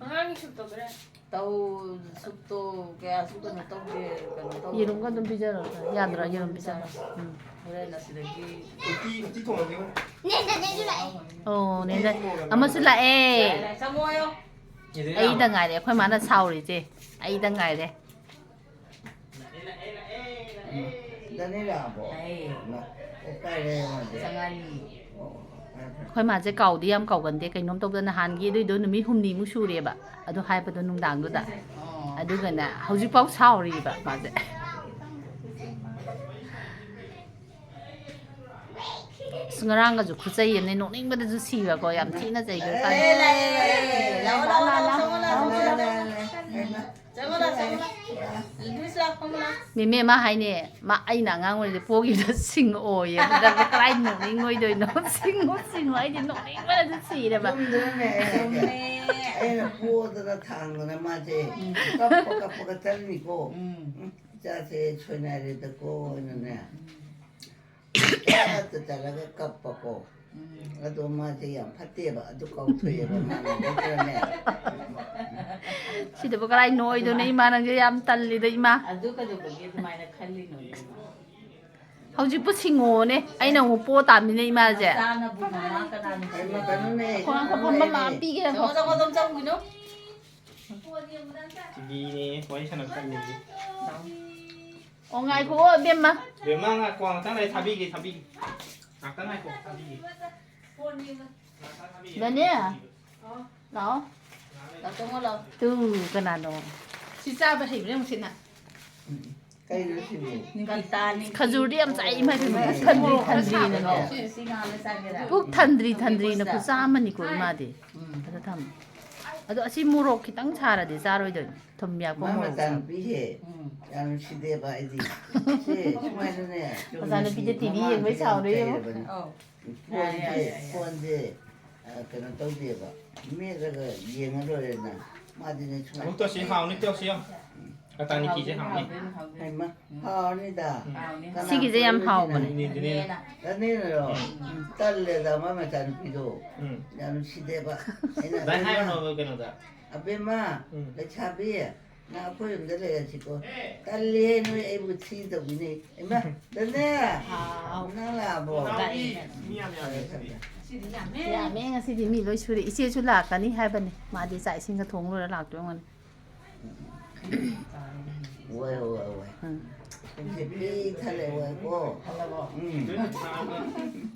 ꯑꯉꯥꯡꯒꯤ ꯁꯨꯞ ꯇꯧꯗꯣꯏꯔꯥ? ꯇꯧ, ꯁꯨꯞꯇꯣ ꯀꯌꯥꯁꯨ ꯀꯩꯅꯣ ꯇꯧꯗꯦ, ꯀꯩꯅꯣ ꯇꯧ꯫ ꯌꯦꯔꯨꯝꯒ ꯑꯗꯨꯝ ꯄꯤꯖꯔꯣ꯫ ꯌꯥꯗ꯭ꯔꯣ? ꯌꯦꯔꯨꯝ ꯄꯤꯖꯔꯣ꯫ ꯎꯝ꯫ ꯍꯣꯔꯦꯟ ꯑꯁꯤꯗꯒꯤ ꯎꯇꯤ, ꯎꯇꯤ ꯊꯣꯡꯉꯝꯅꯤ꯫ ꯑꯣ, ꯅꯦꯅꯦ꯫ ꯑꯃꯁꯨ ꯂꯥꯛꯑꯦ꯫ ꯂꯥꯛꯑꯦ, ꯂꯥꯛꯑꯦ, ꯆꯪꯉꯛꯑꯣ꯫ ꯑꯩꯗ ꯉꯥꯏꯔꯦ ꯑꯩꯈꯣꯏ ꯃꯥꯅ ꯁꯥꯎꯔꯤꯁꯦ꯫ ꯑꯩꯗ ꯉꯥꯏꯔꯦ꯫ ꯗꯅꯤꯔꯥꯕꯣ? ꯂꯥꯛꯑꯦ꯫ ꯃꯥ, ꯑꯣ, ꯀꯥꯏꯔꯦ ꯃꯥꯗꯤ꯫ ꯆꯪꯉꯛꯑꯅꯤ꯫ ꯑꯣ, ꯐꯔꯦ, ꯐꯔꯦ꯫ ꯑꯩꯈꯣꯏ ꯃꯥꯁꯦ ꯀꯥꯎꯗꯤ ꯌꯥꯝ ꯀꯥꯎꯒꯟꯗꯦ꯫ ꯀꯩꯅꯣꯝ ꯇꯧꯗ ꯅꯍꯥꯟꯒꯤ ꯑꯗꯨꯏꯗꯣ ꯅꯨꯃꯤꯠ ꯍꯨꯝꯅꯤꯃꯨꯛ ꯁꯨꯔꯦꯕ꯫ ꯑꯗꯨ ꯍꯥꯏꯕꯗꯣ ꯅꯨꯡꯗꯥꯡꯗꯨꯗ꯫ ꯑꯣ꯫ ꯑꯗꯨꯒꯅꯦ ꯍꯧꯖꯤꯛꯐꯥꯎ ꯁꯥꯎꯔꯤꯕ ꯃꯥꯁꯦ꯫ ꯑꯁ, ꯉꯔꯥꯡꯒꯁꯨ ꯈꯨꯆꯩ ꯑꯃꯅꯦ, ꯅꯣꯛꯅꯤꯡꯕꯗꯁꯨ ꯁꯤꯕꯀꯣ, ꯌꯥꯝ ꯊꯤꯅ ꯆꯩꯈ꯭ꯔꯦ꯫ ꯂꯥꯛꯑꯦ, ꯂꯥꯛꯑꯦ, ꯂꯥꯛꯑꯦ, ꯂꯥꯛꯑꯣ, ꯂꯥꯛꯑꯣ, ꯂꯥꯛꯑꯣ, ꯆꯪꯉꯣ, ꯂꯥꯛꯑꯣ, ꯆꯪꯉꯣ, ꯂꯥꯛꯑꯣ꯫ ꯆꯪꯉꯣ, ꯂꯥꯛꯑꯣ, ꯆꯪꯉꯣ, ꯂꯥꯛꯑꯣ꯫ ꯂꯤꯁ ꯂꯥꯛꯑꯣ, ꯐꯝꯃꯣ, ꯂꯥꯛꯑꯣ꯫ ꯃꯦꯃꯦ ꯃꯥ ꯍꯥꯏꯅꯦ, ꯃꯥ ꯑꯩꯅ ꯑꯉꯥꯡ ꯑꯣꯏꯔꯤꯉꯩꯗ ꯄꯣꯈꯤꯕꯗ ꯁꯤꯡ ꯑꯣꯏꯌꯦ꯫ ꯑꯗꯨꯗ ꯀꯔꯥꯏ ꯅꯣꯛꯅꯤꯡꯉꯣꯏꯗꯣꯏꯅꯣ? ꯁꯤꯡꯉꯣ, ꯁꯤꯡꯉꯣ, ꯑꯩꯗꯤ ꯅꯣꯛꯅꯤꯡꯕꯅꯁꯨ ꯁꯤꯔꯕ꯫ ꯆꯨꯝꯗ꯭ꯔꯅꯦ? ꯆꯨꯝꯃꯦ꯫ ꯑꯩꯅ ꯄꯣꯗꯅ ꯊꯥꯡꯗꯅ ꯃꯥꯁꯦ ꯀꯞꯄ ꯀꯞꯄꯒ ꯆꯠꯂꯤꯀꯣ꯫ ꯎꯝ꯫ ꯎꯝ, ꯏꯆꯥꯁꯦ ꯁꯣꯏꯅꯥꯏꯔꯦꯗꯀꯣ ꯍꯥꯏꯅꯅꯦ꯫ ꯆꯠꯇ ꯆꯠꯂꯒ ꯀꯞꯄꯀꯣ꯫ ꯎꯝ꯫ ꯑꯗꯣ ꯃꯥꯁꯦ ꯌꯥꯝ ꯐꯠꯇꯦꯕ, ꯑꯗꯨ ꯀꯥꯎꯊꯣꯛꯑꯦꯕ ꯃꯥꯅ, ꯅꯠꯇ꯭ꯔꯅꯦ? ꯁꯤꯗꯕꯨ ꯀꯔꯥꯏ ꯅꯣꯛꯑꯣꯏꯗꯣꯏꯅꯣ? ꯏꯃꯥ, ꯅꯪꯁꯦ ꯌꯥꯝ ꯇꯜꯂꯤꯗ, ꯏꯃꯥ꯫ ꯑꯗꯨ ꯀꯩꯗꯧꯕꯒꯤ ꯑꯗꯨꯃꯥꯏꯅ ꯈꯜꯂꯤꯅꯣ, ꯏꯕꯦꯝꯃ? ꯍꯧꯖꯤꯛꯄꯨ ꯁꯤꯡꯉꯣꯅꯦ, ꯑꯩꯅ ꯑꯃꯨꯛ ꯄꯣ ꯇꯥꯕꯅꯤꯅꯦ ꯏꯃꯥꯁꯦ꯫ ꯆꯥꯅꯕꯨ ꯃꯃꯥ ꯀꯅꯥꯅ ꯈꯣꯡ ꯐꯝꯐꯝ ꯑꯃ ꯄꯤꯒꯦ ꯉꯥꯏꯈꯣ꯫ ꯆꯪꯉꯣ, ꯆꯪꯉꯣ, ꯑꯗꯨꯝ ꯆꯪꯉꯨ꯫ ꯇꯤꯚꯤꯅꯦ ꯋꯥꯔꯤ ꯁꯥꯟꯅꯕ ꯇꯜꯂꯤꯁꯦ꯫ ꯑꯣ ꯉꯥꯏꯈꯣ ꯏꯕꯦꯝꯃ꯫ ꯕꯦꯝꯃ ꯉꯥꯏꯈꯣ, ꯉꯥꯛꯇꯪ ꯂꯩ ꯊꯥꯕꯤꯒꯦ, ꯊꯥꯕꯤꯒꯦ꯫ ꯉꯥꯛꯇꯪ ꯉꯥꯏꯈꯣ, ꯊꯥꯕꯤꯒꯦ꯫ ꯉꯥꯛꯇꯪ ꯊꯥꯕꯤꯒꯦ꯫ ꯗꯅꯦ꯫ ꯂꯥꯛꯑꯣ꯫ ꯂꯥꯛ ꯆꯪꯉꯣ ꯂꯥꯛꯑꯣ꯫ ꯇꯨ ꯀꯅꯥꯅꯣ? ꯁꯤ ꯆꯥꯕ ꯍꯩꯕ꯭ꯔꯥ ꯌꯦꯡꯉꯨ ꯁꯤꯅ꯫ ꯀꯩꯅꯣ ꯁꯤꯕꯨ? ꯀꯟꯇꯥꯅꯤ꯫ ꯈꯖꯨꯔꯗꯤ ꯌꯥꯝ ꯆꯥꯏ ꯏꯃꯥ ꯏꯕꯦꯝꯃ꯫ ꯄꯨꯛ ꯊꯟꯗ꯭ꯔꯤ ꯊꯟꯗ꯭ꯔꯤꯅꯅꯦ꯫ ꯁꯤ ꯉꯥꯜꯂ ꯆꯥꯒꯦꯔꯥ? ꯄꯨꯛ ꯊꯟꯗ꯭ꯔꯤ ꯊꯟꯗ꯭ꯔꯤꯅ ꯈꯨꯆꯥ ꯑꯃꯅꯤꯀꯣ ꯏꯃꯥꯗꯤ꯫ ꯎꯝ꯫ ꯑꯗ ꯊꯝꯃꯣ꯫ ꯑꯗꯣ ꯑꯁꯤ ꯃꯣꯔꯣꯛ ꯈꯤꯇꯪ ꯁꯥꯔꯗꯤ ꯆꯥꯔꯣꯏꯗꯣꯏꯅꯤ꯫ ꯊꯨꯝ ꯌꯥꯛꯄ ꯃꯥ ꯃꯣꯔꯣꯛ ꯆꯥꯕ꯫ ꯃꯆꯥꯅꯨꯄꯤꯁꯦ ꯎꯝ꯫ ꯌꯥꯝ ꯅꯨꯡꯁꯤꯗꯦꯕ ꯑꯩꯗꯤ꯫ ꯁꯦ ꯁꯨꯃꯥꯏꯅꯅꯦ꯫ ꯃꯆꯥꯅꯨꯄꯤꯁꯦ ꯇꯤꯚꯤ ꯌꯦꯡꯕꯩ ꯁꯥꯎꯔꯦ ꯌꯦꯡꯉꯣ꯫ ꯑꯧ꯫ ꯐꯣꯟꯁꯦ ꯐꯣꯟꯁꯦ ꯑ, ꯀꯩꯅꯣ ꯇꯧꯗꯦꯕ꯫ ꯃꯦꯠꯂꯒ ꯌꯦꯡꯉ ꯂꯣꯏꯔꯦꯅ꯫ ꯃꯥꯗꯤꯅꯦ ꯁꯨꯃꯥꯏꯅ꯫ ꯑꯃꯨꯛ ꯇꯧꯁꯤ, ꯍꯥꯎꯅꯤ, ꯇꯧꯁꯤ ꯌꯥꯝ꯫ ꯑꯇꯥꯡ ꯅꯤꯀꯤꯁꯦ ꯍꯥꯎꯅꯤ꯫ ꯍꯩꯃ ꯍꯥꯎꯔꯅꯤꯗ꯫ ꯎꯝ꯫ ꯀꯅꯥ ꯁꯤꯒꯤꯁꯦ ꯌꯥꯝ ꯈꯪꯗꯣꯏꯅꯣ? ꯍꯥꯎꯕꯅꯦ꯫ ꯅꯤꯗꯨꯅꯦꯅ꯫ ꯇꯅꯦꯅꯔꯣ? ꯎꯝ, ꯇꯜꯂꯦꯗ ꯃꯥ ꯃꯆꯥꯅꯨꯄꯤꯗꯣ꯫ ꯎꯝ꯫ ꯌꯥꯝ ꯅꯨꯡꯁꯤꯗꯦꯕ꯫ ꯑꯩꯅ ꯚꯥꯏ ꯑꯕꯦꯝꯃ, ꯍꯥꯏꯔꯨꯅꯣ ꯀꯩꯅꯣꯗ꯫ ꯑꯕꯦꯝꯃ, ꯎꯝ꯫ ꯂꯩꯁꯥꯕꯤ, ꯅꯪ ꯑꯩꯈꯣꯏ ꯌꯨꯝꯗ ꯂꯩꯔꯁꯤꯀꯣ꯫ ꯇꯜꯂꯦ ꯅꯣꯏ ꯑꯩꯕꯨ ꯊꯤ ꯇꯧꯕꯤꯅꯦ꯫ ꯏꯃꯥ, ꯗꯅꯦ, ꯍꯥꯎ꯫ ꯅꯪ ꯂꯥꯛꯑꯕꯣ? ꯂꯥꯛꯑꯦ꯫ ꯃꯤ ꯌꯥꯝ ꯌꯥꯝꯃꯦ ꯉꯁꯤꯗꯤ꯫ ꯁꯤꯗꯤ ꯌꯥꯝꯃꯦ꯫ ꯌꯥꯝꯃꯦ ꯉꯁꯤꯗꯤ ꯃꯤ ꯂꯣꯏ ꯁꯨꯔꯦ꯫ ꯏꯆꯦꯁꯨ ꯂꯥꯛꯀꯅꯤ ꯍꯥꯏꯕꯅꯤ꯫ ꯃꯥꯗꯤ ꯆꯥꯛ ꯏꯁꯤꯡꯒ ꯊꯣꯡ ꯂꯣꯏꯔ ꯂꯥꯛꯇꯣꯏ ꯑꯣꯏꯔꯝꯒꯅꯤ꯫ ꯋꯥꯏ, ꯋꯥꯏ, ꯋꯥꯏ꯫ ꯎꯝ꯫ ꯏꯆꯦ ꯄꯤꯛ ꯊꯜꯂꯦ, ꯋꯥꯏꯀꯣ꯫ ꯎꯝ꯫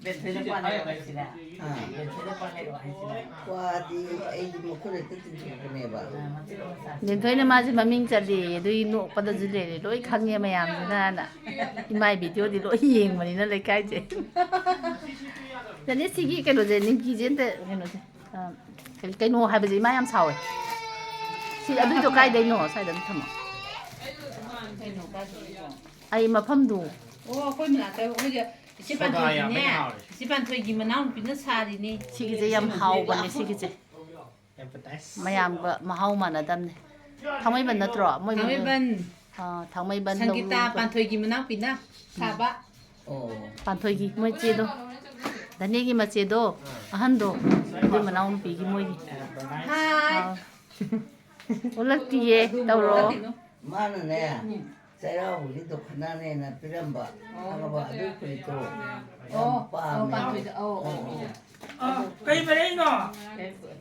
ꯕꯦꯟꯊꯣꯏꯗ ꯄꯥꯟ ꯂꯩꯔꯛꯑꯣ ꯍꯥꯏꯁꯤꯔꯥ? ꯑꯥ꯫ ꯕꯦꯟꯊꯣꯏꯗ ꯄꯥꯟ ꯂꯩꯔꯛꯑꯣ ꯍꯥꯏꯁꯤꯔꯥ? ꯋꯥꯗꯤ ꯑꯩꯗꯤ ꯃꯈꯨꯠ ꯍꯦꯛꯇ ꯇꯤꯡꯊꯣꯛꯄꯅꯦꯕ꯫ ꯑꯥ, ꯃꯆꯦꯠ ꯃꯆꯥ꯫ ꯂꯦꯟꯊꯣꯏꯅ ꯃꯥꯁꯦ ꯃꯃꯤꯡ ꯆꯠꯂꯦꯌꯦ, ꯑꯗꯨꯒꯤ ꯅꯣꯛꯄꯗꯁꯨ ꯂꯩꯔꯦ꯫ ꯂꯣꯏ ꯈꯪꯉꯦ ꯃꯌꯥꯝꯁꯤꯅ ꯍꯥꯏꯅ꯫ ꯏꯃꯥꯏ ꯚꯤꯗꯤꯑꯣꯗꯤ ꯂꯣꯏ ꯌꯦꯡꯕꯅꯤꯅ ꯂꯩꯀꯥꯏꯁꯦ꯫ ꯗꯅꯦ ꯁꯤꯒꯤ ꯀꯩꯅꯣꯁꯦ, ꯅꯤꯡꯀꯤꯁꯦ ꯑꯝꯇ ꯀꯩꯅꯣꯁꯦ꯫ ꯑ, ꯀꯩ-, ꯀꯩꯅꯣ ꯍꯥꯏꯕꯁꯦ ꯏꯃꯥ ꯌꯥꯝ ꯁꯥꯎꯋꯦ꯫ ꯁꯤ ꯑꯗꯨꯏꯗꯣ ꯀꯥꯏꯗꯩꯅꯣ? ꯁ꯭ꯋꯥꯏꯗ ꯑꯗꯨꯝ ꯊꯝꯃꯣ꯫ ꯀꯩꯅꯣ ꯀꯥꯏꯗꯩꯅꯣ? ꯑꯩ ꯃꯐꯝꯗꯨ꯫ ꯑꯣ, ꯑꯩꯈꯣꯏ ꯃꯅꯥꯛꯇ ꯑꯩꯈꯣꯏꯒꯤ ꯏꯆꯦ ꯁꯣꯗꯥ ꯌꯥꯝꯃꯦ ꯄꯥꯟꯊꯣꯏꯒꯤꯅꯦ꯫ ꯍꯥꯎꯔꯦ꯫ ꯏꯆꯦ ꯄꯥꯟꯊꯣꯏꯒꯤ ꯃꯅꯥꯎꯅꯨꯄꯤꯅ ꯁꯥꯔꯤꯅꯦ꯫ ꯁꯤꯒꯤꯁꯦ ꯌꯥꯝ ꯍꯥꯎꯕꯅꯦ ꯁꯤꯒꯤꯁꯦ꯫ ꯑꯦꯝꯄꯇꯥꯏꯁ꯫ ꯃꯌꯥꯝꯒ ꯃꯍꯥꯎ ꯃꯥꯟꯅꯗꯕꯅꯦ꯫ ꯊꯥꯡꯃꯩꯕꯟ ꯅꯠꯇ꯭ꯔꯣ? ꯃꯣꯏ ꯃꯃꯤꯡ? ꯊꯥꯡꯃꯩꯕꯟ꯫ ꯑꯥ, ꯊꯥꯡꯃꯩꯕꯟ ꯁꯪꯒꯤꯇꯥ ꯂꯧꯔꯣꯝ꯫ ꯄꯥꯟꯊꯣꯏꯒꯤ ꯃꯅꯥꯎꯄꯤꯅ ꯁꯥꯕ꯫ ꯑꯣ꯫ ꯄꯥꯟꯊꯣꯏꯒꯤ ꯃꯣꯏ ꯆꯦꯗꯣ꯫ ꯗꯅꯦꯒꯤ ꯃꯆꯦꯗꯣ꯫ ꯑꯍꯟꯗꯣ꯫ ꯑꯗꯨ ꯃꯅꯥꯎ ꯅꯨꯄꯤꯒꯤ ꯃꯣꯏꯒꯤ꯫ ꯍꯥꯏ꯫ ꯑꯥ꯫ ꯑꯣꯜꯂꯛꯇꯤꯌꯦ꯫ ꯇꯧꯔꯣ꯫ ꯃꯥꯅꯅꯦ꯫ ꯆꯩꯔꯥꯎꯕꯒꯤ ꯗꯣꯈꯅꯥꯅꯦꯅ ꯄꯤꯔꯝꯕ, ꯈꯪꯉꯕ? ꯑꯗꯨ ꯐꯨꯔꯤꯠꯇꯣ ꯌꯥꯝ ꯑꯣ, ꯑꯣ, ꯄꯥꯝꯃꯦ꯫ ꯄꯥꯝꯃꯦ꯫ ꯑꯣ, ꯑꯣ, ꯑꯣ꯫ ꯑꯣ꯫ ꯑ, ꯀꯩ ꯃꯔꯩꯅꯣ?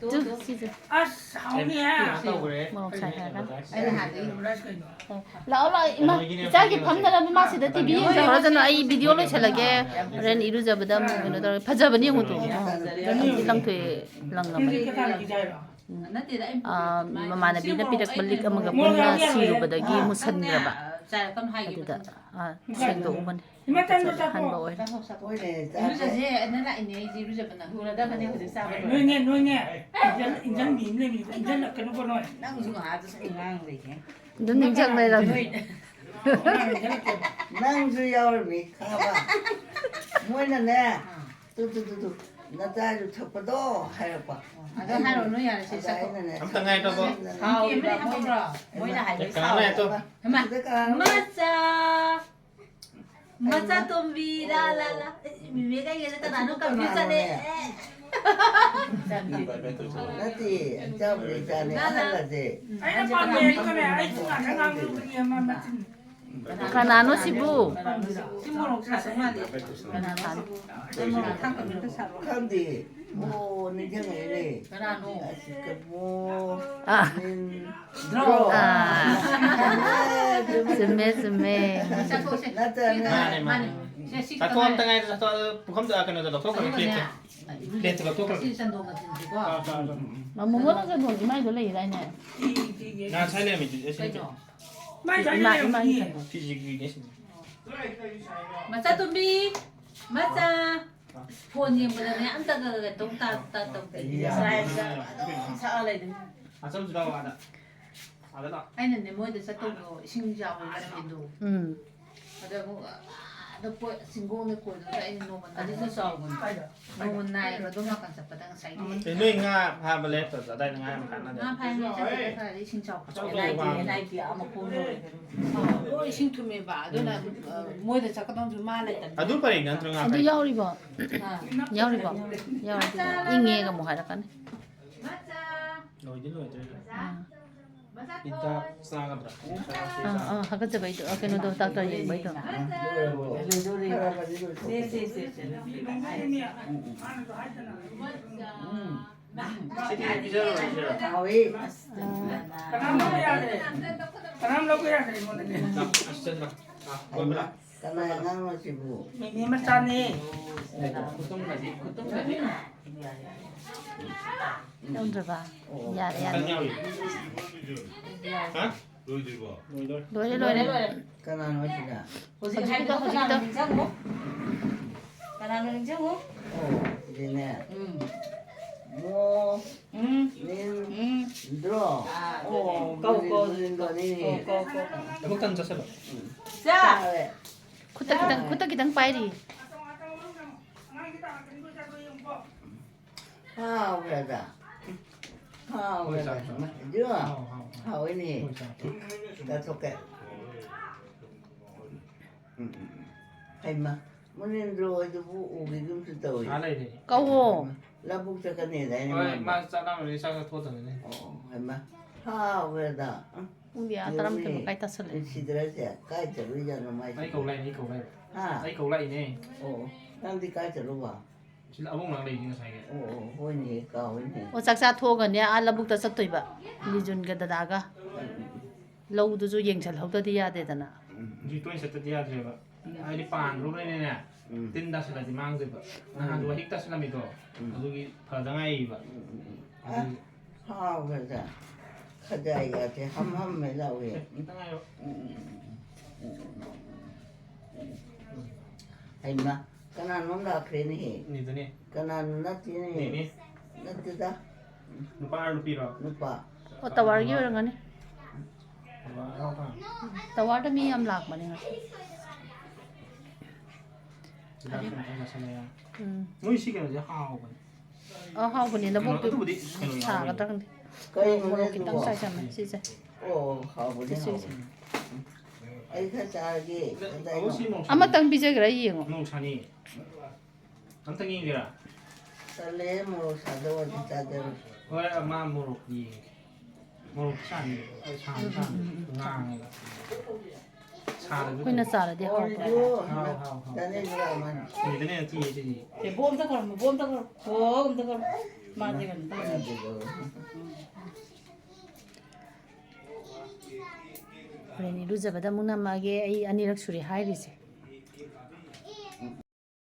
ꯇꯨ, ꯁꯤꯁꯦ꯫ ꯑꯁ, ꯍꯥꯎꯅꯤꯍꯦ꯫ ꯀꯩꯅꯣ ꯇꯧꯈ꯭ꯔꯦ꯫ ꯃꯣꯔꯣꯛ ꯁꯥꯏ ꯍꯥꯏꯔꯒ꯫ ꯑꯩꯅ ꯍꯥꯟꯅꯗꯒꯤ ꯂꯥꯛꯑꯣ, ꯂꯥꯛꯑꯣ, ꯏꯃꯥ, ꯏꯆꯥꯒꯤ ꯐꯝꯅꯅꯕ ꯃꯥ ꯁꯤꯗ ꯇꯤꯚꯤ ꯌꯦꯡꯖꯍꯧꯔꯗꯅ ꯑꯩ ꯚꯤꯗꯤꯑꯣ ꯂꯣꯏꯁꯤꯜꯂꯒꯦ꯫ ꯍꯣꯔꯦꯟ ꯏꯔꯨꯖꯕꯗ ꯑꯃꯨꯛ ꯀꯩꯅꯣ ꯇꯧꯔꯦ꯫ ꯐꯖꯕꯅꯦ ꯌꯦꯡꯉꯨ ꯇꯨ꯫ ꯂꯪꯗꯤ ꯂꯪꯊꯣꯛꯑꯦ, ꯂꯪꯉꯕꯅꯦ꯫ ꯅꯪꯗꯤ ꯀꯅꯥꯒꯤ ꯄꯤꯖꯥꯏꯔꯣ? ꯅꯠꯇꯦꯗ, ꯑꯩ ꯑꯥ, ꯃꯃꯥꯟꯅꯕꯤꯅ ꯄꯤꯔꯛꯄ ꯂꯤꯛ ꯑꯃꯒ ꯄꯨꯟꯅ ꯁꯤꯔꯨꯕꯗꯒꯤ ꯃꯨꯁꯟꯈ꯭ꯔꯕ꯫ ꯆꯥꯏꯔꯛꯀꯅꯨ ꯍꯥꯏꯒꯦ ꯑꯗꯨꯗ, ꯃꯊꯪꯗ꯫ ꯑꯥ, ꯁꯦꯡꯗꯣꯛꯎꯕꯅꯦ꯫ ꯏꯃꯥ, ꯇꯟꯗꯣ ꯐꯖꯅ ꯆꯥꯊꯣꯛꯑꯣ꯫ ꯍꯟꯕ ꯑꯣꯏꯔꯦ꯫ ꯆꯥꯊꯣꯛꯑꯣ, ꯆꯥꯊꯣꯛꯑꯣ꯫ ꯍꯣꯏꯅꯦ, ꯆꯥꯁꯦ꯫ ꯏꯔꯨꯖꯁꯦ, ꯑꯗꯨꯅ ꯂꯥꯛꯏꯅꯦ ꯑꯩꯁꯦ, ꯏꯔꯨꯖꯕ ꯅꯪꯍꯧꯔꯗꯕꯅꯦ ꯍꯧꯖꯤꯛ ꯆꯥꯕ ꯂꯣꯏꯔꯦ꯫ ꯅꯣꯏꯅꯦ, ꯅꯣꯏꯅꯦ, ꯏꯟꯖꯥꯡ, ꯏꯟꯖꯥꯡ ꯃꯤ ꯑꯃ ꯂꯩꯕꯅꯤ, ꯏꯟꯖꯥꯡ ꯂꯥꯛꯀꯅꯨꯀꯣ ꯅꯣꯏ꯫ ꯅꯪꯁꯨ ꯉꯥꯏꯍꯥꯛꯇꯁꯨ ꯉꯥꯡ ꯂꯩꯍꯦ꯫ ꯑꯗꯨꯝ ꯅꯤꯡꯁꯤꯡ ꯂꯩꯔꯝꯃꯦ꯫ ꯅꯣꯏ꯫ ꯅꯪꯁꯨ ꯌꯥꯎꯔꯝꯃꯤ, ꯈꯪꯉꯕ? ꯃꯣꯏꯅꯅꯦ, ꯑꯥ꯫ "ꯇꯨ, ꯇꯨ, ꯇꯨ, ꯇꯨ, ꯅꯆꯥꯁꯨ ꯊꯛꯄꯗꯣ" ꯍꯥꯏꯔꯛꯄ꯫ ꯑꯗꯣ ꯍꯥꯏꯔꯨꯔꯅꯨ, ꯌꯥꯔꯦ, ꯁꯤ ꯑꯗ ꯆꯠꯈꯣ꯫ ꯑꯩꯅꯅꯦ, ꯑꯝꯇ ꯉꯥꯏꯈꯣꯀꯣ꯫ ꯅꯪꯅ ꯁꯥꯎꯔꯤꯕ ꯃꯣꯏꯅ ꯍꯥꯏꯕ ꯀꯅꯥꯅꯣ ꯁꯥꯎꯔꯤꯕ꯫ ꯍꯥꯏꯗꯣ? ꯍꯩꯃꯥ, ꯁꯤꯗ ꯀꯅꯥꯅꯣ? ꯃꯆꯥ, ꯃꯆꯥ ꯇꯣꯝꯕꯤ, ꯂꯥ, ꯂꯥ, ꯂꯥ꯫ ꯑꯦ, ꯃꯤꯃꯤ ꯀꯩꯒꯤꯅꯣ ꯀꯅꯥꯅꯣ ꯀꯟꯐ꯭ꯌꯨꯁ ꯆꯠꯂꯦ? ꯀꯅꯥꯅꯣꯅꯦ? ꯑꯦ꯫ ꯅꯠꯇꯦ, ꯏꯆꯥꯕꯨꯗꯤ ꯏꯆꯥꯅꯦ, ꯂꯥ, ꯂꯥ꯫ ꯑꯍꯜ ꯑꯁꯦ꯫ ꯎꯝ, ꯑꯩꯅ ꯍꯥꯏꯁꯦ ꯄꯥꯝꯃꯦ ꯀꯅꯥꯅꯣ? ꯍꯥꯏꯕꯅꯦ, ꯑꯩꯁꯨ ꯉꯥꯛꯇ ꯉꯥꯡꯕꯤꯕꯅꯦ, ꯃꯥ ꯃꯆꯤꯟ꯫ ꯀꯅꯥꯅꯣ ꯁꯤꯕꯨ? ꯁꯤ ꯃꯣꯔꯣꯛ ꯁꯥꯗꯧ ꯃꯥꯜꯂꯦ꯫ ꯀꯅꯥꯅꯣ ꯁꯤꯕꯨ? ꯁꯤ ꯃꯣꯔꯣꯛ ꯊꯥꯛꯇꯕ ꯑꯝꯇ ꯁꯥꯔꯣ꯫ ꯈꯪꯗꯦ꯫ ꯑꯣ, ꯅꯤꯡꯁꯤꯡꯉꯛꯑꯦꯅꯦ꯫ ꯀꯅꯥꯅꯣ? ꯑꯁ, ꯀꯩꯅꯣ, ꯑꯥ꯫ ꯃꯤꯟ-, ꯗ꯭ꯔꯣ꯫ ꯑꯥ꯫ ꯆꯨꯝꯃꯦ, ꯆꯨꯝꯃꯦ꯫ ꯆꯨꯝꯃꯦ, ꯆꯨꯝꯃꯦ꯫ ꯆꯥꯊꯣꯛꯁꯦ꯫ ꯅꯠꯇ꯭ꯔꯒꯅ ꯃꯥꯅꯦ, ꯃꯥꯅꯦ꯫ ꯁꯦ, ꯁꯤ ꯆꯥꯊꯣꯛ ꯑꯝꯇ ꯉꯥꯏꯔꯦ, ꯆꯥꯊꯣꯛ, ꯄꯨꯈꯝꯗ, ꯀꯩꯅꯣꯗ ꯂꯧꯊꯣꯛꯈ꯭ꯔꯒꯦ, ꯑꯗꯨꯒꯅꯦ, ꯄ꯭ꯂꯦꯠꯇ꯫ ꯄ꯭ꯂꯦꯠꯇ ꯂꯧꯊꯣꯛꯈ꯭ꯔꯒꯦ꯫ ꯁꯤ ꯆꯟꯗꯣꯟꯒ ꯊꯤꯟꯁꯤꯀꯣ꯫ ꯑꯥ, ꯑꯥ, ꯑꯥ, ꯑꯥ꯫ ꯃꯃꯣ ꯍꯣꯏꯅ ꯆꯟꯗꯣꯟꯒꯤ ꯃꯥꯏꯗꯣ ꯂꯩꯗꯥꯏꯅꯦ? ꯉꯥ ꯉꯁꯥꯏ ꯂꯩꯔꯝꯃꯤꯗꯨꯗꯤ, ꯑꯁꯤ ꯅꯠꯇꯦ꯫ ꯀꯩꯅꯣ? ꯃꯥꯏ ꯏꯃꯥ, ꯏꯃꯥꯒꯤ ꯆꯟꯗꯣꯟ꯫ ꯐꯤꯖꯤꯒ꯭ꯔꯤꯅꯦ ꯁꯤꯗꯤ꯫ ꯃꯆꯥ ꯇꯣꯝꯕꯤ, ꯃꯆꯥ꯫ ꯐꯣꯟ ꯌꯦꯡꯕꯗꯅꯦ, ꯑꯝꯇꯒ ꯀꯩꯅꯣ ꯇꯧ ꯇꯥ-, ꯇꯥ-, ꯇꯧꯗꯦ꯫ ꯁ꯭ꯂꯥꯏꯗ ꯑꯗꯨꯝ ꯁꯛꯑ ꯂꯩꯗꯣꯏꯅꯤ꯫ ꯑꯆꯧꯁꯤꯗ ꯂꯥꯛꯑꯣ, ꯑꯥꯗ꯫ ꯑꯥꯗ ꯂꯥꯛꯑꯣ꯫ ꯑꯩꯅꯅꯦ, ꯃꯣꯏꯗ ꯆꯠꯇꯧꯗꯣ ꯏꯁꯤꯡ ꯆꯥꯎꯕꯒꯤ ꯂꯝꯕꯤꯗꯣ꯫ ꯎꯝ꯫ ꯑꯗ ꯑꯃꯨꯛ ꯑꯥꯗ ꯄꯣꯠ ꯆꯤꯡꯒꯣꯡꯗ ꯀꯣꯏꯕꯗ ꯑꯩꯅ ꯅꯣꯡꯃ ꯑꯗꯨꯁꯨ ꯆꯥꯎꯕꯅꯤ꯫ ꯅꯣꯡꯃ ꯅꯥꯏꯌꯦꯕ ꯑꯗꯣꯝ ꯅꯥꯀꯟ ꯆꯠꯄꯗ ꯉꯁꯥꯏꯒꯤ꯫ ꯑꯦ, ꯅꯣꯏ ꯉꯥ ꯐꯥꯕ ꯂꯩꯔꯛꯇ꯭ꯔꯣ? ꯑꯗꯥꯏꯗ ꯉꯥ ꯌꯥꯝ ꯐꯥꯅꯗꯦ꯫ ꯉꯥ ꯐꯥꯏ, ꯉꯥ ꯆꯠꯇꯦꯗ ꯈꯔꯗꯤ ꯏꯁꯤꯡ ꯆꯥꯎꯕ꯫ ꯑꯆꯧ ꯑꯆꯧꯕ ꯐꯥꯕ꯫ ꯑꯦꯟ ꯑꯥꯏ ꯄꯤ ꯑꯥ ꯃꯈꯣꯡ ꯌꯧꯔꯦ꯫ ꯑꯥ, ꯂꯣꯏ ꯏꯁꯤꯡ ꯊꯨꯝꯃꯦꯕ꯫ ꯑꯗꯨꯅ, ꯎꯝ꯫ ꯑ, ꯃꯣꯏꯗ ꯆꯠꯀꯗꯧꯁꯨ ꯃꯥ ꯂꯩꯇꯕꯅꯤꯅ꯫ ꯑꯗꯨ ꯄꯔꯦꯡꯗ ꯅꯠꯇ꯭ꯔꯣ ꯉꯥ ꯑꯗꯨ ꯐꯥꯏꯁꯦ? ꯌꯥꯎꯔꯤꯕꯣ? ꯑꯥ꯫ ꯌꯥꯎꯔꯤꯕꯣ? ꯌꯥꯎꯔꯗꯤ ꯏꯪꯉꯦꯒ ꯑꯃꯨꯛ ꯍꯥꯏꯔꯛꯀꯅꯤ꯫ ꯂꯣꯏꯗꯤ ꯂꯣꯏꯗ꯭ꯔꯦ꯫ ꯑꯥ꯫ ꯄꯤꯖꯥ ꯆꯥꯒꯗ꯭ꯔꯥ? ꯑꯥ, ꯑꯥ, ꯍꯥꯀꯠꯆꯕꯩꯗꯣ, ꯑꯥ, ꯀꯩꯅꯣꯗꯣ, ꯗꯥꯛꯇꯔ ꯌꯦꯡꯕꯩꯗꯣ꯫ ꯂꯣꯏꯔꯕꯣ? ꯁꯦ, ꯁꯦ, ꯁꯦ, ꯁꯦ꯫ ꯎꯝ, ꯎꯝ꯫ ꯎꯝ꯫ ꯁꯤꯗꯤ ꯄꯤꯖꯔꯔꯣꯏꯁꯤꯔꯣ? ꯍꯥꯎꯋꯤ꯫ ꯑꯥ꯫ ꯀꯅꯥꯝ ꯂꯧꯕ ꯌꯥꯗ꯭ꯔꯦ꯫ ꯀꯅꯥꯝ ꯂꯧꯕ ꯌꯥꯗ꯭ꯔꯦ ꯑꯩꯉꯣꯟꯗꯗꯤ꯫ ꯑꯁ, ꯆꯠꯂꯣ꯫ ꯑꯥ, ꯍꯩꯃꯥ, ꯀꯅꯥꯏ ꯑꯉꯥꯡꯅꯣ ꯁꯤꯕꯨ? ꯅꯦꯅꯦ ꯃꯆꯥꯅꯦ꯫ ꯈꯨꯇꯨꯝꯒꯗꯤ, ꯈꯨꯇꯨꯝꯒꯗꯤ꯫ ꯌꯥꯝꯗ꯭ꯔꯕ? ꯑꯣ꯫ ꯌꯥꯔꯦ, ꯌꯥꯔꯦ꯫ ꯈꯤꯇꯪ ꯌꯥꯎꯔꯤ꯫ ꯍꯥ? ꯂꯣꯏꯗ꯭ꯔꯤꯕꯣ? ꯂꯣꯏꯗꯣꯔꯦ꯫ ꯂꯣꯏꯔꯦ, ꯂꯣꯏꯔꯦ꯫ ꯂꯣꯏꯔꯦ, ꯂꯣꯏꯔꯦ꯫ ꯀꯅꯥꯅꯣ ꯁꯤꯅ? ꯍꯧꯖꯤꯛ ꯍꯧꯖꯤꯛꯀꯤꯗꯣ, ꯍꯥꯏꯕꯗꯣ ꯍꯧꯖꯤꯛꯀꯤꯗꯣ꯫ ꯀꯅꯥꯅꯣ ꯅꯤꯡꯁꯤꯡꯉꯨ? ꯀꯅꯥꯅꯣ ꯅꯤꯡꯁꯤꯡꯉꯨ? ꯑꯣ, ꯁꯤꯅꯦ꯫ ꯎꯝ꯫ ꯃꯣ-, ꯎꯝ꯫ ꯅꯤꯟ-, ꯎꯝ꯫ ꯗ꯭ꯔꯣ? ꯑꯥ, ꯑꯣ, ꯀꯧ, ꯀꯧ꯫ ꯃꯨꯂꯤꯟ-, ꯃꯨꯂꯤꯟꯗꯣꯅꯤꯅꯦ꯫ ꯀꯧ, ꯀꯧ, ꯀꯧ꯫ ꯑꯃꯨꯛꯇꯪ ꯆꯠꯁꯜꯂꯣ꯫ ꯎꯝ꯫ ꯆꯥ꯫ ꯆꯥꯔꯦ꯫ ꯈꯨꯠꯇ ꯈꯤꯇꯪ, ꯈꯨꯠꯇ ꯈꯤꯇꯪ ꯄꯥꯏꯔꯤ꯫ ꯍꯥꯎꯈ꯭ꯔꯦꯗ꯫ ꯍꯥꯎꯈ꯭ꯔꯦꯗ꯫ ꯍꯣꯏ, ꯆꯥꯎ, ꯆꯥꯎ꯫ ꯏꯕꯦꯝꯃ, ꯍꯥꯎ, ꯍꯥꯎ, ꯍꯥꯎ꯫ ꯍꯥꯎꯋꯤꯅꯦ꯫ ꯍꯣꯏ, ꯆꯥꯎ꯫ ꯆꯥꯊꯣꯛꯀꯦ꯫ ꯎꯝ, ꯎꯝ, ꯎꯝ꯫ ꯍꯩꯃ, ꯃꯨꯅꯦꯟꯗ꯭ꯔꯣ ꯍꯣꯏꯗꯨꯕꯨ ꯎꯈꯤꯒꯨꯝꯁꯨ ꯇꯧꯏ꯫ ꯑꯥ, ꯂꯩꯔꯦ꯫ ꯀꯧꯋꯣ꯫ ꯂꯧꯕꯨꯛ ꯆꯠꯀꯅꯤꯗꯥꯏꯅꯦ ꯍꯣꯏ, ꯃꯥꯕꯨ? ꯃꯥ ꯆꯥꯛ ꯂꯥꯝꯃꯗꯤ ꯆꯥꯛ ꯆꯥꯊꯣꯛꯑꯗꯕꯅꯤꯅꯦ꯫ ꯑꯣ, ꯍꯩꯃ, ꯍꯥꯎꯈ꯭ꯔꯦꯗ꯫ ꯎꯝ꯫ ꯄꯨꯡꯗꯤ ꯑꯥ ꯇꯔꯥꯃꯥꯊꯣꯏ ꯌꯦꯡꯉꯨꯅꯦ꯫ ꯃꯈꯥꯏ ꯇꯥꯁꯜꯂꯛꯑꯦ꯫ ꯅꯨꯡꯁꯤꯗ꯭ꯔꯁꯦ? ꯀꯥꯏ ꯆꯠꯂꯨꯏꯖꯥꯠꯅꯣ ꯃꯥꯏꯁꯦ? ꯑꯩ ꯀꯧ ꯂꯥꯛꯏꯅꯦ, ꯑꯩ ꯀꯧ ꯂꯥꯛꯏꯅꯦ꯫ ꯍꯥ? ꯑꯩ ꯀꯧ ꯂꯥꯛꯏꯅꯦ꯫ ꯑꯣ, ꯑꯣ꯫ ꯅꯪꯗꯤ ꯀꯥꯏ ꯆꯠꯂꯨꯕ? ꯁꯤꯗ ꯑꯕꯨꯡ ꯅꯥ ꯂꯩꯔꯤꯁꯦ ꯉꯁꯥꯏꯒꯤ꯫ ꯑꯣ, ꯑꯣ, ꯍꯣꯏꯅꯦ, ꯀꯥꯎꯏꯅꯦ꯫ ꯑꯣ, ꯆꯥꯛ ꯆꯥ ꯊꯣꯛꯑꯒꯅꯦ, ꯑꯥ ꯂꯧꯕꯨꯛꯇ ꯆꯠꯇꯣꯏꯕ, ꯂꯤꯖꯨꯟꯒ ꯗꯗꯥꯒ꯫ ꯎꯝ, ꯎꯝ, ꯎꯝ꯫ ꯂꯧꯗꯨꯁꯨ ꯌꯦꯡꯁꯜꯍꯧꯗꯗꯤ ꯌꯥꯗꯦꯗꯅ꯫ ꯎꯝ, ꯎꯝ꯫ ꯍꯧꯖꯤꯛ ꯇꯣꯏꯅ ꯆꯠꯇꯗꯤ ꯌꯥꯗ꯭ꯔꯦꯕ꯫ ꯎꯝ꯫ ꯍꯥꯏꯗꯤ ꯄꯥꯟꯈ꯭ꯔꯕꯅꯤꯅꯅꯦ, ꯎꯝ꯫ ꯇꯤꯟ ꯇꯥꯁꯜꯂꯗꯤ ꯃꯥꯡꯗꯣꯏꯕ꯫ ꯅꯍꯥꯟꯁꯨ ꯎꯝ꯫ ꯋꯥꯍꯤꯛ ꯇꯥꯁꯜꯂꯝꯃꯤꯗꯣ, ꯎꯝ꯫ ꯑꯗꯨꯒꯤ ꯐꯗ ꯉꯥꯏꯔꯤꯕ꯫ ꯎꯝ, ꯎꯝ, ꯎꯝ꯫ ꯑꯗꯨꯒꯤ ꯑꯁ, ꯍꯥꯎꯈ꯭ꯔꯦꯗ꯫ ꯈꯖꯥꯏꯒꯁꯦ ꯍꯝ ꯍꯝꯃꯦ ꯂꯥꯎꯋꯦ꯫ ꯈꯤꯇꯪ ꯉꯥꯏꯔꯣ꯫ ꯎꯝ, ꯎꯝ, ꯎꯝ, ꯎꯝ, ꯎꯝ, ꯎꯝ, ꯎꯝ꯫ ꯍꯩꯃꯥ, ꯀꯅꯥꯅꯣꯝ ꯂꯥꯛꯈ꯭ꯔꯦꯅꯦꯍꯦ꯫ ꯅꯤꯗꯨꯅꯦ꯫ ꯀꯅꯥꯅꯣ ꯅꯠꯇꯦꯅꯦꯍꯦ꯫ ꯅꯤꯅꯦ꯫ ꯅꯠꯇꯦꯗ꯫ ꯅꯨꯄꯥꯔꯣ ꯅꯨꯄꯤꯔꯣ? ꯅꯨꯄꯥ꯫ ꯑꯣ, ꯇꯋꯥꯔꯒꯤ ꯑꯣꯏꯔꯝꯒꯅꯤ꯫ ꯇꯋꯥꯔ ꯂꯥꯛꯄ꯫ ꯇꯋꯥꯔꯗ ꯃꯤ ꯌꯥꯝ ꯂꯥꯛꯄꯅꯦ ꯉꯁꯤ꯫ ꯆꯤꯟꯖꯥꯛꯁꯨ ꯃꯌꯥꯝ ꯆꯥꯁꯜꯂꯦ꯫ ꯎꯝ꯫ ꯃꯣꯏ ꯁꯤ ꯀꯩꯅꯣꯁꯦ ꯍꯥꯎꯕꯅꯦ꯫ ꯑ, ꯍꯥꯎꯕꯅꯦ, ꯀꯩꯅꯣ, ꯂꯧꯕꯨꯛꯇꯤ ꯑꯗꯨꯕꯨꯗꯤ ꯀꯩꯅꯣ ꯁꯥꯒꯗ꯭ꯔꯥ ꯌꯥꯎꯕꯅꯦ꯫ ꯈꯪꯗꯦ꯫ ꯀꯩꯅꯣꯅꯦ ꯃꯣꯔꯣꯛ ꯈꯤꯇꯪ ꯑꯗꯨꯕꯣ? ꯆꯥꯏꯁꯟꯕꯅꯦ, ꯁꯤꯁꯦ꯫ ꯑꯣ, ꯍꯥꯎꯕꯅꯦ, ꯁꯤꯁꯦ, ꯁꯤꯁꯦ꯫ ꯍꯥꯎꯕꯅꯦ꯫ ꯑꯩ ꯈꯔ ꯆꯥꯔꯒꯦ꯫ ꯑꯗ ꯑꯗ ꯑꯩ ꯑꯃꯨꯛ ꯁꯤ ꯃꯣꯔꯣꯛ ꯁꯥꯅꯤ꯫ ꯑꯃꯇꯪ ꯄꯤꯖꯒꯦꯔꯥ ꯌꯦꯡꯉꯣ꯫ ꯃꯣꯔꯣꯛ ꯁꯥꯅꯤ꯫ ꯑꯝꯇꯪ ꯌꯦꯡꯒꯦꯔꯥ? ꯇꯜꯂꯦ, ꯃꯣꯔꯣꯛ ꯁꯥꯗꯧ ꯑꯣꯏꯔꯗꯤ ꯆꯥꯖꯔꯣꯏ꯫ ꯍꯣꯏ, ꯃꯥ ꯃꯣꯔꯣꯛ ꯌꯦꯡꯒꯦ꯫ ꯃꯣꯔꯣꯛ ꯁꯥꯍꯟꯕ꯫ ꯍꯣꯏ, ꯁꯥꯍꯟ ꯁꯥꯍꯟꯕ꯫ ꯎꯝ, ꯎꯝ, ꯎꯝ꯫ ꯉꯥꯡꯉꯦꯕ꯫ ꯁꯥꯔꯁꯨ ꯑꯩꯈꯣꯏꯅ ꯆꯥꯔꯗꯤ ꯍꯥꯎꯕ꯫ ꯍꯥꯎ, ꯍꯥꯎ, ꯍꯥꯎ꯫ ꯁꯤꯗꯅꯦ ꯆꯤꯌꯦ ꯁꯤꯗꯤ꯫ ꯁꯦ, ꯕꯣꯝ ꯑꯝꯇ ꯈꯧꯔꯝꯃꯣ, ꯕꯣꯝ ꯑꯝꯇ ꯈꯧꯔꯝꯃꯣ꯫ ꯕꯣꯝ ꯑꯝꯇ ꯈꯧꯔꯝꯃꯣ꯫ ꯃꯥꯁꯦ ꯀꯩꯅꯣ ꯇꯧꯔꯦ꯫ ꯍꯣꯔꯦꯟ ꯏꯔꯨꯖꯕꯗ ꯑꯃꯨꯛ ꯅꯝꯃꯛꯑꯒꯦ꯫ ꯑꯩ ꯑꯅꯤꯔꯛ ꯁꯨꯔꯦ ꯍꯥꯏꯔꯤꯁꯦ꯫